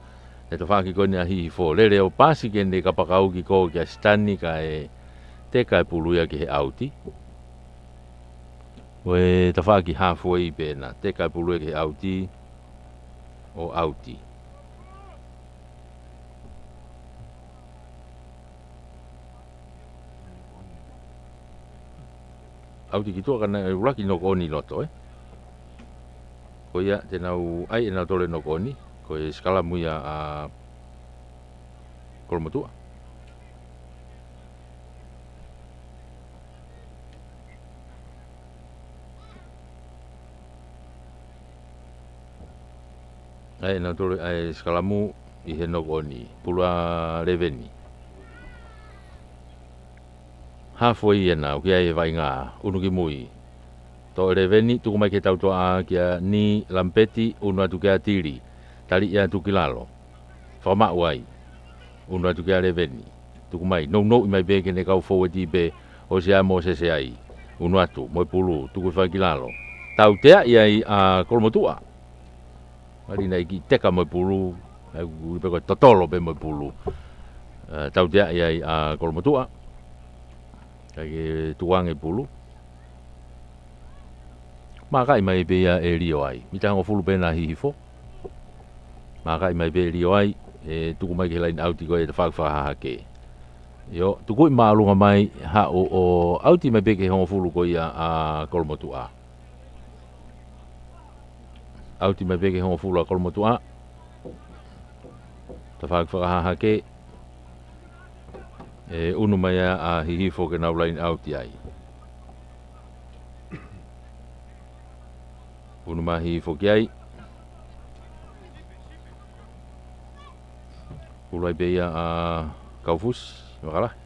ʻE tafaʻaki ko eni ʻa Hihifo. Lele ʻo paasi ki heʻene kapakau ki kō kia Sitani kae teka e pulu ia ki he ʻauti. Ko e tafaʻaki halfway pē ena, teka e pulu ia ki he ʻauti, ʻo ʻauti. ʻAuti ki tuʻa ka naʻe ʻuluaki knock on ʻi loto, ē? Ko ia te nau ʻai ʻe nautolu e knock on, ko e sikalamu ia ʻa Kolomotuʻa. ʻAi ʻe nautolu ʻa e sikalamu ʻi he knock on, pulu ʻa Leveni. Halfway ena, ʻoku ʻi ai e vaʻinga, ʻunu ki mui. Toʻo ʻe Leveni, tuku mai ki he tautuʻa kia Ni Lampeti, ʻunu atu kia Tili. Taliʻi atu ki lalo. Fakamaʻu ai. ʻUnu atu kia Leveni. Tuku mai, nounou mai pē ki heʻene kau foueti pē, ʻosi ʻa Mōsese ai. ʻUnu atu, mo e pulu, tuku hifo ai ki lalo. Tauteaʻi ai ʻa Kolomotuʻa. Mali naʻe kiʻi teka mo e pulu, ʻai ui pē ko e totolo pē mo e pulu. ʻE, tauteaʻi ai ʻa Kolomotuʻa. Kae ke tukuange pulu. Mākaʻi mai pē ia ʻe Lio ai. Mita hongofulu pē ena ʻa Hihifo. Mākaʻi mai pē ʻe Lio ai, ʻe tuku mai ki he line out ko ia tafaʻaki fakahahake. ʻIo, tukuʻi māʻolunga mai, haʻu ʻo ʻauti mai pē ki he hongofulu ko ia ʻa Kolomotuʻa. ʻAuti mai pē ki he hongofulu ʻa Kolomotuʻa. Tafaʻaki fakahahake. ʻE ʻunu mai ʻa Hihifo ke nau line out ai. ʻUnu mai Hihifo ki ai. Pulu ai pē ia ʻa Kaufusi, Makalahi.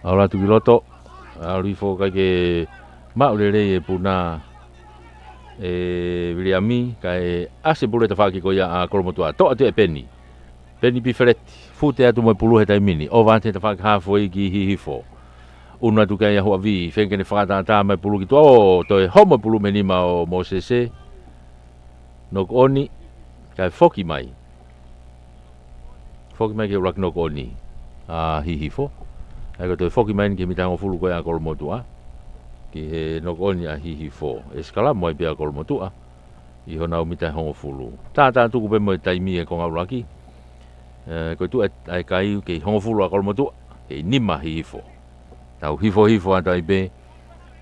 ʻAlu atu ki loto, ʻalu hifo kae ʻikai ke maʻu lelei e puna ʻe Viliami, kae ʻasi e pulu he tafaʻaki ko ia ʻa Kolomotuʻa. Toʻo atu ʻe Peni. Peni Pifeleti, fute atu mo e pulu he taimi ni. ʻOku ʻi he tafaʻaki haafe ki Hihifo. ʻUnu atu ki ai ʻa Huʻavī, feinga ke ne fakatātā mai e pulu ki tuʻa, ʻo toe homo e pulu mei he nima ʻo Mōsese. Knock on, kae foki mai. Foki mai ki he ʻuluaki knock on ʻa Hihifo. ʻA ia ko e toe foki mai eni ki he mita hongofulu ko ia ʻa Kolomotuʻa. Ki he knock on ʻa Hihifo. ʻE sikalamu ai pē ʻa Kolomotuʻa ʻi honau mita hongofulu. Tātātuku pē mo e taimi he konga ʻuluaki. ʻE, ko e tuʻu ʻa e kai kei hongofulu ʻa Kolomotuʻa, kei nima ʻa Hihifo. Tau hifohifo atu ai pē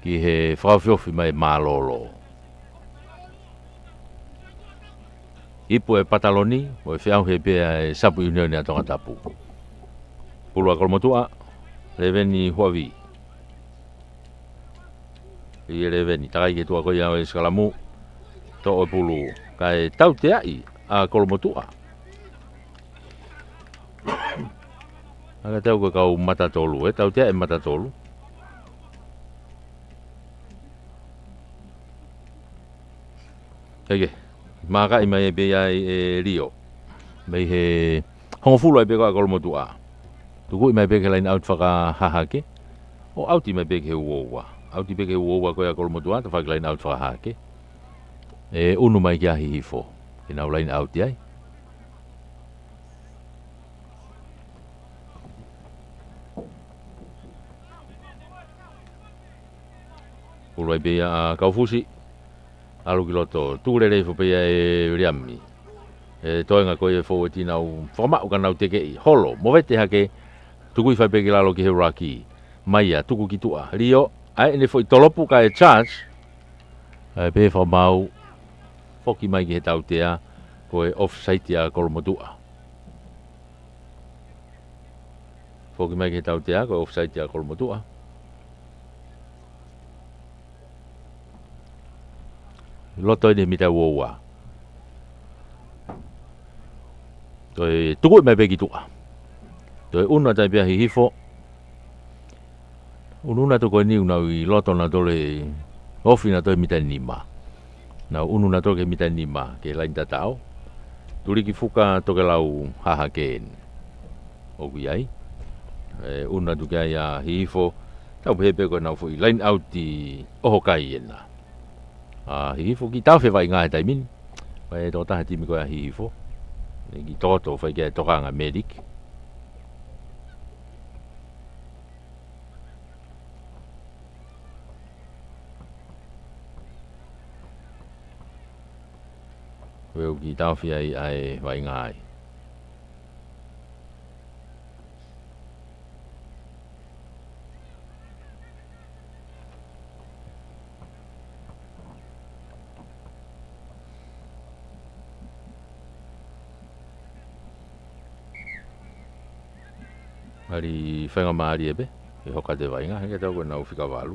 ki he fakaofiofi mai mālōlō. Ipu e pataloni, mo e feʻauhi pē ʻa e Sapu ʻIunioni ʻa Tongatapu. Pulu ʻa Kolomotuʻa, lēveni Huʻavī. ʻI he lēveni, takai ki he tuʻa ko ia ʻo e sikalamu, toʻo e pulu, kae tauteaʻi ʻa Kolomotuʻa. ʻA ia ko e kau mata tolu, ʻe tauteaʻi e mata tolu. Eke, mākaʻi mai pē ai ʻe Lio. Mei he hongofulu ai pē ko ia ʻa Kolomotuʻa. Tukuʻi mai pē ki he line out fakahahake. ʻO ʻauti mai pē ki he uoua. ʻAuti pē ki he uoua ko ia ʻa Kolomotuʻa, tafaʻaki line out fakahahake. ʻE ʻunu mai ki ai ʻa Hihifo. Ke nau line out ai. Pulu ai pē ia ʻa Kaufusi. ʻAlu ki loto, tuku lelei hifo pē ia ʻe Viliami. ʻE toenga ko ia e foueti nau fakamaʻu ka nau tekeʻi. Holo, movete hake, tukuʻi fai pē ki lalo ki he ʻuluaki. Mai ia, tuku ki tuʻa. Lio, ʻa ʻene foʻi tolopu kae charge. ʻA ia pē fakamaau, foki mai ki he tautea, ko e offside ia ʻa Kolomotuʻa. Foki mai ki he tautea, ko e offside ia ʻa Kolomotuʻa. Loto eni he mita uoua. Toe tukuʻi mai pē ki tuʻa. Toe ʻunu atu ai pē ʻa Hihifo. ʻUnuʻunu atu ko eni ʻoku nau ʻi loto nautolu he ofi nautolu he mita nima. Nau ʻunu nautolu ki he mita nima, ki he laini tataʻo. Tuliki Fuka Tokelau Hahake eni. ʻOku ʻi ai. ʻE ʻunu atu ki ai ʻa Hihifo. Tau pehē pē ko ʻenau foʻi line out ʻi ʻoho kai ena. ʻA Hihifo kiʻi taofi e vaʻinga he taimi ni. Ko e tokotaha timi ko ia ʻa Hihifo. Ne kiʻi tokoto fai ki ai e tokanga medic. Ko e ʻoku kiʻi taofi ai ʻa e vaʻinga ai. ʻAli faingamālie pē, ke hoko atu e vaʻinga, he ke tau ko ʻenau fika valu.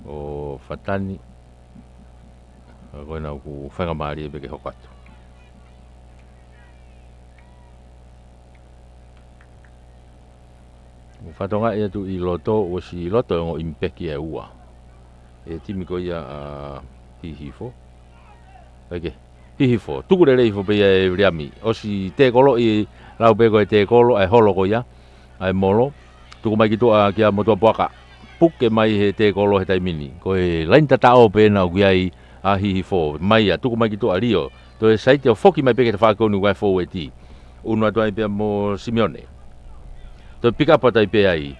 ʻO Fatani, ko ʻenau ʻoku faingamālie pē ke hoko atu. ʻO fatongia atu ʻi loto, ʻosi ʻi loto e ongo ʻimipeki ʻe ua. ʻE timi ko ia ʻa Hihifo. ʻEke, Hihifo. Tuku lelei hifo pē ia ʻe Viliami. ʻOsi tēkoloʻi, lau pē ko e tēkolo, ʻa e holo ko ia. ʻA e molo. Tuku mai ki tuʻa kia Motuʻapuaka. Puke mai he tēkolo he taimi ni. Ko e laini tataʻo pē ena ʻoku ʻi ai ʻa Hihifo. Mai ia, tuku mai ki tuʻa Lio. Toe saiti ʻo foki mai pē ki he tafaʻaki ko eni ʻoku ʻi ai e foueti. ʻUnu atu ai pē mo Simione. Toe pick up atu ai pē ai.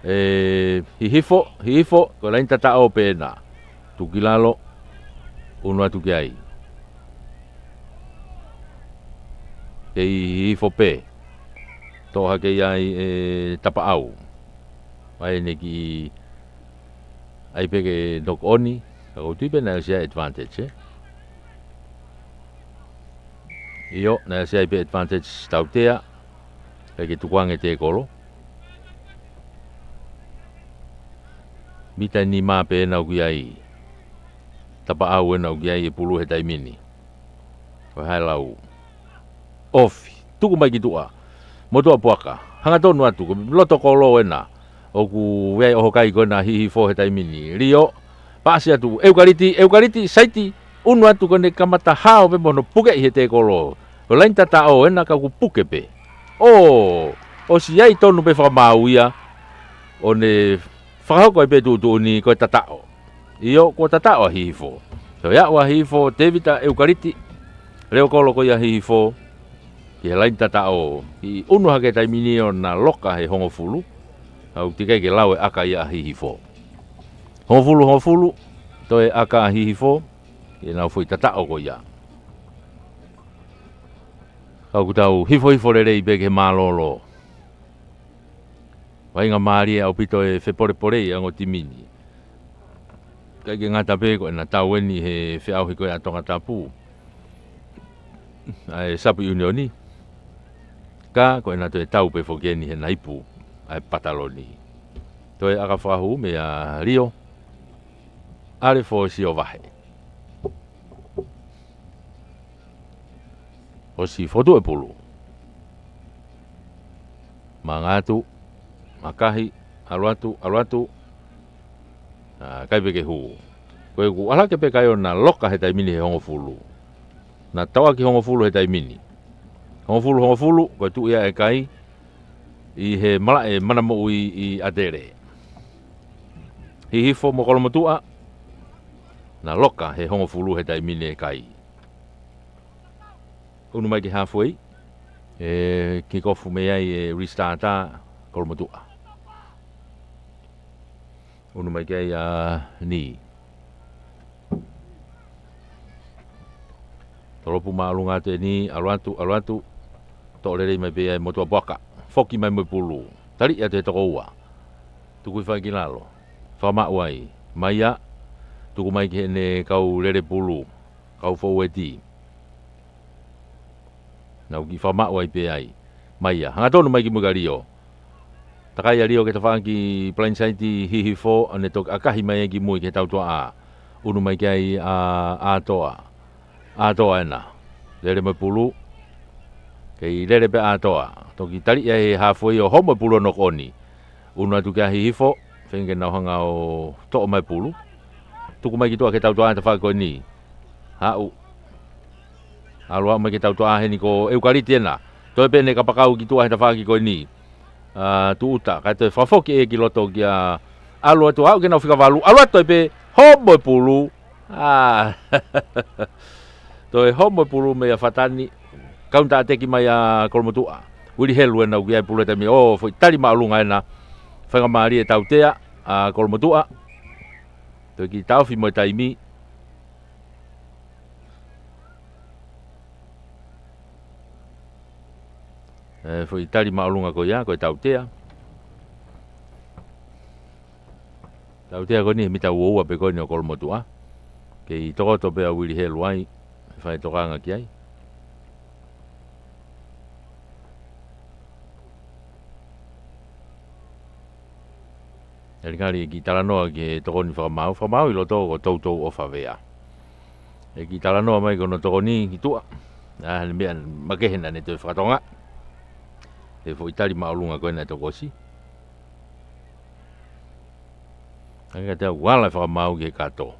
ʻE, Hihifo, Hihifo, ko e laini tataʻo pē ena. Tuku ki lalo, ʻunu atu ki ai. Kei Hihifo pē. Toʻo hake ia ʻe Tapaʻau. ʻA ʻene kiʻi ʻai pē ke knock on, ka ʻoku ou tui pē naʻe ʻosi ʻi ai e advantage, ē? ʻIo, naʻe ʻosi ʻi ai pē advantage tautea, pea ke tukuange tēkolo. Mita nima pē ena ʻoku ʻi ai. Tapaʻau ena ʻoku ʻi ai e pulu he taimi ni. Ko e hā e lau. Ofi. Tuku mai ki tuʻa. Motuʻapuaka. Hangatonu atu. Ko e loto kolo ena. ʻOku ʻi ai ʻa e ʻoho kai ko ena ʻa Hihifo he taimi ni. Lio, paasi atu, ʻEukaliti, ʻEukaliti, saiti, ʻunu atu ko ʻene kamata hao pē mo hono puke ʻi he tēkolo. Ko e laini tataʻo ena ka ʻoku puke pē. ʻO, ʻosi ʻi ai tonu pē fakamaau ia, ʻo ne fakahoko ai pē tuʻutuʻuni ko e tataʻo. ʻIo, kuo tataʻo ʻa Hihifo. Toe aʻu ʻa Hihifo, Tēvita, ʻEukaliti, leo kolo ko ia ʻa Hihifo ki he laini tataʻo, ʻi ʻunu hake taimi ni ʻo na loka he hongofulu. ʻOku teʻeki ke lau e ʻaka ia ʻa Hihifo. Hongofulu, hongofulu, toe ʻaka ʻa Hihifo, ʻi heʻenau foʻi tataʻo ko ia. Ka ʻoku tau hifohifo lelei pē ki he mālōlō. Vaʻinga mālie ʻaupito e fepolepolei ʻa e ongo timi ni. ʻIkai ke ngata pē ko ʻena tau eni he feʻauhi ko ia ʻa Tongatapu ʻa e Sapu ʻIunioni. Ka ko ʻena toe tau pē foki eni he na ipu ʻa e pataloni. Toe ʻaka fakahū meia Lio. ʻAle foʻi ʻosi ʻo vahe. ʻOsi fotu e pulu. Manga atu, makahi, ʻalu atu, ʻalu atu. ʻA, ʻikai pē ke hū. Ko ʻeku ʻalu ke pē kai ʻo na loka he taimi ni he hongofulu. Na tauʻaki hongofulu he taimi ni. Hongofulu, hongofulu, ko e tuʻu ia ʻa e kai ʻi he malaʻe mana moʻui ʻi ʻAtele. Hihifo mo Kolomotuʻa, na loka he hongofulu he taimi ni e kai. ʻUnu mai ki he halfway. ʻE kick off mei ai e restart ʻa Kolomotuʻa. ʻUnu mai ki ai ʻa Ni. Tolopu māʻolunga atu ʻe Ni, ʻalu atu, ʻalu atu. Toʻo lelei mai pē ia ʻe Motuʻapuaka. Foki mai mo e pulu. Taliʻi atu he toko ua. Tukui fai ki lalo. Fakamaʻu ai. Mai ia. Tuku mai ki heʻene kau lele pulu. Kau foueti. Nau kiʻi fakamaʻu ai pē ai. Mai ia. Hangatonu mai ki mui kia Lio. Takai ʻa Lio ki he tafaʻaki blindside ʻa Hihifo, ʻo ne toki ʻakahi mai ai ki mui ki he tautuaʻa. ʻUnu mai ki ai ʻa ʻAtoa. ʻAtoa ena. Lele mo e pulu. Kei lele pē ʻa ʻAtoa. Toki taliʻi ai he halfway ʻo homo e pulu ʻo noko ʻoni. ʻUnu atu kia Hihifo. Feinga ke nau hanga ʻo toʻo mai e pulu. Tuku mai ki tuʻa ki he tautuaʻa he tafaʻaki ko eni. Haʻu. ʻAlu ʻo aʻu mai ki he tautuaʻa heni ko ʻEukaliti ena. Toe pē ʻene kapakau ki tuʻa he tafaʻaki ko eni. ʻA, Tuʻuta, kae toe fakafoki ē ki loto kia ʻAlu atu, aʻu ki heʻenau fika valu, ʻalu atu ai pē, homo e pulu. ʻA, toe homo e pulu meia Fatani, kaunitaʻateki mai ʻa Kolomotuʻa. Uili Helu ena ʻoku ʻi ai e pulu he taimi ni, ʻo, foʻi tali māʻolunga ena, faingamālie e tautea ʻa Kolomotuʻa. Toe kiʻi taʻofi mo e taimi. ʻE, foʻi tali māʻolunga ko ia, ko e tautea. Tautea ko eni, mita ua ua pē ko eni ʻo Kolomotuʻa. Kei tokoto pē ʻa Uili Helu ai, fai tokanga ki ai. ʻE lingari ʻe kiʻi talanoa ki he tokoni fakamaau, fakamaau ʻi loto ko Toutou ʻo Favea. ʻE kiʻi talanoa mai ko hono tokoni ki tuʻa. ʻA, ʻi ai ha meʻa makehe naʻa ne toe fakatonga. ʻE foʻi tali māʻolunga ko ena ʻe tokosi. ʻA ia ka te au ʻalu ʻo fakamaau ki he kato.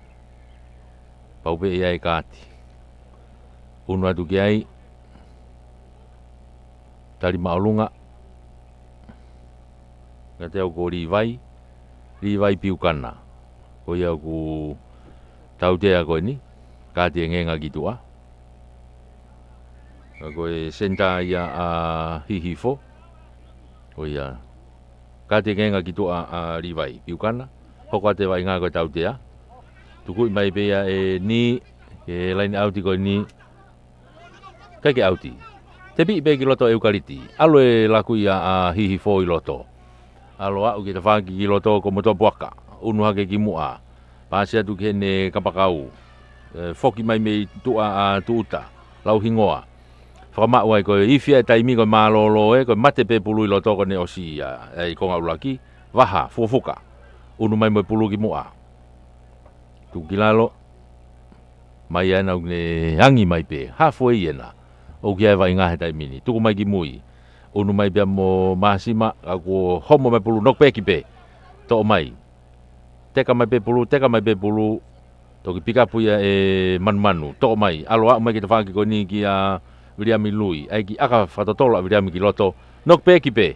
Pau pē ʻe ʻi ai e kaati. ʻUnu atu ki ai. Tali māʻolunga. Ka te au ko Līvai. Līvai Piukana. Ko ia ʻoku tautea ko eni. Kaati e ngenga ki tuʻa. Ka ko e senitā ia ʻa Hihifo. Ko ia. Kaati e ngenga ki tuʻa ʻa Līvai Piukana. Hoko atu e vaʻinga ko e tautea. Tukuʻi mai pē ia ʻe Ni. Ki he laini ʻauti ko eni. ʻIkai ke ʻauti. Tepiʻi pē ki loto ʻEukaliti. ʻAlu e laku ia ʻa Hihifo ʻi loto. ʻAlu ʻo aʻu ki he tafaʻaki ki loto ko Motuʻapuaka. ʻUnu hake ki muʻa. Paasi atu ki heʻene kapakau. ʻE, foki mai mei tuʻa ʻa Tuʻuta. Lau hingoa. Fakamaʻu ai ko e ifi ʻa e taimi ko e mālōlō ē, ko e mate pē pulu ʻi loto ko ʻene ʻosi ia. ʻE, ʻi konga ʻuluaki. Vaha, fukafuka. ʻUnu mai mo e pulu ki muʻa. Tuku ki lalo. Mai ena ʻoku ne angi mai pē. Halfway ena. ʻOku ʻi ai e vaʻinga he taimi ni. Tuku mai ki mui. ʻUnu mai pea mo Māsima, ka kuo homo mai pulu, knock back pē. Toʻo mai. Teka mai pē pulu, teka mai pē pulu. Toki pikapu ia ʻe Manumanu. Toʻo mai. ʻAlu ʻo aʻu mai ki he tafaʻaki ko eni kia Viliami Lui. ʻAi ki ʻAka, fakatotolo ʻa Viliami ki loto. Knock back pē.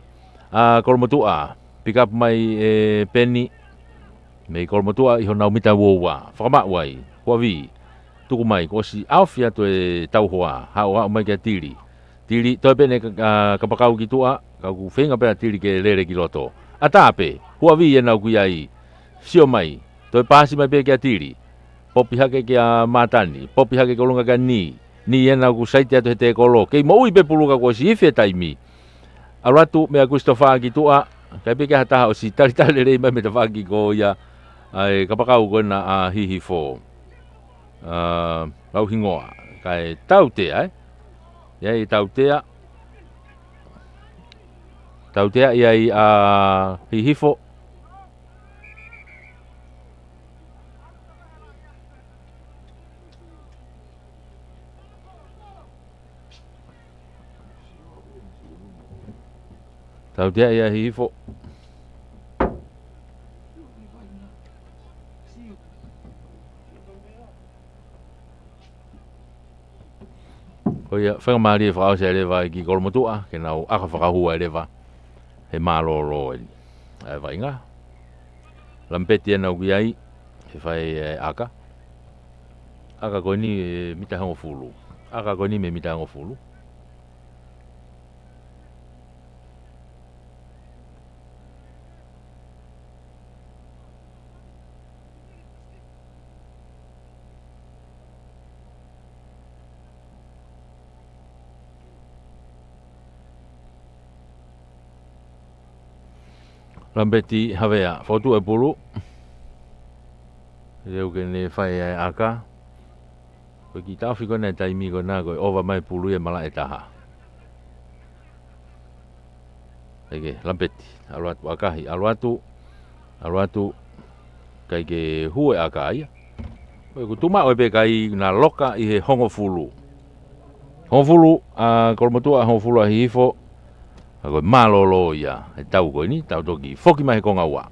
ʻA Kolomotuʻa. Pikapu mai ʻe Peni. Mei Kolomotuʻa ʻi honau mita uaua. Fakamaʻu ai. Huavi. Tuku mai. Kuo ʻosi ʻaofi atu e tauhoa. Haʻu ʻo aʻu mai kia Tili. Tili, toe pē ʻene ka-, ʻa, kapakau ki tuʻa, ka ʻoku feinga pē ʻa Tili ke lele ki loto. ʻAtā pē, Huavi ʻena ʻoku ʻi ai. Sio mai, toe paasi mai pē kia Tili. Popi hake kia Matani, popi hake ki ʻolunga kia Ni. Ni ʻena ʻoku saiti atu he tēkolo. Kei moʻui pē pulu ka kuo ʻosi ifi e taimi. ʻAlu atu meia Christopher ki tuʻa, ʻikai pē ke ʻi ai ha taha ʻosi talitali lelei mai mei he tafaʻaki ko ia, ʻa e kapakau ko ena ʻa Hihifo. ʻA, lau hingoa. Kae tautea, ē? ʻI ai e tautea. Tautea ʻi ai ʻa Hihifo. Tautea ia Hihifo. Ko ia, faingamālie fakaʻosi e leva ki Kolomotuʻa, ke nau ʻaka fakahua e leva. He mālōlō eni. ʻA e vaʻinga. Lampeti ʻena ʻoku ʻi ai, he fai e ʻaka. ʻAka ko eni mita hongofulu. ʻAka ko eni mei he mita hongofulu. Lampeti Havea, fotu e pulu. Leu ke ne fai e ʻaka. Ko e kiʻi taofi ko ena e taimi ko ena ko e ova mai pulu ia malaʻe taha. Eke, Lampeti, ʻalu atu ʻakahi, ʻalu atu, ʻalu atu, ʻikai ke hū e ʻaka ia. Ko e kuo tuʻumaʻu pē kai na loka ʻi he hongofulu. Hongofulu ʻa Kolomotuʻa, hongofulu ʻa Hihifo, ʻa ko e mālōlō ia, he tau ko eni, tau toki foki mai he konga ua.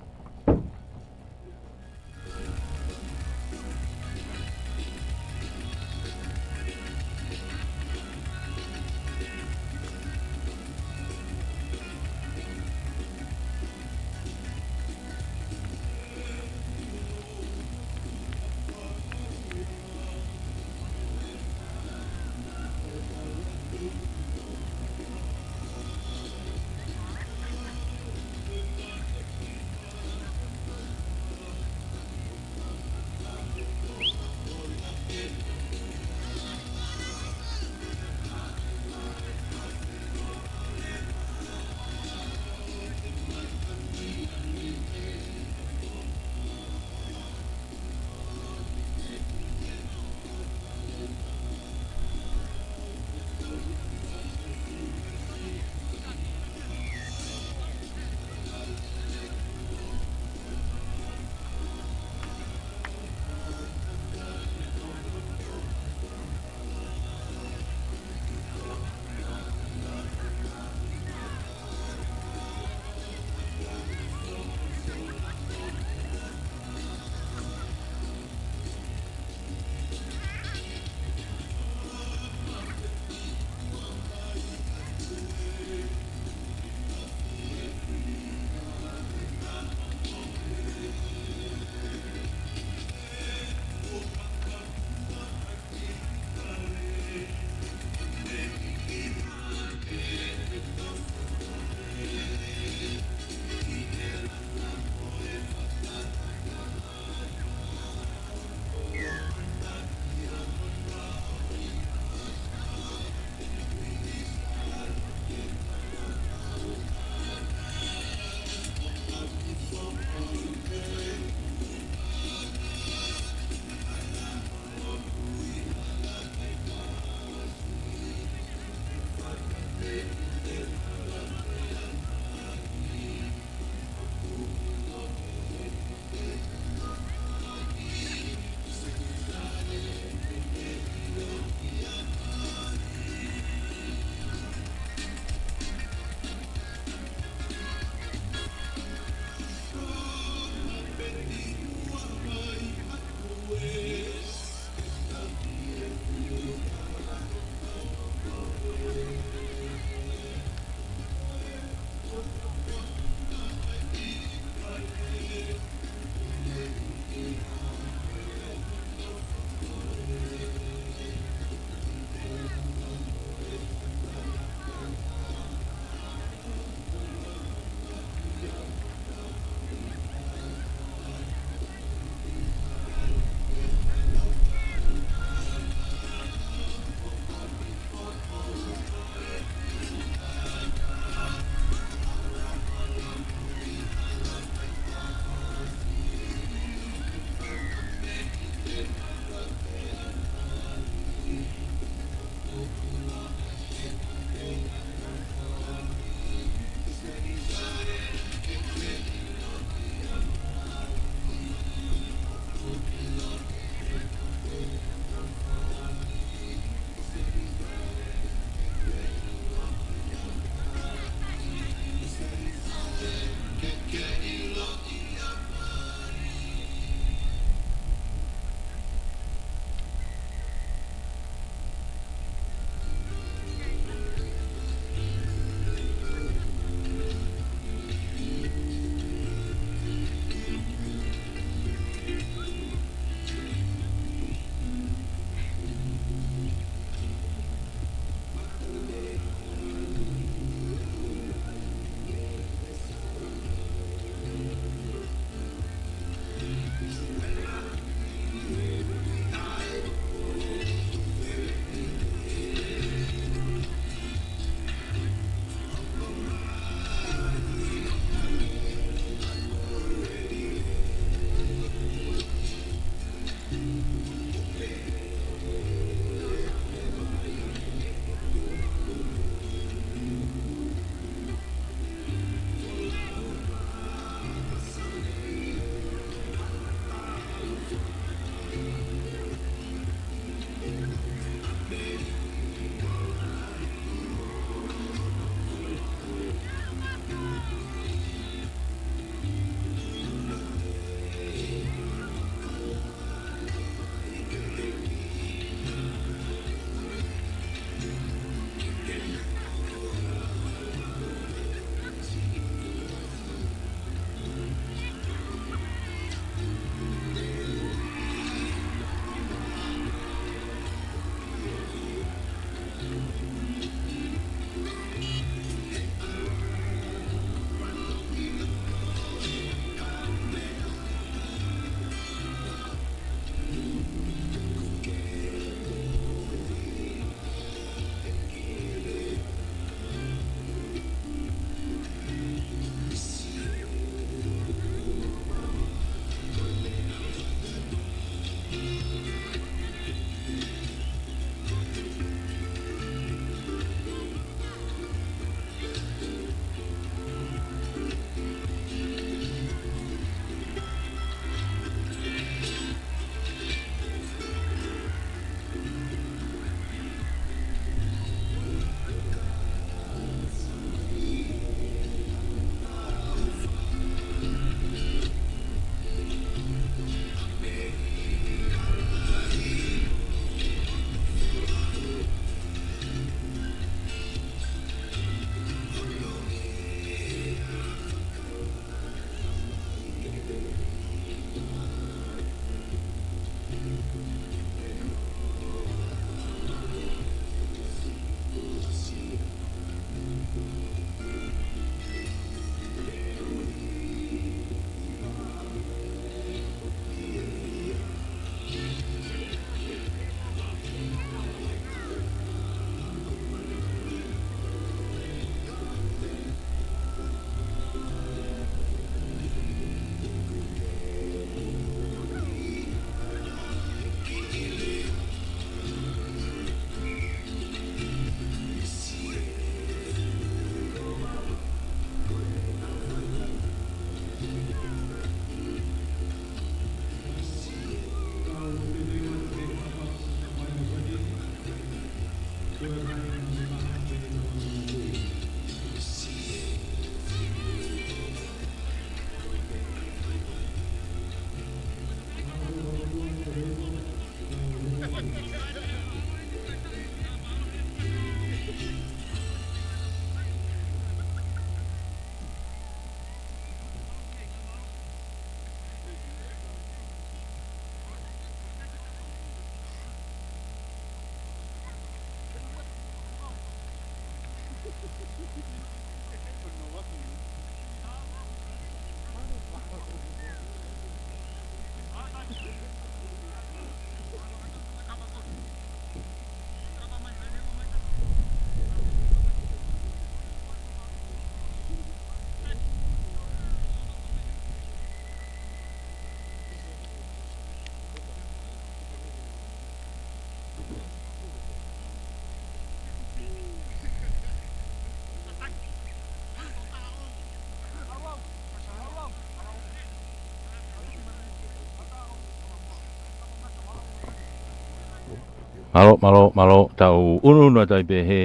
Mālō, mālō, mālō, tau ʻunuʻunu atu ai pē he,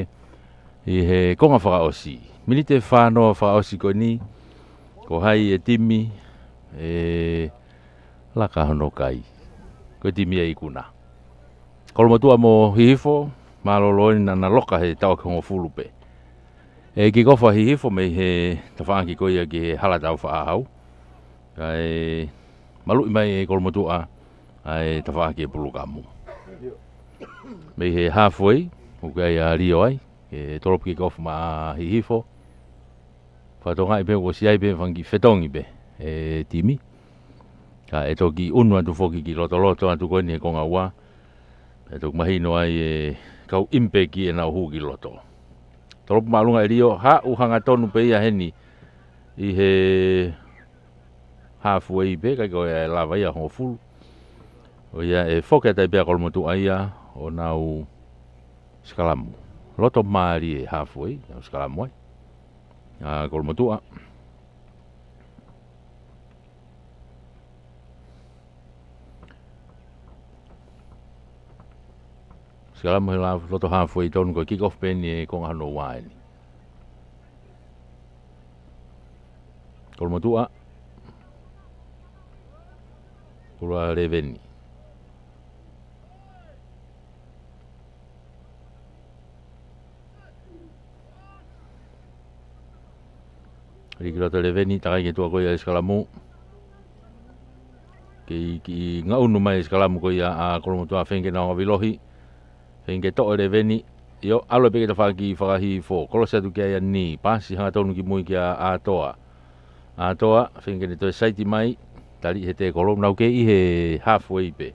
ʻi he konga fakaʻosi. Miniti ʻe fānoa fakaʻosi ko eni, ko hai e timi ʻe laka hono kai. Ko e timi ʻa e ikuna. Kolomotuʻa mo Hihifo, mālōlō eni naʻa na loka he taʻu ʻaki hongofulu pē. ʻE kick off ʻa Hihifo mei he tafaʻaki ko ia ki he hala tau faʻahau. Kae maluʻi mai ʻe Kolomotuʻa ʻa e tafaʻaki ʻe Pulukamu. Mei he halfway, ʻoku ʻi ai ʻa Lio ai, ke tolopu kick off maʻa Hihifo. Fakatokangaʻi pē kuo ʻosi ʻi ai pē fanga kiʻi fetongi pē ʻe timi. Kae toki ʻunu atu foki ki lotoloto atu ko eni he konga ua. ʻE toki mahino ai e kau impact ʻenau hū ki loto. Tolopu māʻolunga ʻe Lio, haʻu hangatonu pē ia heni ʻi he halfway pē, ʻikai ko e lava ia hongofulu. ʻO ia ʻe foki atu ai pē ʻa Kolomotuʻa ia ʻo nau sikalamu. Loto mālie halfway, nau sikalamu ai. ʻA Kolomotuʻa. Sikalamu he la-, loto halfway tonu ko e kick off pē eni ʻe konga hono ua eni. Kolomotuʻa. Kula leveni. Lī ki loto leveni, takai ki tuʻa ko ia ʻa e sikalamu. Kei, kei ngaʻunu mai e sikalamu ko ia ʻa Kolomotuʻa, feinga ke nau anga vilohi. Feinga ke toʻo leveni, ʻio, ʻalu pē ki he tafaʻaki fakahihifo. Kolosi atu ki ai ʻa Ni, paasi hangatonu ki mui kia ʻAtoa. ʻAtoa, feinga ke ne toe saiti mai, tali he tekolo, nau kei ʻi he halfway pē.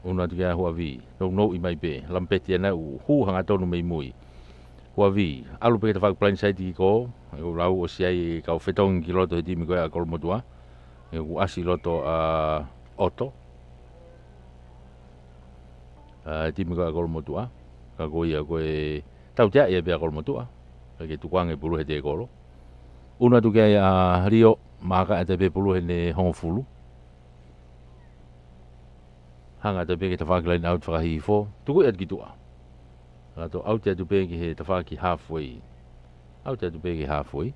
ʻUnu atu kia Huavi, nounou ʻi mai pē, Lampeti ʻa ena ʻoku hū hangatonu mei mui. Huavi, ʻalu pē ki he tafaʻaki blind side kick, ʻoku lau ʻosi ʻi ai e kau fetongi ki loto he timi ko ia ʻa Kolomotuʻa. ʻOku ʻasi loto ʻa ʻOto. ʻA e timi ko ia ʻa Kolomotuʻa. Ka ko ia ko e tautea ia pē ʻa Kolomotuʻa. Kae ke tukuange pulu he tekolo. ʻUnu atu ki ai ʻa Lio, maaka ʻe te pē pulu he ne hongofulu. Hanga atu pē ki he tafaʻaki line out fakahihifo. Tuku atu ki tuʻa. Ka to ʻauti atu pē ki he tafaʻaki halfway. ʻAuti atu pē ki he halfway.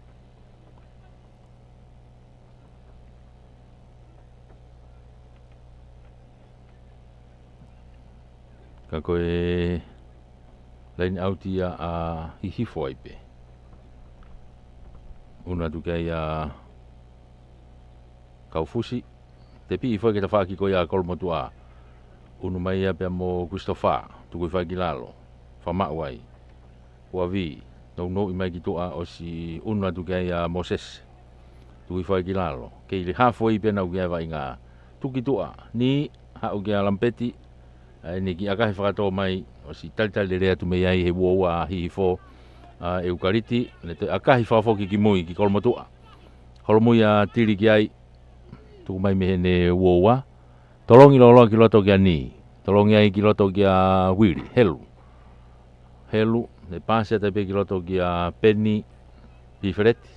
Ka ko e line out ia ʻa Hihifo ai pē. ʻUnu atu ki ai ʻa Kaufusi. Tepiʻi foki ki he tafaʻaki ko ia ʻa Kolomotuʻa. ʻUnu mai ia pea mo Christopher. Tuku hifo ai ki lalo. Fakamaʻu ai. Huavi, nounou ʻi mai ki tuʻa ʻosi ʻunu atu ki ai ʻa Moses. Tuku hifo ai ki lalo. Kei lī halfway pē nau ki ai vaʻinga. Tuku ki tuʻa, Ni, haʻu kia Lampeti. ʻA eni kiʻi ʻakahi fakatō mai, ʻosi talitali lelei atu mei ai he uoua ʻa Hihifo. ʻA ʻEukaliti, ne toe ʻakahi fakafoki ki mui ki Kolomotuʻa. Holomui ʻa Tili ki ai, tuku mai mei heʻene uoua. Tolongi lōloa ki loto kia Ni. Tolongi ai ki loto kia Uili. Helu. Helu, ne paasi atu pē ki loto kia Peni Pifeleti.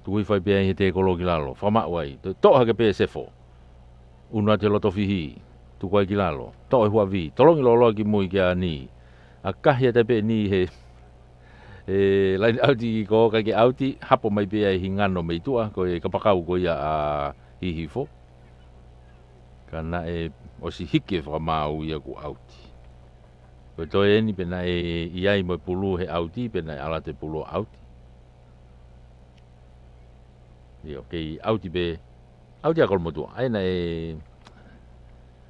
Tuku hifo ai pē ai he tekolo ki lalo. Fakamaʻu ai. Toe toʻo hake pē ʻe Sefo. ʻUnu atu he loto fihi. Tuku ai ki lalo. Toʻo ʻe Huavi. Tolongi lōloa ki mui kia Ni. ʻAkahi atu pē ʻe Ni he, he line out kick, ʻikai ke ʻauti, hapo mai pē ai Hingano mei tuʻa, ko e kapakau ko ia ʻa Hihifo. Ka naʻe ʻosi hiki e fakamaau ia kuo ʻauti. Ko e toe eni pe naʻe ʻi ai mo e pulu he ʻauti, pe naʻe ʻalu atu e pulu ʻo ʻauti. ʻIo, kei ʻauti pē, ʻauti ʻa Kolomotuʻa. ʻA ia naʻe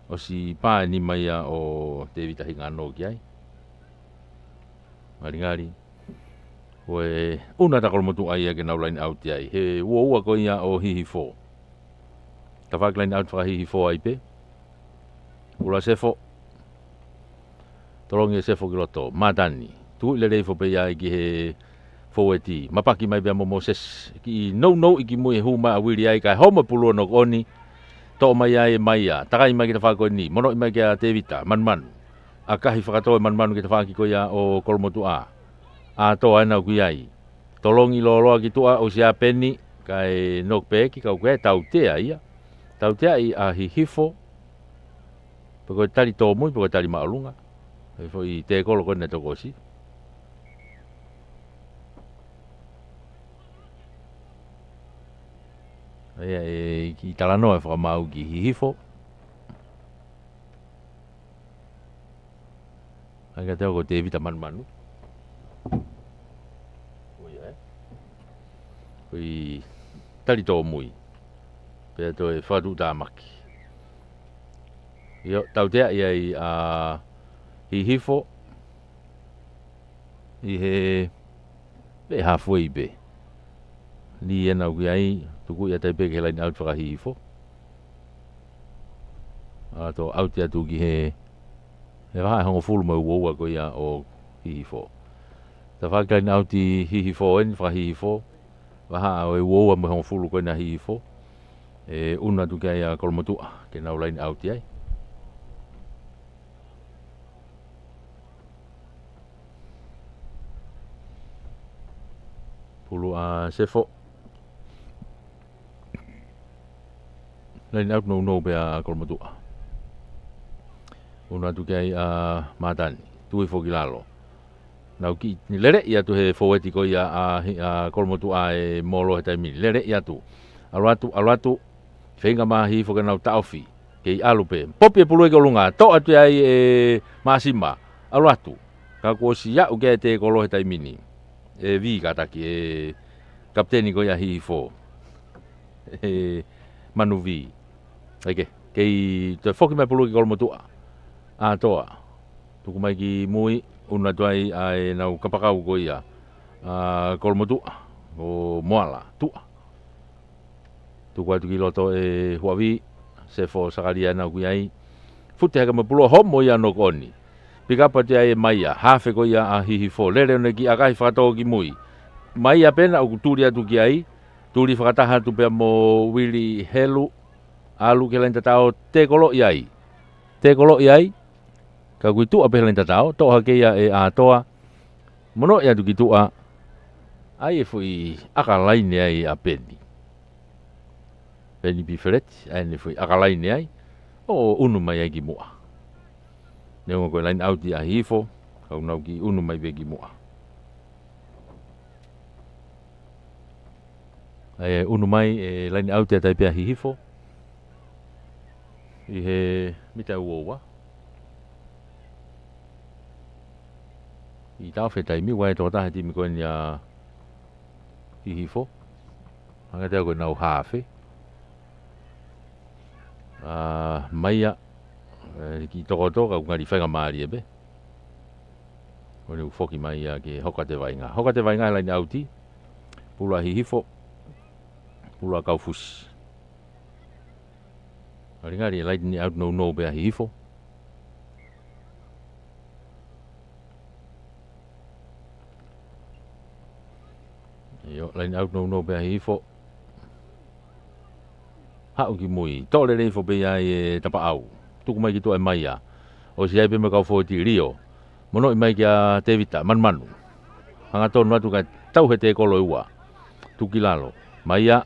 ʻosi pā e nima ia ʻo Tēvita Hingano ki ai. Ngalingali. Ko e ʻunu atu ʻa Kolomotuʻa ia ke nau line out ai. He uaua ko ia ʻo Hihifo. Tafaʻaki line out fakahihifo ai pē. Pulu ʻa Sefo. Tolongi ʻe Sefo ki loto. Mātani. Tuʻu lelei foki pē ia ki he fōueti. Mapaki mai pea mo Mōsese. Kiʻi nounou ʻi ki mui e hū mai ʻa Uili ai kae homo e pulu ʻo Nokoni. Toʻo mai ai ʻe Maia. Takai mai ki he tafaʻaki ko eni. Monoʻi mai kia Tevita. Manumanu. ʻAkahi fakatō e manumanu ki he tafaʻaki ko ia ʻo Kolomotuʻa. ʻAtoa ʻena ʻoku ʻi ai. Tolongi lōloa ki tuʻa ʻosi ʻa Peni, kae knock back, ka ʻoku ʻi ai e tautea ia. Tauteaʻi ʻa Hihifo, pe ko e tali tōmui, pe ko e tali māʻolunga. ʻE foʻi tēkolo ko eni ʻe toko ʻosi. ʻA ia ʻe kiʻi talanoa ʻe fakamaau ki Hihifo. ʻA ia ka te au ko Tevita manumanu. Ko ia, ē? Ko e tali tōmui. Pea toe fakatuʻutāmaki. ʻIo, tauteaʻi ai ʻa Hihifo. ʻI he pē halfway pē. Lī ʻena ʻoku ʻi ai, tuku ia tai pē ki he line out fakahihifo. ʻAtoa ʻauti atu ki he, he vahaʻa ʻe hongofulu mo e uaua ko ia ʻo Hihifo. Tafaʻaki line out ʻi Hihifo eni, fakahihifo. Vahaʻa ʻo e uaua mo e hongofulu ko ena Hihifo. ʻE ʻunu atu ki ai ʻa Kolomotuʻa, ke nau line out ai. Pulu ʻa Sefo. Line out nounou pē ʻa Kolomotuʻa. ʻUnu atu ki ai ʻa Mātani. Tui foki lalo. Nau kiʻi leleʻi atu he fōueti ko ia ʻa, ʻa Kolomotuʻa ʻe Molo he taimi ni. Leleʻi atu. ʻAlu atu, ʻalu atu. Feinga mai Hihifo ke nau taʻofi. Kei ʻalu pē. Popi e pulu ia ki ʻolunga. Toʻo atu ai ʻe Māsima. ʻAlu atu. Ka kuo ʻosi aʻu ki ai e tēkolo he taimi ni. ʻE Vī kātaki, ʻe kapiteni ko ia Hihifo. ʻE Manu Vī. ʻAi ke, kei toe foki mai pulu ki Kolomotuʻa. ʻAtoa. Tuku mai ki mui, ʻunu atu ai ʻa e nau kapakau ko ia. ʻA Kolomotuʻa, ʻo Moala, Tuʻa. Tuku atu ki loto ʻe Huavi, Sefo Sakalia ʻena ʻoku ʻi ai. Fute hake mo e pulu ʻo homo ia Nokoni. Pick up atu ai ʻe Maia, hafe ko ia ʻa Hihifo. Lele ʻo ne kiʻi ʻakahi fakatō ki mui. Maia pē ʻena ʻoku tuli atu ki ai, tuli fakataha atu pea mo Uili Helu, ʻalu ki he laine tataʻo, tēkoloʻi ai. Tēkoloʻi ai, ka ʻoku ʻi tuʻa pē he laine tataʻo, toʻo hake ia ʻe ʻAtoa, monoʻi atu ki tuʻa, ʻai e foʻi ʻaka laine ai ʻa Peni. Peni Pifeleti, ʻai ʻene foʻi ʻaka laine ai, ʻo ʻunu mai ai ki muʻa. Neongo ko e line out ʻa Hihifo, ka ʻoku nau kiʻi ʻunu mai pē ki muʻa. ʻE ʻunu mai, ʻe line out ʻe tai pē ʻa Hihifo. ʻI he mita uaua. ʻI taʻofi e taimi, ʻoku ʻi ai e tokotaha he timi ko eni ʻa Hihifo. Hanga te au ko e nau hafe. ʻA, Maia, ʻe, kiʻi tokoto, ka ʻoku ngali faingamālie pē. ʻO ne u foki mai ia ke hoko atu e vaʻinga. Hoko atu e vaʻinga he line out. Pulu ʻa Hihifo. Pulu ʻa Kaufusi. Ngalingali e line out nounou pē ʻa Hihifo. ʻIo, line out nounou pē ʻa Hihifo. Haʻu ki mui. Toʻo lelei foki pē ia ʻe Tapaʻau. Tuku mai ki tuʻa ʻe Maia. ʻOsi ʻi ai pē mo e kau fōueti Lio. Monoʻi mai kia Tevita, Manumanu. Hangatonu atu kae tauhi e tēkolo ʻe ua. Tuku ki lalo. Maia,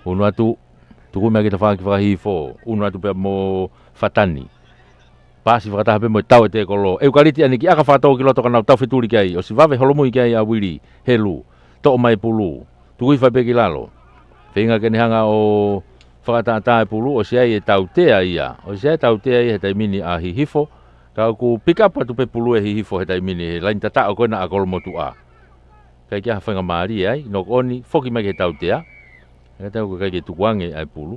ʻunu atu, tuku mai ki he tafaʻaki fakahihifo. ʻUnu atu pea mo Fatani. Paasi fakataha pē mo e tau e tēkolo. ʻEukaliti ʻa ne kiʻi ʻaka fakatō ki loto ka nau taufetuli ki ai. ʻOsi vave holomui ki ai ʻa Uili, Helu. Toʻo mai pulu. Tuku hifo pē ki lalo. Feinga ke ne hanga ʻo fakatātā e pulu, ʻosi ʻi ai e tautea ia. ʻOsi ʻi ai e tautea ia he taimi ni ʻa Hihifo. Ka ʻoku pick up atu pē pulu ʻe Hihifo he taimi ni, he laine tataʻo ko ena ʻa Kolomotuʻa. ʻIkai ke ʻi ai ha faingamālie ai, knock on, foki mai ki he tautea. ʻE tau ko e ʻikai ke tukuange ʻa e pulu.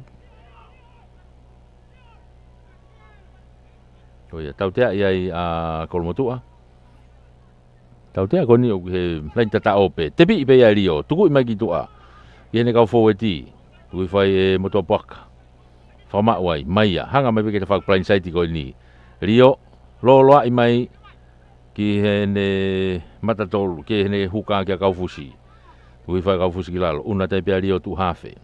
ʻO ia, tauteaʻi ai ʻa Kolomotuʻa. Tautea ko eni ʻoku he laini tataʻo pē. Tepiʻi pē ia ʻe Lio. Tukuʻi mai ki tuʻa. Ki heʻene kau fōueti. Tukuʻi fai ʻe Motuʻapuaka. Fakamaʻu ai. Maia. Hanga mai pē ki he tafaʻaki blindside ko eni. Lio. Lōloaʻi mai. Ki heʻene matatolu. Ki heʻene huka kia Kaufusi. Tukuʻi fai Kaufusi ki lalo. ʻUna tai pē ʻa Lio tuʻu hafe.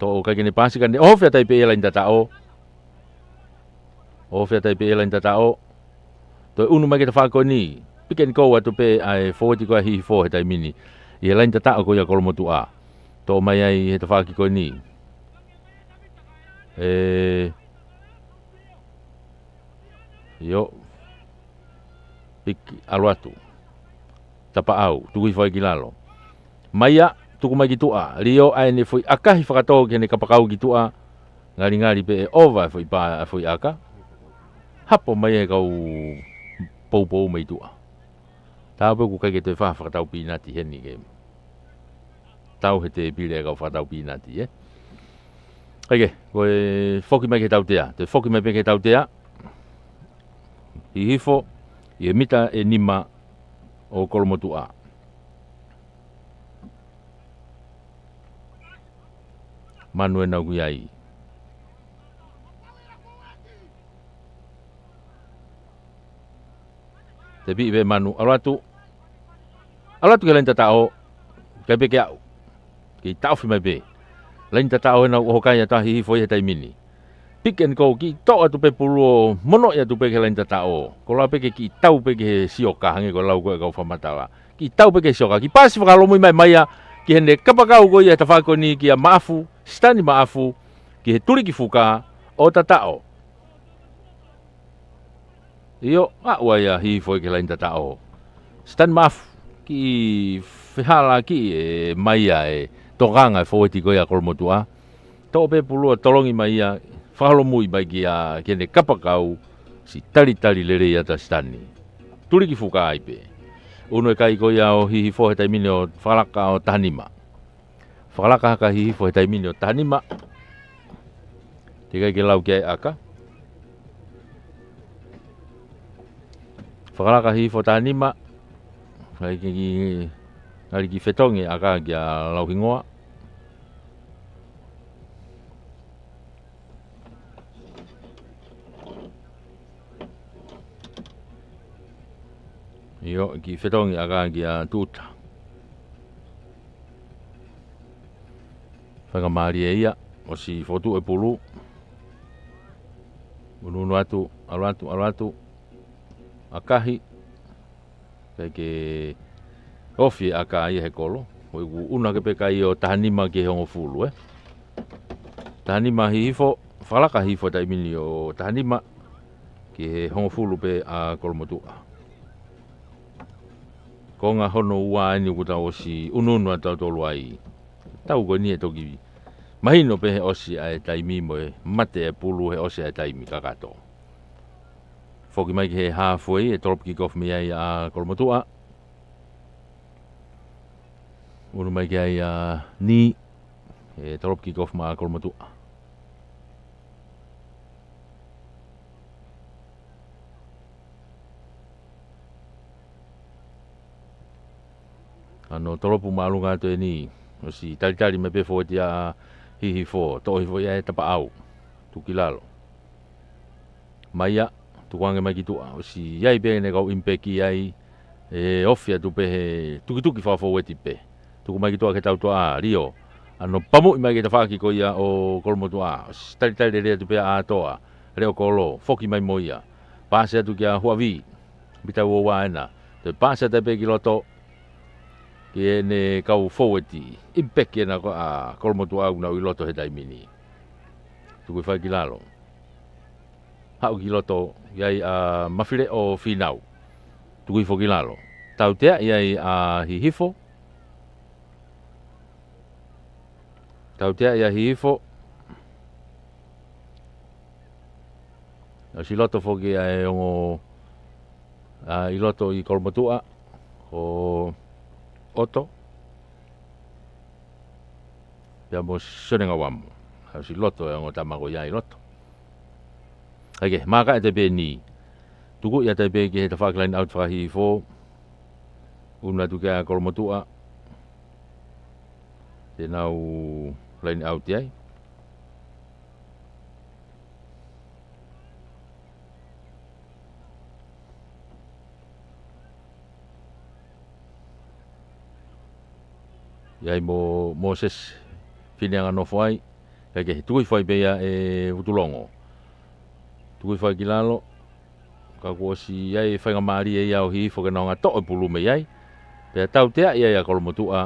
Toʻo ʻikai ke ne paasi ka ne ʻohofi ʻa tai pē ia laini tataʻo. ʻOhofi ʻa tai pē ia laini tataʻo. Toe ʻunu mai ki he tafaʻaki ko eni. Pick and go atu pē ʻa e fōueti ko ia Hihifo he taimi ni. ʻI he laini tataʻo ko ia Kolomotuʻa. Toʻo mai ai he tafaʻaki ko eni. ʻE. ʻIo. Piki, ʻalu atu. Tapaʻau, tukuʻi fai ki lalo. Maia, tuku mai ki tuʻa. Lio ʻa ʻene foʻi ʻakahi fakatō ki heʻene kapakau ki tuʻa. Ngalingali pē ʻe ʻova e foʻi pā, e foʻi ʻaka. Hapo mai e kau poupou mei tuʻa. Taau pē ʻoku ʻikai ke toe fai ha fakatau pīnati heni ke tau he tēpile e kau fakatau pīnati, ē. ʻIkai ke, ko e foki mai ki he tautea. Toe foki mai pē ki he tautea. Hihifo, ʻi he mita ʻe nima ʻo Kolomotuʻa. Manu ʻena ʻoku ʻi ai. Tepiʻi pē Manu, ʻalu atu. ʻAlu atu ki he laini tataʻo. ʻIkai pē ke aʻu. Kei taʻofi mai pē. Laini tataʻo ʻena ʻoku ʻoho kai atu ʻa Hihifo ʻi he taimi ni. Pick and go, kiʻi toʻo atu pē pulu ʻo monoʻi atu pē ki he laini tataʻo. Koloa pē ke kiʻi tau pē ki he sioka, hangē ko e lau ko ē ʻa e kau fakamatala. Kiʻi tau pē ki he sioka, kiʻi paasi fakaholomui mai Maia, ki heʻene kapakau ko ia he tafaʻaki ko eni kia Maʻafu, Sitani Maʻafu, ki he tuliki fuka, ʻo tataʻo. ʻIo, aʻu ai ʻa Hihifo ki he laini tataʻo. Sitani Maʻafu, kiʻi fehalaaki ʻe Maia e tokanga e fōueti ko ia Kolomotuʻa. Toʻo pē pulu ʻo tolongi mai ia, fakaholomui mai kia, ki heʻene kapakau, siʻi talitali lelei atu ʻa Sitani. Tuliki fuka ai pē. ʻUnu e kai ko ia ʻo Hihifo he taimi ni ʻo fakalaka ʻo taha nima. Fakalaka hake ʻa Hihifo he taimi ni ʻo taha nima. Teʻeki ai ke lau ki ai ʻaka. Fakalaka ʻa Hihifo taha nima. Fai ke ki, ngali kiʻi fetongi ʻaka kia Lauhingoa. ʻIo, kiʻi fetongi ʻaka kia Tuta. Faingamālie ia, ʻosi fotu e pulu. ʻUnuʻunu atu, ʻalu atu, ʻalu atu. ʻAkahi. ʻIkai ke ofi e ʻaka ia he kolo. Ko e ʻuʻuna ke peka ʻi he taha nima ki he hongofulu, ē. Taha nima Hihifo, fakalaka Hihifo taimi ni ʻo taha nima ki he hongofulu pē ʻa Kolomotuʻa. Konga hono ua eni ʻoku tau ʻosi ʻunuʻunu atu tautolu ai. Tau ko eni ʻe toki mahino pē he ʻosi ʻa e taimi mo e mate e pulu he ʻosi ʻa e taimi kakato. Foki mai ki he halfway, ʻe tolopu kick off mei ai ʻa Kolomotuʻa. ʻUnu mai ki ai ʻa Ni, ʻe tolopu kick off mai ʻa Kolomotuʻa. Hano tolopu māʻolunga atu eni, ʻosi talitali mai pē fōueti ʻa Hihifo, toʻo hifo ia e tapaʻau, tuku ki lalo. Maia, tukuange mai ki tuʻa, ʻosi ʻi ai pē ʻene kau impeki ai, ʻe ofi atu pē he tukituki fakafōueti pē. Tuku mai ki tuʻa ki he tautea, Lio. Hano pamuʻi mai ki he tafaʻaki ko ia ʻo Kolomotuʻa, ʻosi talitali lelei atu pē ʻa Atoa, leʻo kolo, foki mai mo ia. Paasi atu kia Huavi, mita ua ua ʻena. Toe paasi atu pē ki loto, ki heʻene kau fōueti, impeki ʻena ko ē ʻa Kolomotuʻa ʻoku nau ʻi loto he taimi ni. Tuku hifo ai ki lalo. Haʻu ki loto, ʻi ai ʻa Mafileʻo Finau. Tuku hifo ki lalo. Tautea ʻi ai ʻa Hihifo. Tautea ʻi ai ʻa Hihifo. ʻOsi loto foki ʻa e ongo, ʻa, ʻi loto ʻi Kolomotuʻa, ʻo ʻOto. Pea mo Sione Ngauamo. ʻOsi loto e ongo tama ko ia ʻi loto. ʻIkai ke, maka e te peni. Tuku ia tai pē ki he tafaʻaki line out fakahihifo. Unu atu ki ai ʻa Kolomotuʻa. Te nau line out ai. ʻI ai mo Moses Fineanganofo ai. Kae kehe, tuku hifo ai pē ia ʻe Vutulongo. Tuku hifo ai ki lalo. Ka kuo ʻosi ʻi ai e faingamālie ia ʻo Hihifo ke nau hanga ʻo toʻo e pulu mei ai. Pea tauteaʻi ai ʻa Kolomotuʻa.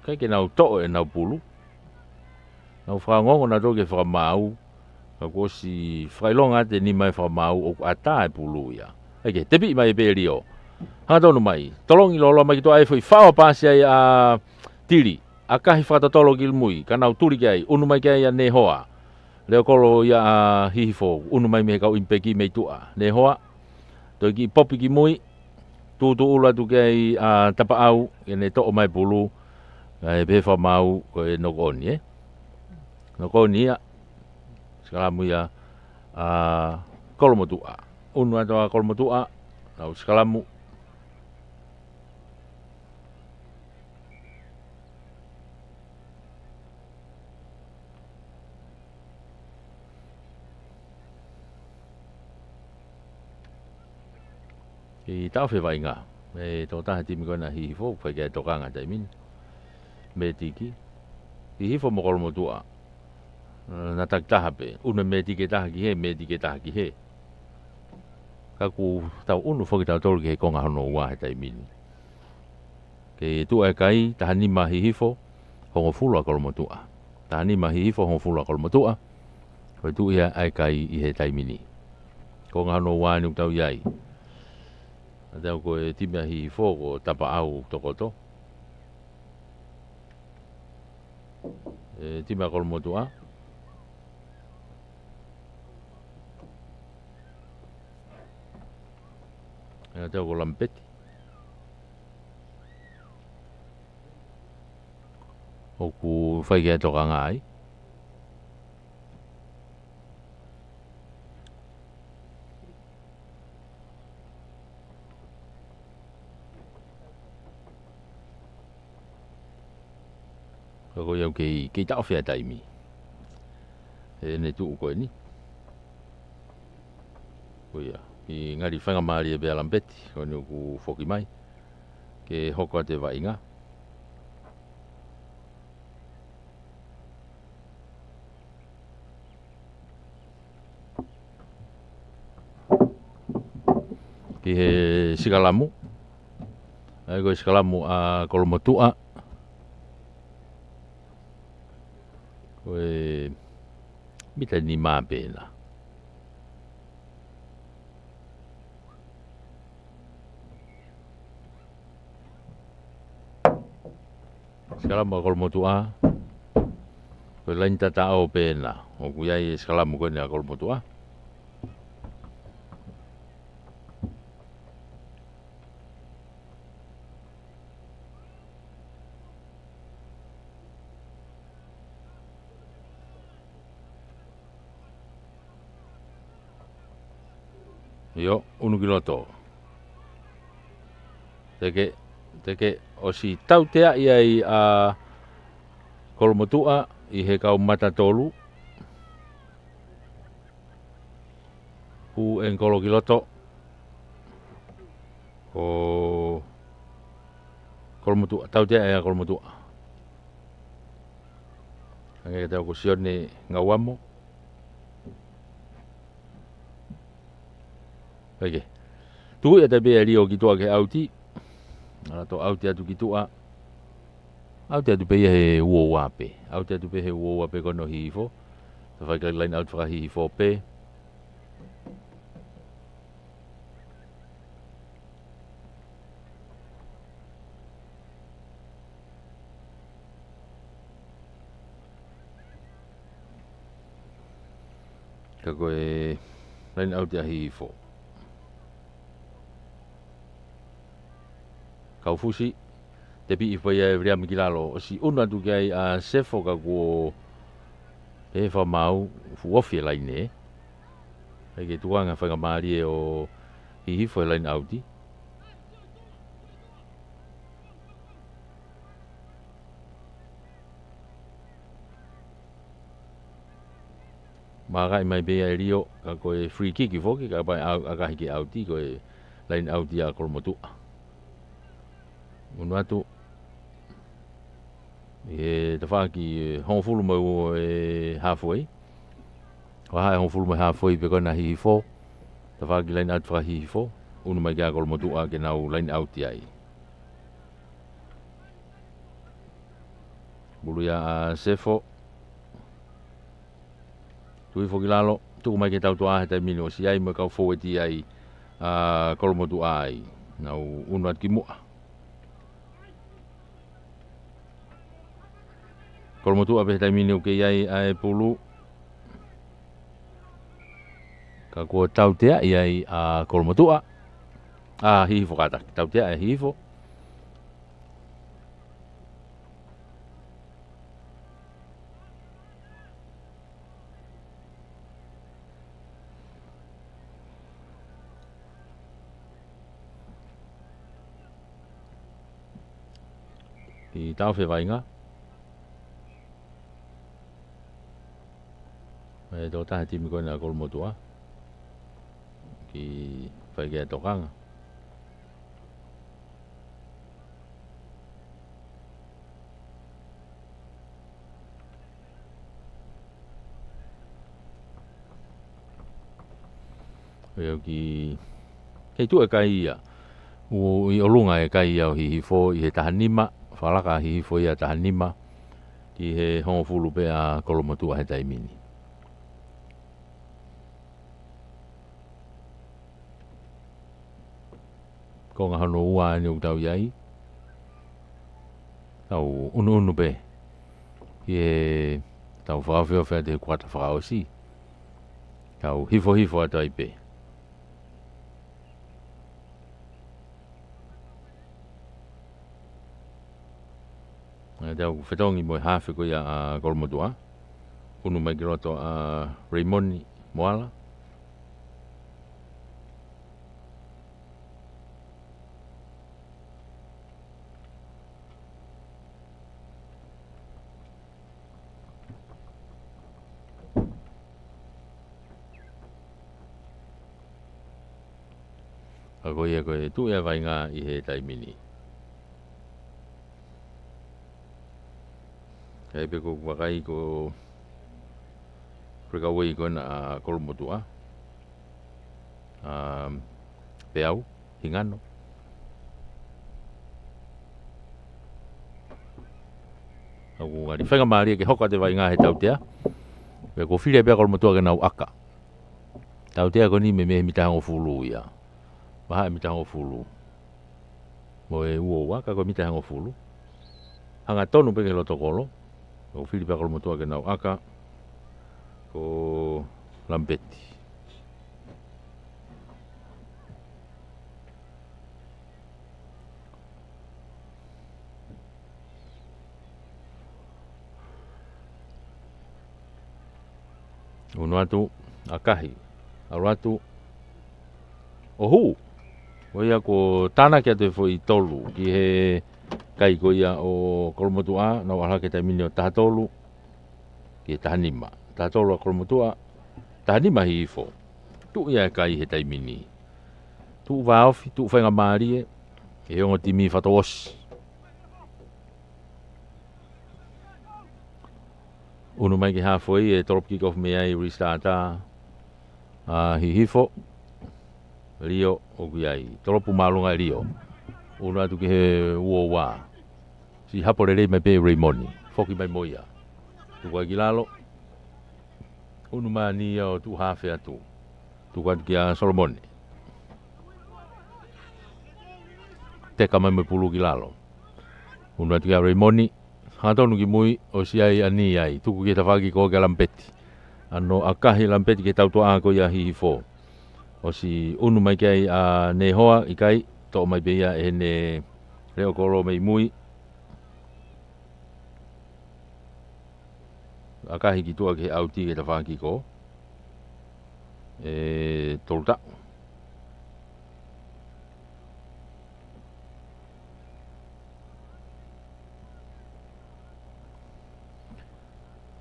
ʻIkai ke nau toʻo ʻenau pulu. Nau fakaongoongo nautolu ki he fakamaau. Ka kuo ʻosi fakaʻilonga atu e nima e fakamaau ʻoku ʻatā e pulu ia. ʻIkai ke, tepiʻi mai pē ʻe Lio. Hangatonu mai. Tolongi lōloa mai ki tuʻa e foʻi faʻo paasi ai ʻa Tili. ʻAkahi fakatotolo ki mui, ka nau tuli ki ai, unu mai ki ai ʻa Nehoa. Leo kolo ia ʻa Hihifo, unu mai mei he kau ʻimi peki mei tuʻa. Nehoa, toe kiʻi popi ki mui, tūtū ʻulu atu ki ai ʻa Tapaʻau, ke ne toʻo mai pulu, ʻa e pehē fakamaau ko e knock on, ē? Knock on ia, sikalamu ia ʻa Kolomotuʻa. Unu atu ʻa Kolomotuʻa, nau sikalamu. Kiʻi taʻofi e vaʻinga. ʻE tokotaha timi ko ena Hihifo, fai ki ai e tokanga taimi ni. Mētiki. Hihifo mo Kolomotuʻa. Na takitaha pē. Unu mētiki ʻe taha ki hē, mētiki ʻe taha ki hē. Ka kuo tau unu foki tautolu ki he konga hono ua he taimi ni. Ke tuʻu e kai, taha nima Hihifo, hongofulu ʻa Kolomotuʻa. Taha nima Hihifo, hongofulu ʻa Kolomotuʻa. Ko e tuʻu ia e kai ʻi he taimi ni. Konga hono ua ni ʻoku tau ʻi ai. ʻA ia ko e timi ʻa Hihifo, ko Tapaʻau tokoto. E timi ʻa Kolomotuʻa. ʻA ia ko Lamipeti. ʻOku fai ki ai e tokanga ai. Ka ko ia ʻoku kei, kei taʻofi e taimi. ʻEne tuʻu ko eni. Ko ia, ʻi he ngali faingamālie pē ʻa Lamipeti, ko eni ʻoku foki mai. Ke hoko atu e vaʻinga. Ki he sikalamu. ʻA ia ko e sikalamu ʻa Kolomotuʻa. Ko e mita nima pē ena. Sikalamu ʻa Kolomotuʻa. Ko e laini tataʻo pē ena. ʻOku ʻi ai e sikalamu ko eni ʻa Kolomotuʻa. ʻIo, unu ki loto. Teke, teke, ʻosi tauteaʻi ai ʻa Kolomotuʻa ʻi he kau mata tolu. Hū ʻe ngolo ki loto. Ko Kolomotuʻa, tauteaʻi ʻa Kolomotuʻa. Hangē ko Sione Ngauamo. ʻIkai ke. Tuku ia tai pē ʻe Lio ki tuʻa ki he ʻauti. ʻAlu atu ʻauti atu ki tuʻa. ʻAuti atu pē ia he uaua pē. ʻAuti atu pē he uaua pē ko eni ʻo Hihifo. Tafaʻaki laini ʻauti fakahihifo pē. Ka ko e laini ʻauti ʻa Hihifo. Kaufusi, tepiʻi hifo ia ʻe Viliami ki lalo, ʻosi unu atu ki ai ʻa Sefo ka kuo pehē fakamaau, fuʻu ofi e laini ē. ʻIkai ke tukuange ha faingamālie ʻo Hihifo he laine ʻauti. Makaʻi mai pē ia ʻe Lio, ka ko e free kick foki, ka pau ʻe ʻakahi ke ʻauti, ko e laine ʻauti ʻa Kolomotuʻa. Unu atu, ʻi he tafaʻaki hongofulu mo e halfway. Vahaʻa e hongofulu mo e halfway pē ko ena Hihifo. Tafaʻaki laine ʻauti faka-Hihifo. Unu mai ki ai ʻa Kolomotuʻa ke nau laine ʻauti ai. Pulu ia ʻa Sefo. Tuʻu hifo ki lalo, tuku mai ki he tautuʻa he taimi ni ʻosi ʻi ai mo e kau foueti ai ʻa Kolomotuʻa ai. Nau unu atu ki muʻa. Kolomotuʻa pē he taimi ni ʻoku kei ʻi ai ʻa e pulu. Ka kuo tauteaʻi ai ʻa Kolomotuʻa. ʻA Hihifo kātaki. Tauteaʻi ʻe Hihifo. Ki taʻofi e vaʻinga. ʻE tokotaha timi ko ena ʻa Kolomotuʻa. Ke fai ki ai e tokanga. ʻIo ki, kei tuʻu e kai ia. ʻOku ʻi ʻolunga e kai ia ʻo Hihifo ʻi he taha nima, fakalaka ʻa Hihifo ia taha nima, ki he hongofulu pē ʻa Kolomotuʻa he taimi ni. Konga hono ua eni ʻoku tau ʻi ai. Tau unuunu pē. ʻI heʻetau fakaofiofi atu he kuata fakaʻosi. Tau hifohifo atu ai pē. ʻE tau fetongi mo e hafe ko ia ʻa Kolomotuʻa. Unu mai ki loto ʻa Raymond Moala. Ka ko ia ko e tuʻu ia vaʻinga ʻi he taimi ni. Ka ʻi ai pē ko e vakai ko e breakaway ko ena ʻa Kolomotuʻa. Um, Peau, Hingano. ʻOku ngali faingamālie ke hoko atu e vaʻinga he tautea. Pea kuo fili pē ʻa Kolomotuʻa ke nau ʻaka. Tautea ko eni meimei he mita hongofulu ia. Vahaʻa e mita hongofulu. Mo e uo ua, ka ko e mita hongofulu. Hangatonu pē ki he loto kolo. Kuo fili pē ʻa Kolomotuʻa ke nau ʻaka. Ko Lampeti. Unu atu, ʻakahi, ʻalu atu, ʻo hū. Ko ia kuo tānaki atu e foʻi tolu ki he kai ko ia ʻo Kolomotuʻa, nau ʻalu hake he taimi ni ʻo taha tolu ki he taha nima. Taha tolu ʻa Kolomotuʻa, taha nima Hihifo. Tuʻu ia e kai he taimi ni. Tuʻu vāofi, tuʻu faingamālie, ʻe he ongo timi fakatouʻosi. Unu mai ki he halfway, ʻe tolopu kick off mei ai, restart ʻa Hihifo. Lio, ʻoku ʻi ai. Tolopu māʻolunga ʻe Lio. Unu atu ki he uo ua. Siʻi hapo lelei mai pē Raymond. Foki mai mo ia. Tuku ai ki lalo. Unu mai eni ia ʻo tuʻu hafe atu. Tuku atu kia Solomone. Teka mai mo e pulu ki lalo. Unu atu kia Raymond. Hangatonu ki mui, ʻosi ʻi ai ʻa eni ai. Tuku ki he tafaʻaki ko kia Lampeti. ʻAno ʻakahi Lampeti ki he tautuʻa ko ia Hihifo. ʻOsi unu mai ki ai ʻa Nehoa, ʻikai, toʻo mai pē ia ʻe heʻene leʻo kolo mei mui. ʻAkahi ki tuʻa ki he ʻauti ki he tafaʻaki ko ē tolu taʻu.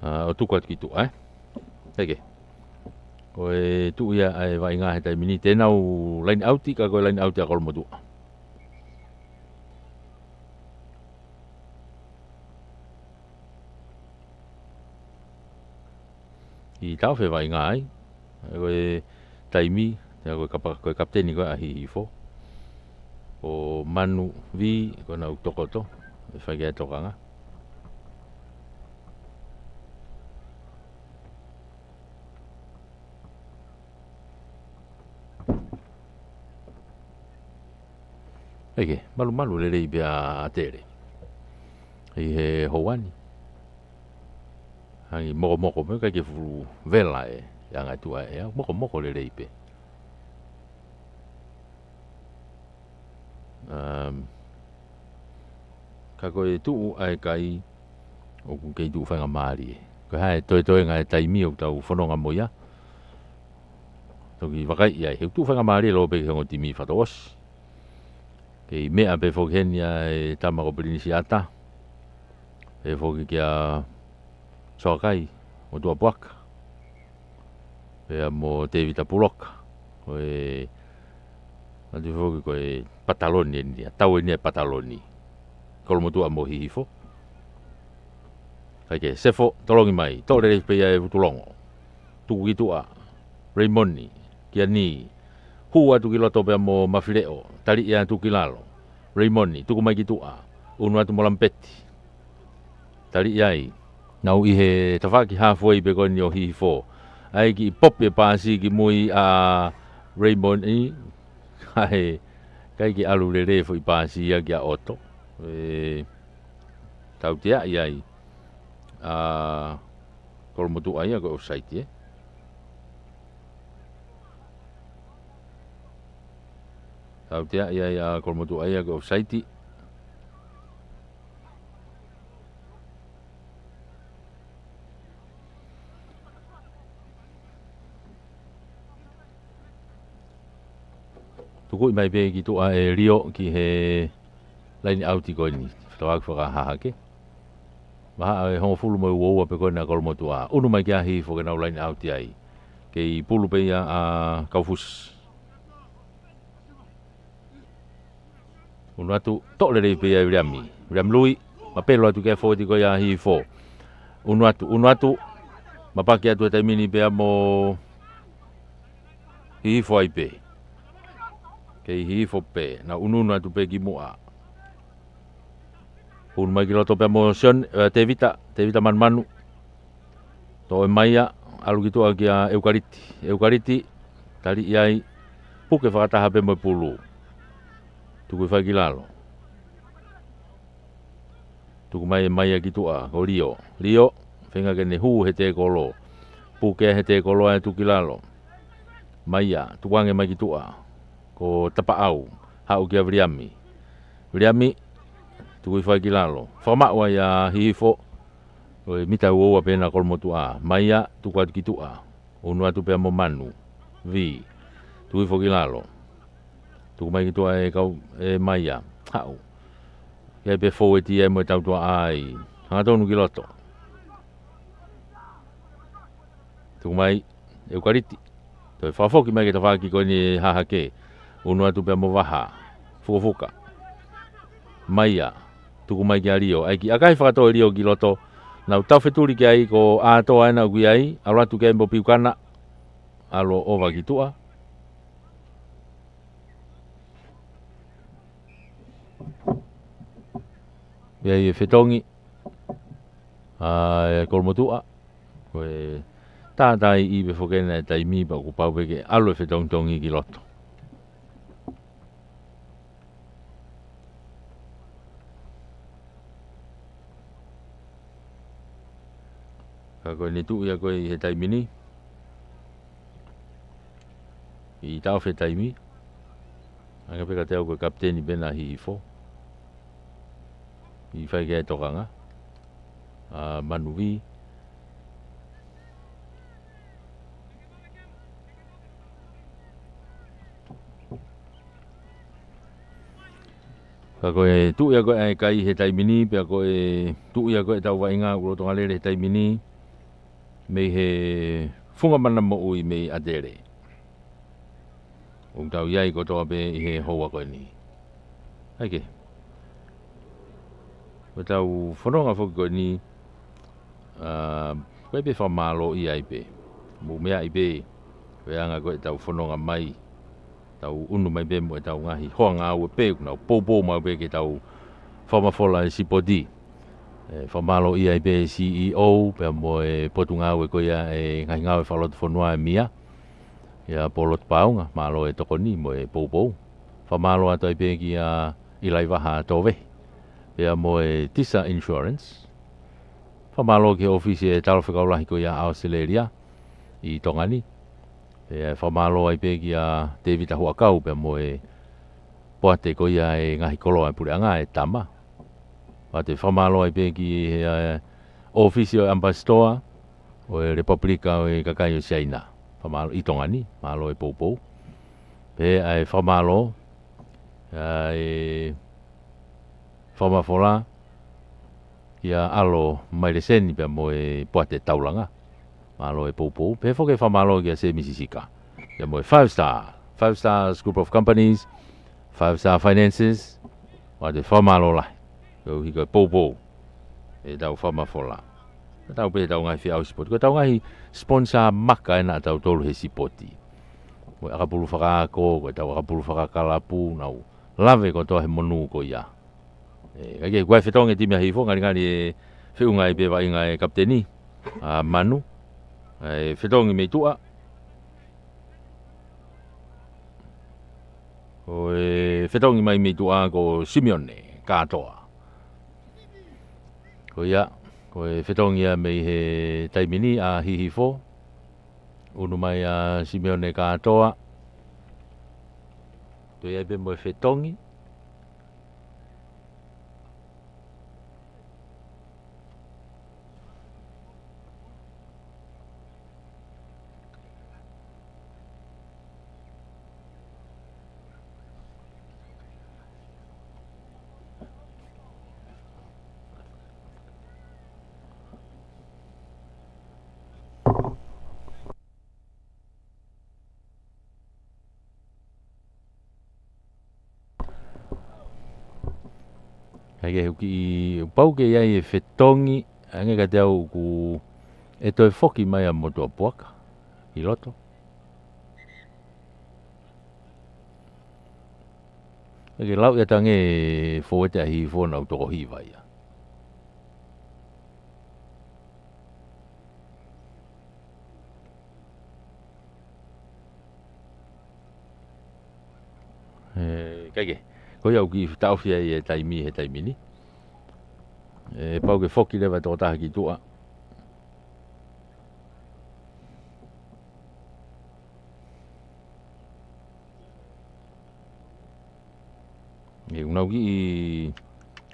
ʻA, ʻo tuku atu ki tuʻa, ē? ʻEke. Ko e tuʻu ia ʻa e vaʻinga he taimi ni, te nau line out, ka ko e line out ʻa Kolomotuʻa. ʻI taʻofi e vaʻinga ai, ko e taimi, te ko e kapa-, ko e kapiteni ko ē ʻa Hihifo. Ko Manu Vī, ko ʻenau tokoto, ʻe fai ki ai e tokanga. ʻEke, malumalu lelei pē ʻa Tele. ʻI he houa ni. Hangē mokomoko pē, ʻikai ke fuʻu vela e, e anga tuʻa e, mokomoko lelei pē. Um, ka ko e tuʻu ʻa e kai, ʻoku kei tuʻu faingamālie. Ko e hā e toetoenga e taimi ʻoku tau fononga mo ia. Toki vakai ia, he ʻoku tuʻu faingamālie lō pē ki he ongo timi fakatouʻosi. Kei meʻa pē foki heni ʻa e tama ko Pilinisi ʻAta. Pehē foki kia Soakai, mo Tuʻapuaka. Pea mo Tēvita Puloka. Ko e, ʻoatu foki ko e pataloni eni, ʻa tau eni e pataloni. Kolomotuʻa mo Hihifo. Kae kehe, Sefo, tolongi mai, toʻo lelei pē ia ʻe Vutulongo. Tuku ki tuʻa, Reimoni, kia Nī. Hū atu ki loto pea mo Mafileʻo, taliʻi atu ki lalo. Reimoni, tuku mai ki tuʻa, ʻunu atu mo Lamipeti. Taliʻi ai. Nau ʻi he tafaʻaki halfway pē ko eni ʻo Hihifo. ʻAi kiʻi popi e paasi ki mui ʻa Reimoni. ʻAi, ʻikai ke ʻalu lelei e foʻi paasi ia kia ʻOto. ʻE, tauteaʻi ai. ʻA Kolomotuʻa ia ko e offside, ē? Tauteaʻi ai ʻa Kolomotuʻa ia ko e offside. Tukuʻi mai pē ki tuʻa ʻe Lio ki he line out ko eni. Fetaulaki fakahahake. Vahaʻa e hongofulu mo e uaua pē ko ena ʻa Kolomotuʻa. ʻUnu mai kia Hihifo ke nau line out ai. Kei pulu pē ia ʻa Kaufusi. ʻUnu atu, toʻo lelei pē ia ʻe Viliami. Viliami Lui, mapelo atu ki he fōueti ko ia ʻa Hihifo. ʻUnu atu, ʻunu atu, mapaki atu he taimi ni pea mo Hihifo ai pē. Kei Hihifo pē, nau ʻunuʻunu atu pē ki muʻa. Hū mai ki loto pea mo Sione, ē, Tēvita, Tēvita Manumanu. Toʻo ʻe Maia, ʻalu ki tuʻa kia ʻEukaliti. ʻEukaliti, taliʻi ai, puke fakataha pē mo e pulu. Tuku ʻi fai ki lalo. Tuku mai ʻe Maia ki tuʻa, ko Lio. Lio, feinga ke ne hū he tēkolo. Puke he tēkolo ʻa e tuku ki lalo. Maia, tukuange mai ki tuʻa. Ko Tapaʻau, haʻu kia Viliami. Viliami, tuku ʻi fai ki lalo. Fakamaʻu ai ʻa Hihifo, ko e mita uaua pē ena ʻa Kolomotuʻa. Maia, tuku atu ki tuʻa. ʻUnu atu pea mo Manu. Vī. Tuku ʻi fai ki lalo. Tuku mai ki tuʻa ʻe kau, ʻe Maia. Haʻu. ʻIkai pē fōueti ia mo e tautuaʻa ai. Hangatonu ki loto. Tuku mai, ʻEukaliti. Toe fakafoki mai ki he tafaʻaki ko eni ʻe hahake. ʻUnu atu pea mo Vaha. Fukafuka. Maia. Tuku mai kia Lio. ʻAi kiʻi ʻakahi fakatō ʻe Lio ki loto. Nau tau fetuli ki ai ko ʻAtoa ena ʻoku ʻi ai. ʻAlu atu ki ai mo Piukana. ʻAlu ʻo ova ki tuʻa. ʻI ai e fetongi. ʻA e Kolomotuʻa. Ko e tātaiʻi pē foki ena e taimi pea kuo pau pē ke ʻalu e fetongitongi ki loto. Ka ko ʻene tuʻu ia ko ē ʻi he taimi ni. ʻI taʻofi e taimi. Hangē pē kiate au ko e kapiteni pē ena ʻa Hihifo. ʻI fai ki ai e tokanga. ʻA Manu Vī. Ka ko e tuʻu ia ko ē ʻa e kai he taimi ni, pea ko e tuʻu ia ko ē ʻetau vaʻinga ʻoku lolotonga lele he taimi ni. mei he funga mana moʻui mei ʻAtele. ʻOku tau ʻi ai kotoa pē ʻi he houa ko eni. ʻAi ke. Ko ʻetau fononga foki ko eni, ʻa, ko e pē fakamālō ʻi ai pē. Mou meaʻi pē, ko e anga ko ʻetau fononga mai, tau ʻunu mai pē mo ʻetau ngaahi hoa ngāue pē, ʻoku nau poupou maʻu pē ke tau fakamafola e sipoti. ʻE, fakamālō ʻi ai pē C E O, pea mo e potungāue ko ia e ngaahi ngāue fakalotofonua ʻa e M I A, ʻia Polotu Paunga, mālō e tokoni mo e poupou. Fakamālō atu ai pē kia ʻIlaivaha Tove, pea mo e Tisa Insurance. Fakamālō ki he ʻōfisi e Talafekau Lahi ko ia ʻAositelēlia ʻi Tonga ni. Pea fakamālō ai pē kia Tēvita Huʻakau pea mo e poate ko ia e ngaahi koloa e puleʻanga e tama. Pea toe fakamālō ai pē ki he, ʻa, ʻōfisi ʻo e ʻAmipasitoa ʻo e Lepupelika ʻo e Kakai ʻo Siaina. Fakamālō ʻi Tonga ni, mālō e poupou. Pea ʻai fakamālō, ʻai fakamafola, kia ʻAlo Maileseni pea mo e poate taulanga. Mālō e poupou. Pea foki e fakamālō kia Sēmisi Sika. Pea mo e Five Star, Five Stars Group of Companies, Five Star Finances, ʻoatu e fakamālō lahi. Koeʻuhi ko e poupou ʻetau fakamafola. Ko ʻetau pē ʻetau ngaahi feʻauhi sipoti. Ko ʻetau ngaahi sponsor maka ʻena ʻatautolu he sipoti. Ko e ʻakapulu fakaako, ko ʻetau ʻakapulu fakakalapu, nau lave kotoa he monū ko ia. ʻE, kae kehe, ko e fetongi e timi ʻa Hihifo, ngalingali e feʻunga ai pē vaʻinga e kapiteni, ʻa Manu. ʻE, fetongi mei tuʻa. Ko e fetongi mai mei tuʻa ko Simione Kātoa. Ko ia, ko e fetongi ia mei he taimi ni ʻa Hihifo. ʻUnu mai ʻa Simione Kātoa. Toe ʻi ai pē mo e fetongi. Kae kehe, ʻoku kiʻi pau ke ʻi ai e fetongi, hangē kiate au ʻoku ʻe toe foki mai ʻa Motuʻapuaka ʻi loto. Kae kehe, lau ia tange fōueti ʻa Hihifo, nau toko hiva ia. ʻE, kae kehe, ko ia ʻoku kiʻi taʻofi ai e taimi he taimi ni. ʻE, pau ke foki leva e tokotaha ki tuʻa. ʻE, ʻoku nau kiʻi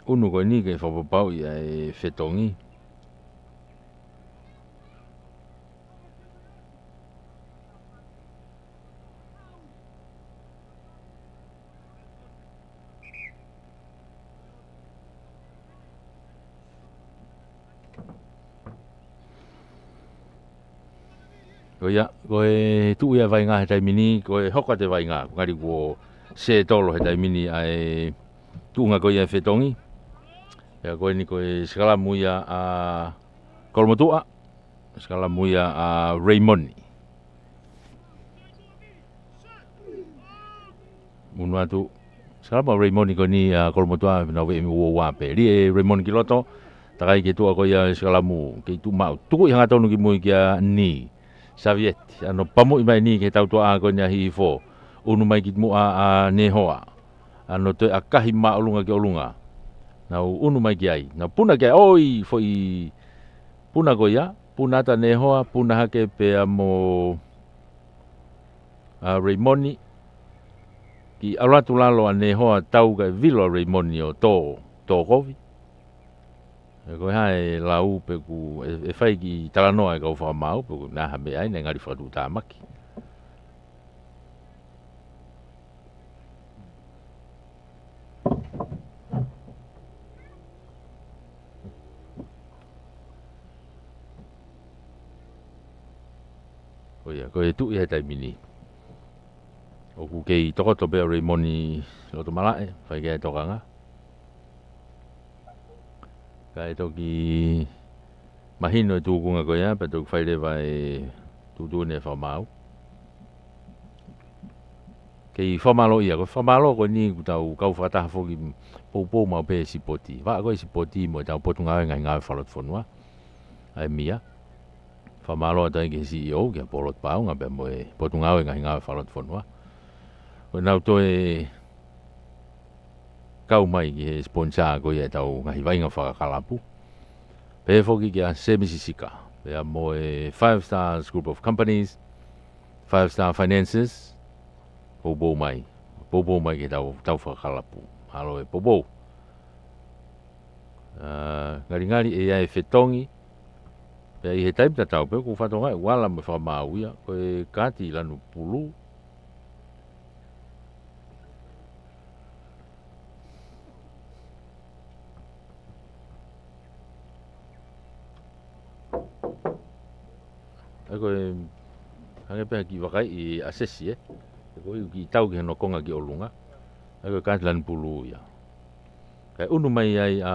ʻunu ko eni ke fakapapauʻi ʻa e fetongi. Ko ia, ko e tuʻu ia vaʻinga he taimi ni, ko e hoko atu e vaʻinga, ko e ngali kuo sētolo he taimi ni ʻa e tuʻunga ko ia e fetongi. Ia ko eni ko e sikalamu ia ʻa Kolomotuʻa, sikalamu ia ʻa Reimoni. ʻUnu atu. Sikalamu ʻa Reimoni ko eni ʻa Kolomotuʻa, nau veʻe mei uaua pē. Liʻe Reimoni ki loto. Takai ki tuʻa ko ia e sikalamu. Kei tuʻu maʻu. Tukuʻi hangatonu ki mui kia Ni Savieti. ʻAno pamuʻi mai Ni ki he tautuʻa ko eni ʻa Hihifo. ʻUnu mai ki muʻa ʻa Nehoa. ʻAno toe ʻakahi māʻolunga ki ʻolunga. Nau ʻunu mai ki ai. Nau puna ki ai. ʻOi, foʻi puna ko ia. Puna atu ʻa Nehoa. Puna hake pea mo ʻa Reimoni. Kiʻi ʻalu atu lalo ʻa Nehoa, tau kae vilo ʻa Reimoni ʻo tō, tō kovi. ʻE, ko e hā e lau pe ʻoku, ʻe, ʻe fai kiʻi talanoa e kau fakamaau, pe ʻoku ʻi ai ha meʻa ai, naʻe ngali fakatuʻutāmaki. Ko ia, ko e tuʻi he taimi ni. ʻOku kei tokoto pē ʻa Reimoni Lotomalaʻe, fai ki ai e tokanga. Kae toki mahino e tūkunga ko ia, pea toki fai leva e tuʻutuʻuni e fakamaau. Kei fakamālō ia, ko e fakamālō ko eni kuo tau kau fakataha foki poupou maʻu pē he sipoti. Vaʻa ko e sipoti mo ʻetau Potungāue Ngaahi Ngāue Fakalotofonua. ʻA e M I A. Fakamālō atu ai ki he C E O, kia Polo Tupaʻaonga pea mo e Potungāue Ngaahi Ngāue Fakalotofonua. Ko ʻenau toe kau mai ki he sponsor ko ia ʻetau ngaahi vaʻinga fakakalapu. Pehē foki kia Semisi Sika, pea mo e Five Stars Group of Companies, Five Star Finances, poupou mai. Poupou mai ki heʻetau, tau fakakalapu. Mālō e poupou. ʻA, ngalingali ʻe ʻi ai e fetongi, pea ʻi he taimi tatau pē, ʻoku ou fakatokangaʻi ʻoku ala mo e fakamaau ia, ko e kaati lanu pulu. ʻA ia ko e, hangē pē ha kiʻi vakai ʻi ʻasesi, ē. ʻA ia ko e kiʻi tau ki hono konga ki ʻolunga. ʻA ia ko e kaati lanu pulu ia. Kae ʻunu mai ai ʻa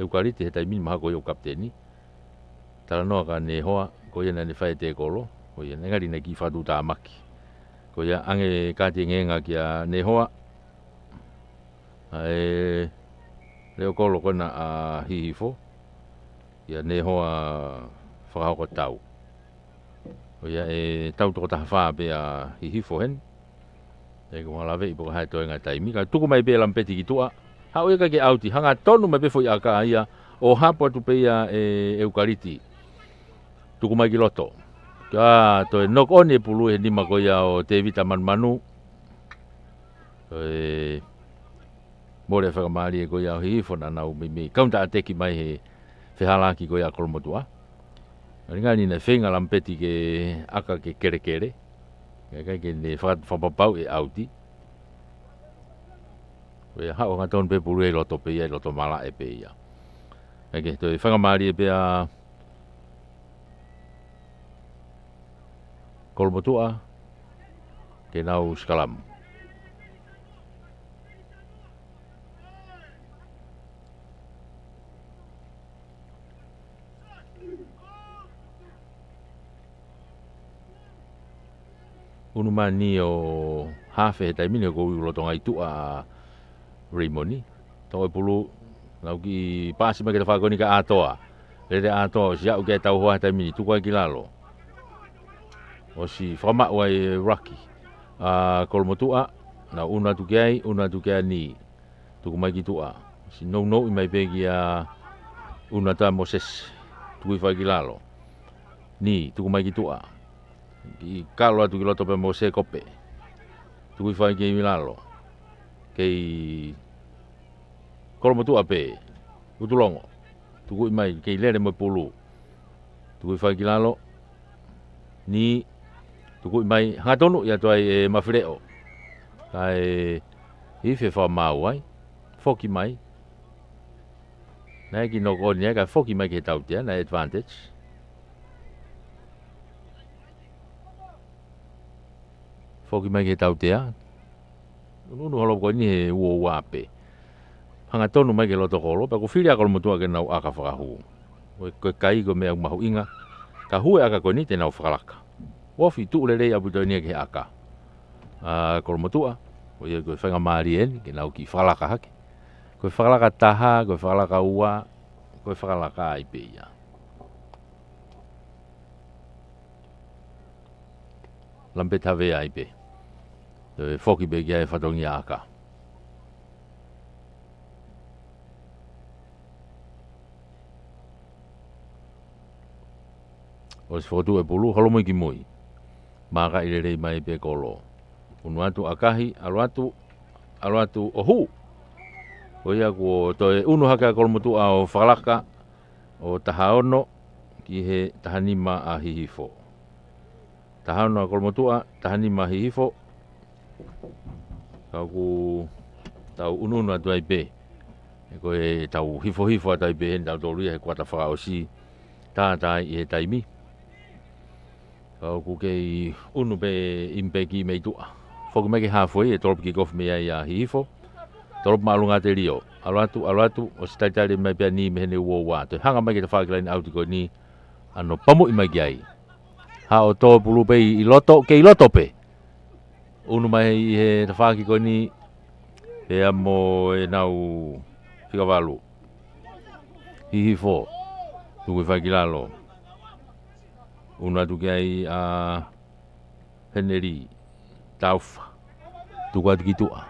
ʻEukaliti he taimi ni mahalo ko ia ʻoku kapiteni. Talanoa kia Nehoa, ko ia naʻa ne fai e tēkolo, ko ia naʻe ngali naʻe kiʻi fakatuʻutāmaki. Ko ia ʻange kaati engenga kia Nehoa, ʻa e leʻo kolo ko ena ʻa Hihifo, kia Nehoa fakahoko tau. Ko ia e tau toko taha fā pē ʻa Hihifo heni. ʻE ko e lave ʻi he pō ko e hā e toenga taimi. Kae tuku mai pē lamipeti ki tuʻa. Haʻu ia kae ʻauti. Hangatonu mai pē foʻi ʻaka ia. ʻO hapo atu pē ia ʻe ʻEukaliti. Tuku mai ki loto. Ka toe knock on e pulu he nima ko ia ʻo Tevita Manumanu. Ko e mole fakamālie ko ia ʻo Hihifo naʻa nau meimei counter attack mai he fehālaaki ko ia ʻa Kolomotuʻa. Ngalingali naʻe feinga lamipeti ke ʻaka ke kelekele. Kae ʻikai ke ne faka-, fakapapauʻi e ʻauti. Ko ia haʻu hangatonu pē pulu ia ʻi loto pē ia, ʻi loto malaʻe pē ia. Kae ʻikai ke toe fakamālie pē ʻa Kolomotuʻa, ke nau sikalamu. ʻUnu mani ʻo hafe he taimi ni ko e lolotonga ʻi tuʻa ʻa Reimoni. Tau e pulu, nau kiʻi paasi mai ke ta fā ko eni kia ʻAtoa. Lele ʻAtoa, ʻosi aʻu ki ai e tauhoa he taimi ni, tuku ai ki lalo. ʻOsi fakamaʻu ai e ruck ʻa Kolomotuʻa, nau ʻunu atu ki ai, ʻunu atu kia Ni. Tuku mai ki tuʻa. ʻOsi nounou mai pē kia ʻUnata Mosese. Tuku hifo ai ki lalo. Ni, tuku mai ki tuʻa. Kiʻi kalo atu ki loto pē mo Sekope. Tuku hifo ai ki lalo. Kei Kolomotuʻa pē. ʻUtulongo. Tukuʻi mai, kei lele mo e pulu. Tuku hifo ai ki lalo. Ni, tukuʻi mai, hangatonu ia ʻatu ai ʻe Mafileʻo. Kae ifi e fakamaau ai. Foki mai. Naʻe kiʻi knock on ia, kae foki mai ki he tautea, naʻe advantage. Foki mai ki he tautea. ʻUnuʻunu holo ko eni he ua ua pē. Hangatonu mai ki he loto kolo, pea ko e fili ʻa Kolomotuʻa ke nau ʻaka fakahū. Ko e, ko e kai ko e meʻa mahuʻinga. Ka hū e ʻaka ko eni te nau fakalaka. Ofi tuʻu lelei ʻaupito eni ia ki he ʻaka ʻa Kolomotuʻa. Ko ia ko e faingamālie eni, ke nau kiʻi fakalaka hake. Ko e fakalaka taha, ko e fakalaka ua, ko e fakalaka ai pē ia. Lamipeti Havea ai pē. Toe foki pē ki ai e fatongia ʻaka. ʻOsi fokotuʻu e pulu, holomui ki mui. Mākaʻi lelei mai pē kolo. ʻUnu atu ʻakahi, ʻalu atu, ʻalu atu ʻo hū. Ko ia kuo toe ʻunu hake ʻa Kolomotuʻa ʻo fakalaka, ʻo taha ono ki he taha nima ʻa Hihifo. Taha ono ʻa Kolomotuʻa, taha nima ʻa Hihifo. Ka ʻoku tau ʻunuʻunu atu ai pē. He ko e tau hifohifo atu ai pē heni tautolu ia he kuata fakaʻosi. tātā ʻi he taimi. Ka ʻoku kei ʻunu pē ʻi mipeki mei tuʻa. Foki mai ki he halfway, ʻe tolopu kick off mei ai ʻa Hihifo. Tolopu māʻolunga ʻa Lio. ʻAlu atu, ʻalu atu, ʻosi talitali mai pē ʻa Nī mei heʻene uouá. Toe hanga mai ki he tafaʻaki line out ko eni. ʻAno pamuʻi mai ki ai. Haʻu ʻo tō e pulu pē ʻi loto, kei loto pē. ʻUnu mai ʻi he tafaʻaki ko eni, pea mo ʻenau fika valu. Hihifo, tuku hifo ki lalo. ʻUnu atu ki ai ʻa Henelī, Taufa. Tuku atu ki tuʻa.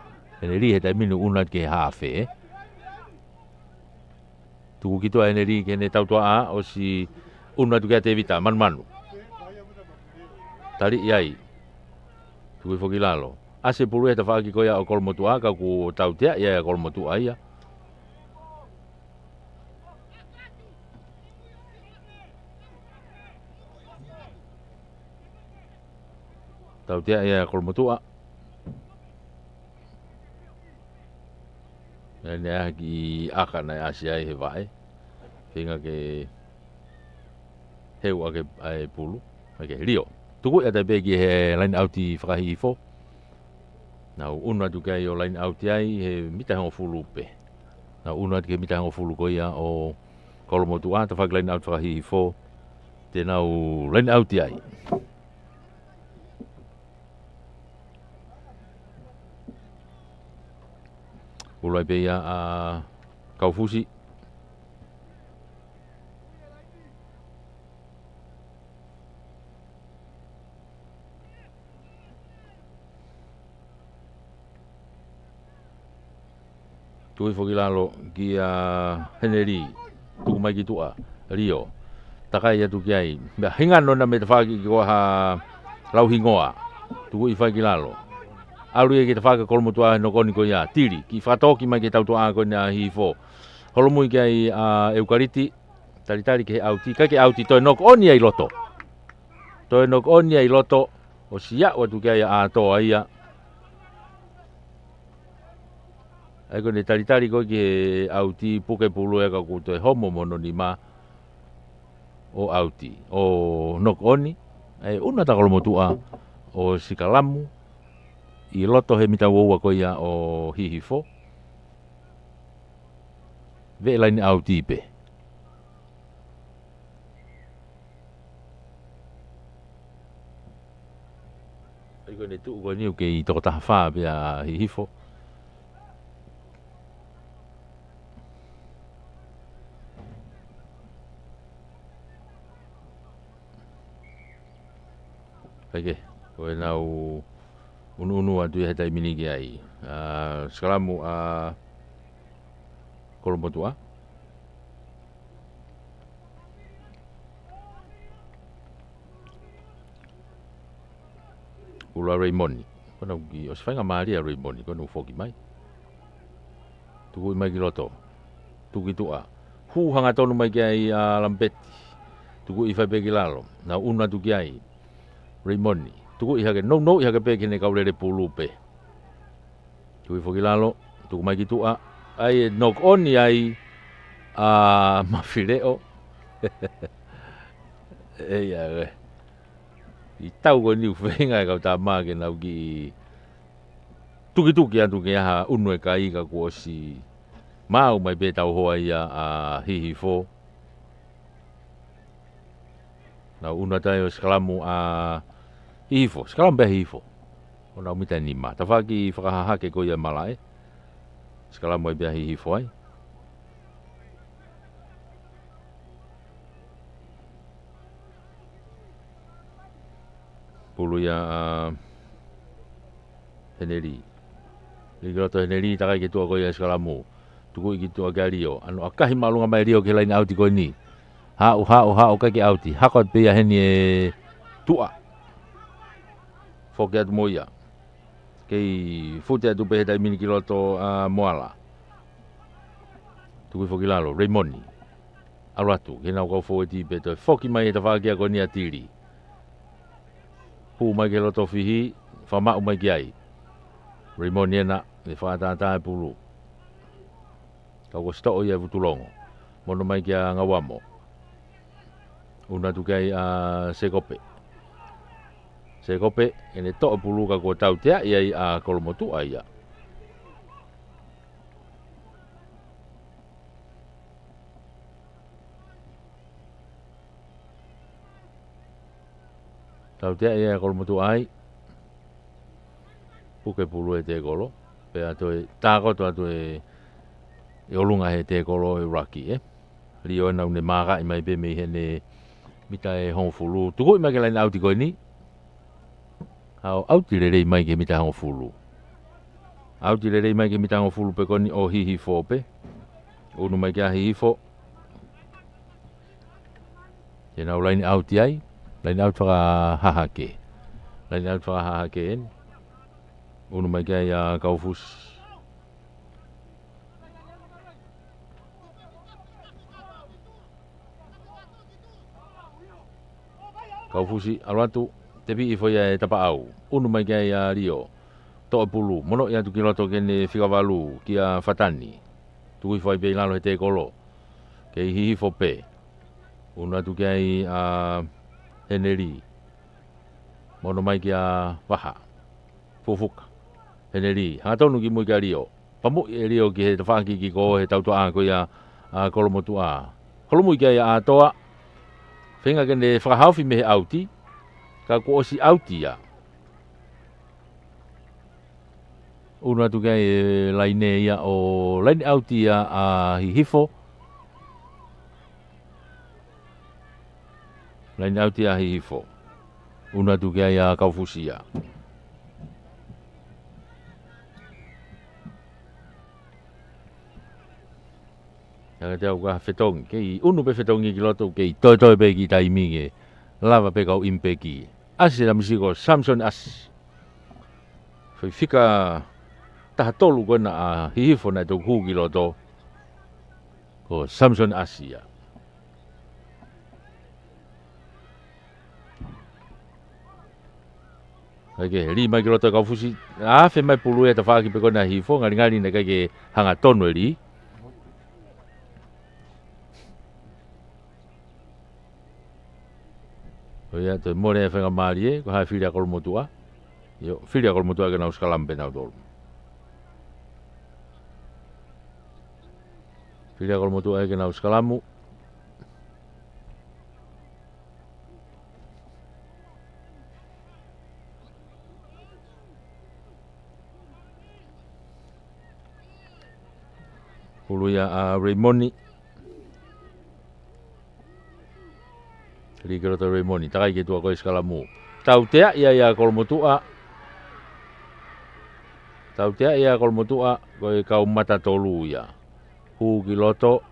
Henelī he taimi ni ʻunu atu ki he haafe, ē. Tuku ki tuʻa ʻa Henelī ki heʻene tautuʻa, ʻosi ʻunu atu ki ai ʻa Tēvita, manumanu. Tali ʻi ai. Tuku hifo ki lalo. ʻAsi e pulu he tafaʻaki ko ia ʻo Kolomotuʻa, ka kuo tautea ʻi ai ʻa Kolomotuʻa ia. Tautea ʻi ai ʻa Kolomotuʻa. Naʻe ʻi ai ha kiʻi ʻaka naʻe ʻasi ai he vaʻe. Feinga ke heu ʻaki ʻa e pulu. ʻAi ke Lio. Tuku ia atu pē ki he line out ʻi fakaHihifo. Nau ʻunu atu ki ai ʻo line out ai he mita hongofulu pē. Nau ʻunu atu ki he mita hongofulu ko ia ʻo Kolomotuʻa, tafaʻaki line out fakaHihifo. Te nau line out ai. Ulu ai pē ia ʻa Kaufusi. Tuku hifo ki lalo kia Henelī. Tuku mai ki tuʻa. Lio. Takai atu ki ai. Meʻa hinga nona mei tafaʻaki ko ha lau hingoa. Tuku hifo ki lalo. ʻAlu ia ki tafaʻaki Kolomotuʻa he knock on ko ia. Tili. Kiʻi fakatoki mai ki he tautuʻa ko eni ʻa Hihifo. Holomui ki ai ʻa ʻEukaliti. Talitali ki he ʻauti. ʻIkai ke ʻauti, toe knock on ia ʻi loto. Toe knock on ia ʻi loto. ʻOsi aʻu atu ki ai ʻa ʻAtoa ia. ʻAi ko ʻene talitali ko ē ki he ʻauti, puke pulu ē ka kuo toe homo mo hono nima ʻo ʻauti. ʻO knock on, ʻe ʻunu atu ʻa Kolomotuʻa ʻo sikalamu ʻi loto he mita uaua ko ia ʻo Hihifo. Veʻe line out pē. ʻAi ko ʻene tuʻu ko eni ʻoku kei toko taha fā pē ʻa Hihifo. ʻAi ke, ko ʻenau ʻunuʻunu atu ia he taimi ni ki ai. ʻA, sikalamu ʻa Kolomotuʻa. ʻUlu ʻa Reimoni. Ko ʻenau kiʻi ʻosi faingamālie ʻa Reimoni, ko ʻenau foki mai. Tukuʻi mai ki loto. Tuku ki tuʻa. Hū hangatonu mai ki ai ʻa Lamipeti. Tukuʻi hifo pē ki lalo. Nau ʻunu atu ki ai. Reimoni. Tukuʻi hake, nounou hake pē ki heʻene kau lele pulu pē. Tuku hifo ki lalo, tuku mai ki tuʻa, ʻai e knock on ai ʻa Mafileʻo. ʻEi, ʻa e. ʻI he tau ko eni ʻoku feinga e kau tama ke nau kiʻi tukituki atu ke ʻaha ʻunu e kai ka kuo ʻosi maau mai pē tauhoa ia ʻa Hihifo. Nau ʻunu atu ai ʻo sikalamu ʻa Hihifo. Sikalamu pē ʻa Hihifo. ʻO nau mita nima. Tafaʻaki fakahahake ko ia malaʻe. Sikalamu ai pē ʻa Hihifo ai. Pulu ia ʻa Henelī. Lī ki loto Henelī, takai ki tuʻa ko ia sikalamu. Tukuʻi ki tuʻa kia Lio. ʻAno ʻakahi māʻolunga mai Lio ki he line out ko eni. Haʻu, haʻu, haʻu, ʻikai ke ʻauti. Hako atu pē ia heni ʻe tuʻa. Foki atu mo ia. Kei fute atu pē he taimi ni ki loto ʻa Moala. Tukuʻi hifo ki lalo, Reimoni. ʻAlu atu, ki heʻenau kau fōueti pē toe foki mai he tafaʻaki ko eni ʻa Tili. Hū mai ki he loto fihi, fakamaʻu mai ki ai. Reimoni ena, ʻe fakatātā e pulu. Ka kuo ʻosi toʻo ia ʻe Vutulongo. Mono mai kia Ngauamo. ʻUnu atu ki ai ʻa Sekope. Sekope, ʻene toʻo e pulu ka kuo tauteaʻi ai ʻa Kolomotuʻa ia. Tauteaʻi ʻa Kolomotuʻa ai. Puke pulu ʻe he tēkolo. Pea toe tākoto atu ʻe, ʻe ʻolunga he tēkolo ʻe ʻuluaki, ē. Lio ʻena ʻoku ne mākaʻi mai pē mei heʻene mita ʻe hongofulu. Tukuʻi mai ki he laine ʻauti ko eni. ʻAo, ʻauti lelei mai ki he mita hongofulu. ʻAuti lelei mai ki he mita hongofulu pē ko eni ʻo Hihifo pē. ʻUnu mai ki ai ʻa Hihifo. Te nau laine ʻauti ai. Laine ʻauti fakahahake. Laine ʻauti fakahahake eni. ʻUnu mai ki ai ʻa Kaufusi. Kaufusi, ʻalu atu, tepiʻi hifo ia ʻe Tapaʻau. ʻUnu mai ki ai ʻa Lio. Toʻo e pulu, monoʻi atu ki loto ki heʻene fika valu, kia Fatani. Tuku hifo ai pē ʻi lalo he tēkolo. Kei Hihifo pē. ʻUnu atu ki ai ʻa Heneli. Mono mai kia Vaha. Fufuka. Heneli. Hangatonu ki mui kia Lio. Pamuʻi ʻe Lio ki he tafaʻaki kiko he tautuʻa ko ia ʻa Kolomotuʻa. Holomui ki ai ʻa ʻAtoa. Feinga ke ne fakahaofi mei he ʻauti. Ka kuo ʻosi ʻauti ia. ʻUnu atu ki ai e laine ia ʻo laine ʻauti ia ʻa Hihifo. Laine ʻauti ʻa Hihifo. ʻUnu atu ki ai ʻa Kaufusi ia. Hanga te au ka fetongi. Kei ʻunu pē fetongi ki loto, kei toetoe pē ki taimi ke lava pē kau ʻimipeki. ʻAsi la misi ko Samson ʻAsi. Foʻi fika taha tolu ko ena ʻa Hihifo naʻe toki hū ki loto. Ko Samson ʻAsi ia. Kae ke lī mai ki loto e Kaufusi. Afe mai pulu e tafaʻaki pē ko ena ʻa Hihifo, ngalingali naʻe ʻikai ke hangatonu e lī. ʻO ia, toe mole e faingamālie, ko e hā e fili ʻa Kolomotuʻa. ʻIo, fili ʻa Kolomotuʻa ke nau sikalamu pē nautolu. Fili ʻa Kolomotuʻa ke nau sikalamu. Pulu ia ʻa Reimoni. Lī ki loto Reimoni, takai ki tuʻa ko e sikalamu. Tauteaʻi ia ʻa Kolomotuʻa. Tauteaʻi ʻa Kolomotuʻa, ko e kau mata tolu ia. Hū ki loto,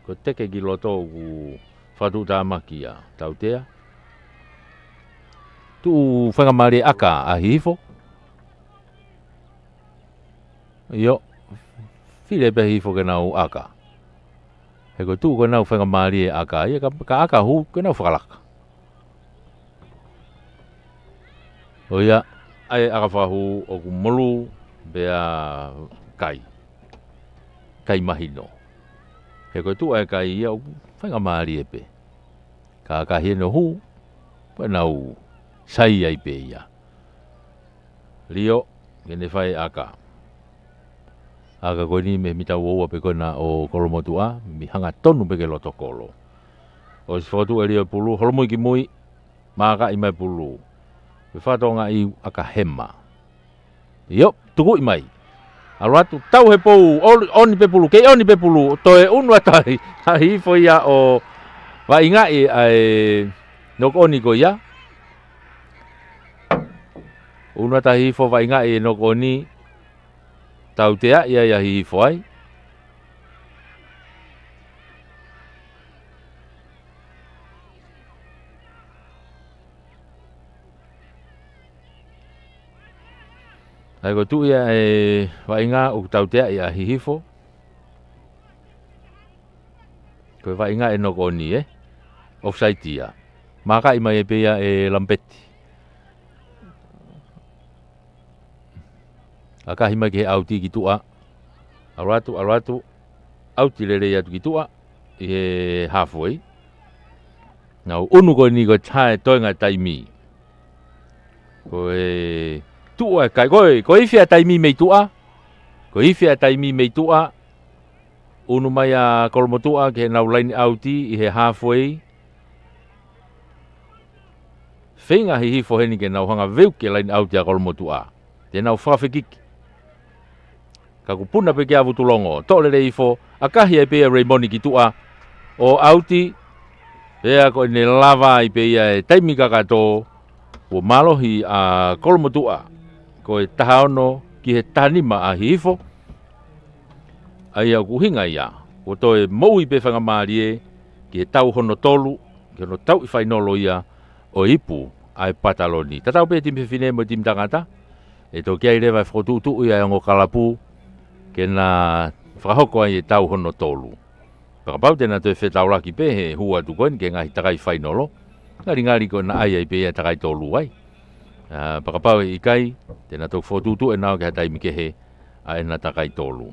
ko e teke ki loto ʻoku fakatuʻutāmaki ia. Tautea. Tuʻu faingamālie ʻaka ʻa Hihifo. ʻIo, fili pē Hihifo ke nau ʻaka. He ko e tuʻu ko ena ʻoku faingamālie ʻaka ia, ka, ka ʻaka hū ke nau fakalaka. ʻO ia, ʻa e ʻaka fakahū ʻoku molū pea kai. Kai mahino. He ko e tuʻu ʻa e kai ia ʻoku faingamālie pē. Ka ʻaka hino hū, pea nau sai ai pē ia. Lio, ke ne fai ʻaka. ʻAka ko eni mei he mita ua ua pē ko ena ʻo Kolomotuʻa, mei hangatonu pē ki loto kolo. ʻOsi fokotuʻu ʻe Lio e pulu, holomui ki mui, mākaʻi mai pulu. Ke fakatongaʻi ʻaka hema. ʻIo, tukuʻi mai. ʻAlu atu, tau he pou, ʻo-, ʻoni pē pulu, kei ʻoni pē pulu, toe ʻunu atu ai, ʻa Hihifo ia ʻo vaʻingaʻi ʻa e knock on ko ia. ʻUnu atu ʻa Hihifo vaʻingaʻi e knock on, tauteaʻi ai ʻa Hihifo ai. ʻA ia ko e tuʻu ia e vaʻinga ʻoku tauteaʻi ʻa Hihifo. Ko e vaʻinga e knock on, ē? Offside ia. Mākaʻi mai pē ia ʻe Lampeti. ʻAkahi mai ki he ʻauti ki tuʻa. ʻAlu atu, ʻalu atu. ʻAuti lelei atu ki tuʻa. ʻI he halfway. Nau ʻunu ko eni ko e taha e toenga taimi. Ko e tuʻa e kai, ko e, ko e ifi ʻa e taimi mei tuʻa. Ko e ifi ʻa e taimi mei tuʻa. ʻUnu mai ʻa Kolomotuʻa ke nau line out ʻi he halfway. Feinga Hihifo heni ke nau hanga veuki e line out ʻa Kolomotuʻa. Te nau fakafekiki. Ka kuo puna pē ki ai ʻa Vutulongo. Toʻo lelei hifo, ʻakahi ai pē ʻa Raymond ki tuʻa. ʻO ʻauti, pea ko ʻene lava ai pē ia e taimi kakato, kuo mālohi ʻa Kolomotuʻa. Ko e taha ono ki he taha nima ʻa Hihifo. ʻA ia ʻoku ʻuhinga ia, kuo toe moʻui pē faingamālie, ki he tau hono tolu, ki hono tauʻi fainolo ia, ʻo e ipu ʻa e pataloni. Tatau pē timi fefine mo e timi tangata, ʻe toki ʻi ai leva e fokotuʻutuʻu ia ʻa e ongo kalapu, ke na fakahoko ai e tau hono tolu. Fakapapau te na toe fetaulaki pē he hū atu ko eni ki he ngaahi takai fainolo. Ngalingali ko ena ʻai ai pē ia takai tolu ai. ʻA, fakapapau ʻe ʻikai, te na toki fokotuʻutuʻu ʻenau ki ha taimi kehe ʻa ena takai tolu.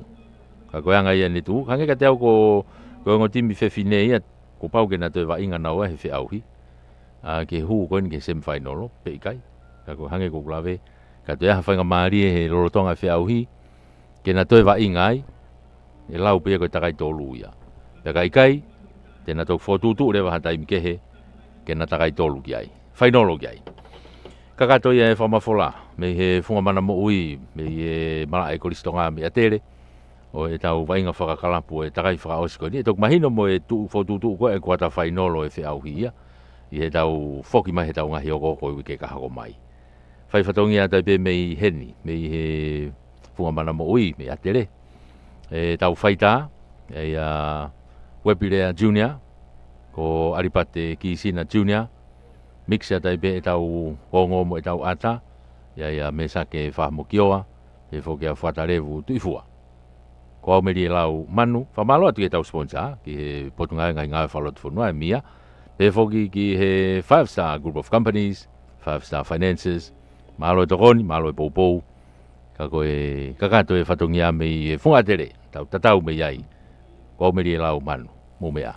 Ka ko e anga ia ʻene tuʻu, hangē kiate au ko, ko e ongo timi fefine ia, kuo pau ke na toe vaʻinga naua he feʻauhi. ʻA, ke hū ko eni ki he semifinal, pe ʻikai. Ka ko e hangē ko ʻeku lave, ka toe ʻi ai ha faingamālie he lolotonga e feʻauhi, ke na toe vaʻinga ai, ʻe lau pē ia ko e takai tolu ia. Pea ka ʻikai, te na toki fokotuʻutuʻu leva ha taimi kehe, ke na takai tolu ki ai. Fainolo ki ai. Kakato ia e fakamafola, mei he Funga Mana Moʻui, mei he Malaʻe Kolisi Tonga mei ʻAtele, ʻo ʻetau vaʻinga fakakalapu e takai fakaʻosi ko eni. ʻE toki mahino mo e tuʻu fokotuʻutuʻu ko e kuata fainolo e feʻauhi ia, ʻi heʻetau foki mai heʻetau ngaahi okooko e uike ka hoko mai. Fai fatongia atu ai pē mei heni, mei he Funga Mana Moʻui, mei ʻAtele. ʻEtau faitā, ʻa ia Uepilea Junior, ko ʻAlipate Kisina Junior, mix atu ai pē ʻetau ongo mo ʻetau ʻata, ʻa ia Mesake Fahamokioa, pea foki ʻa Fuata Levu Tuʻifua. Ko au Melie Lau Manu, fakamālō atu ki heʻetau sponsor, ki he Potungāue Ngaahi Ngāue Fakalotofonua ʻa e MIA, pea foki ki he Five Star Group of Companies, Five Star Finances, mālō e tokoni, mālō e poupou, ka ko e kakato e fatongia mei he Funga ʻAtele, tau tatau mei ai, ko au Melie Lau Manu, mou meʻa.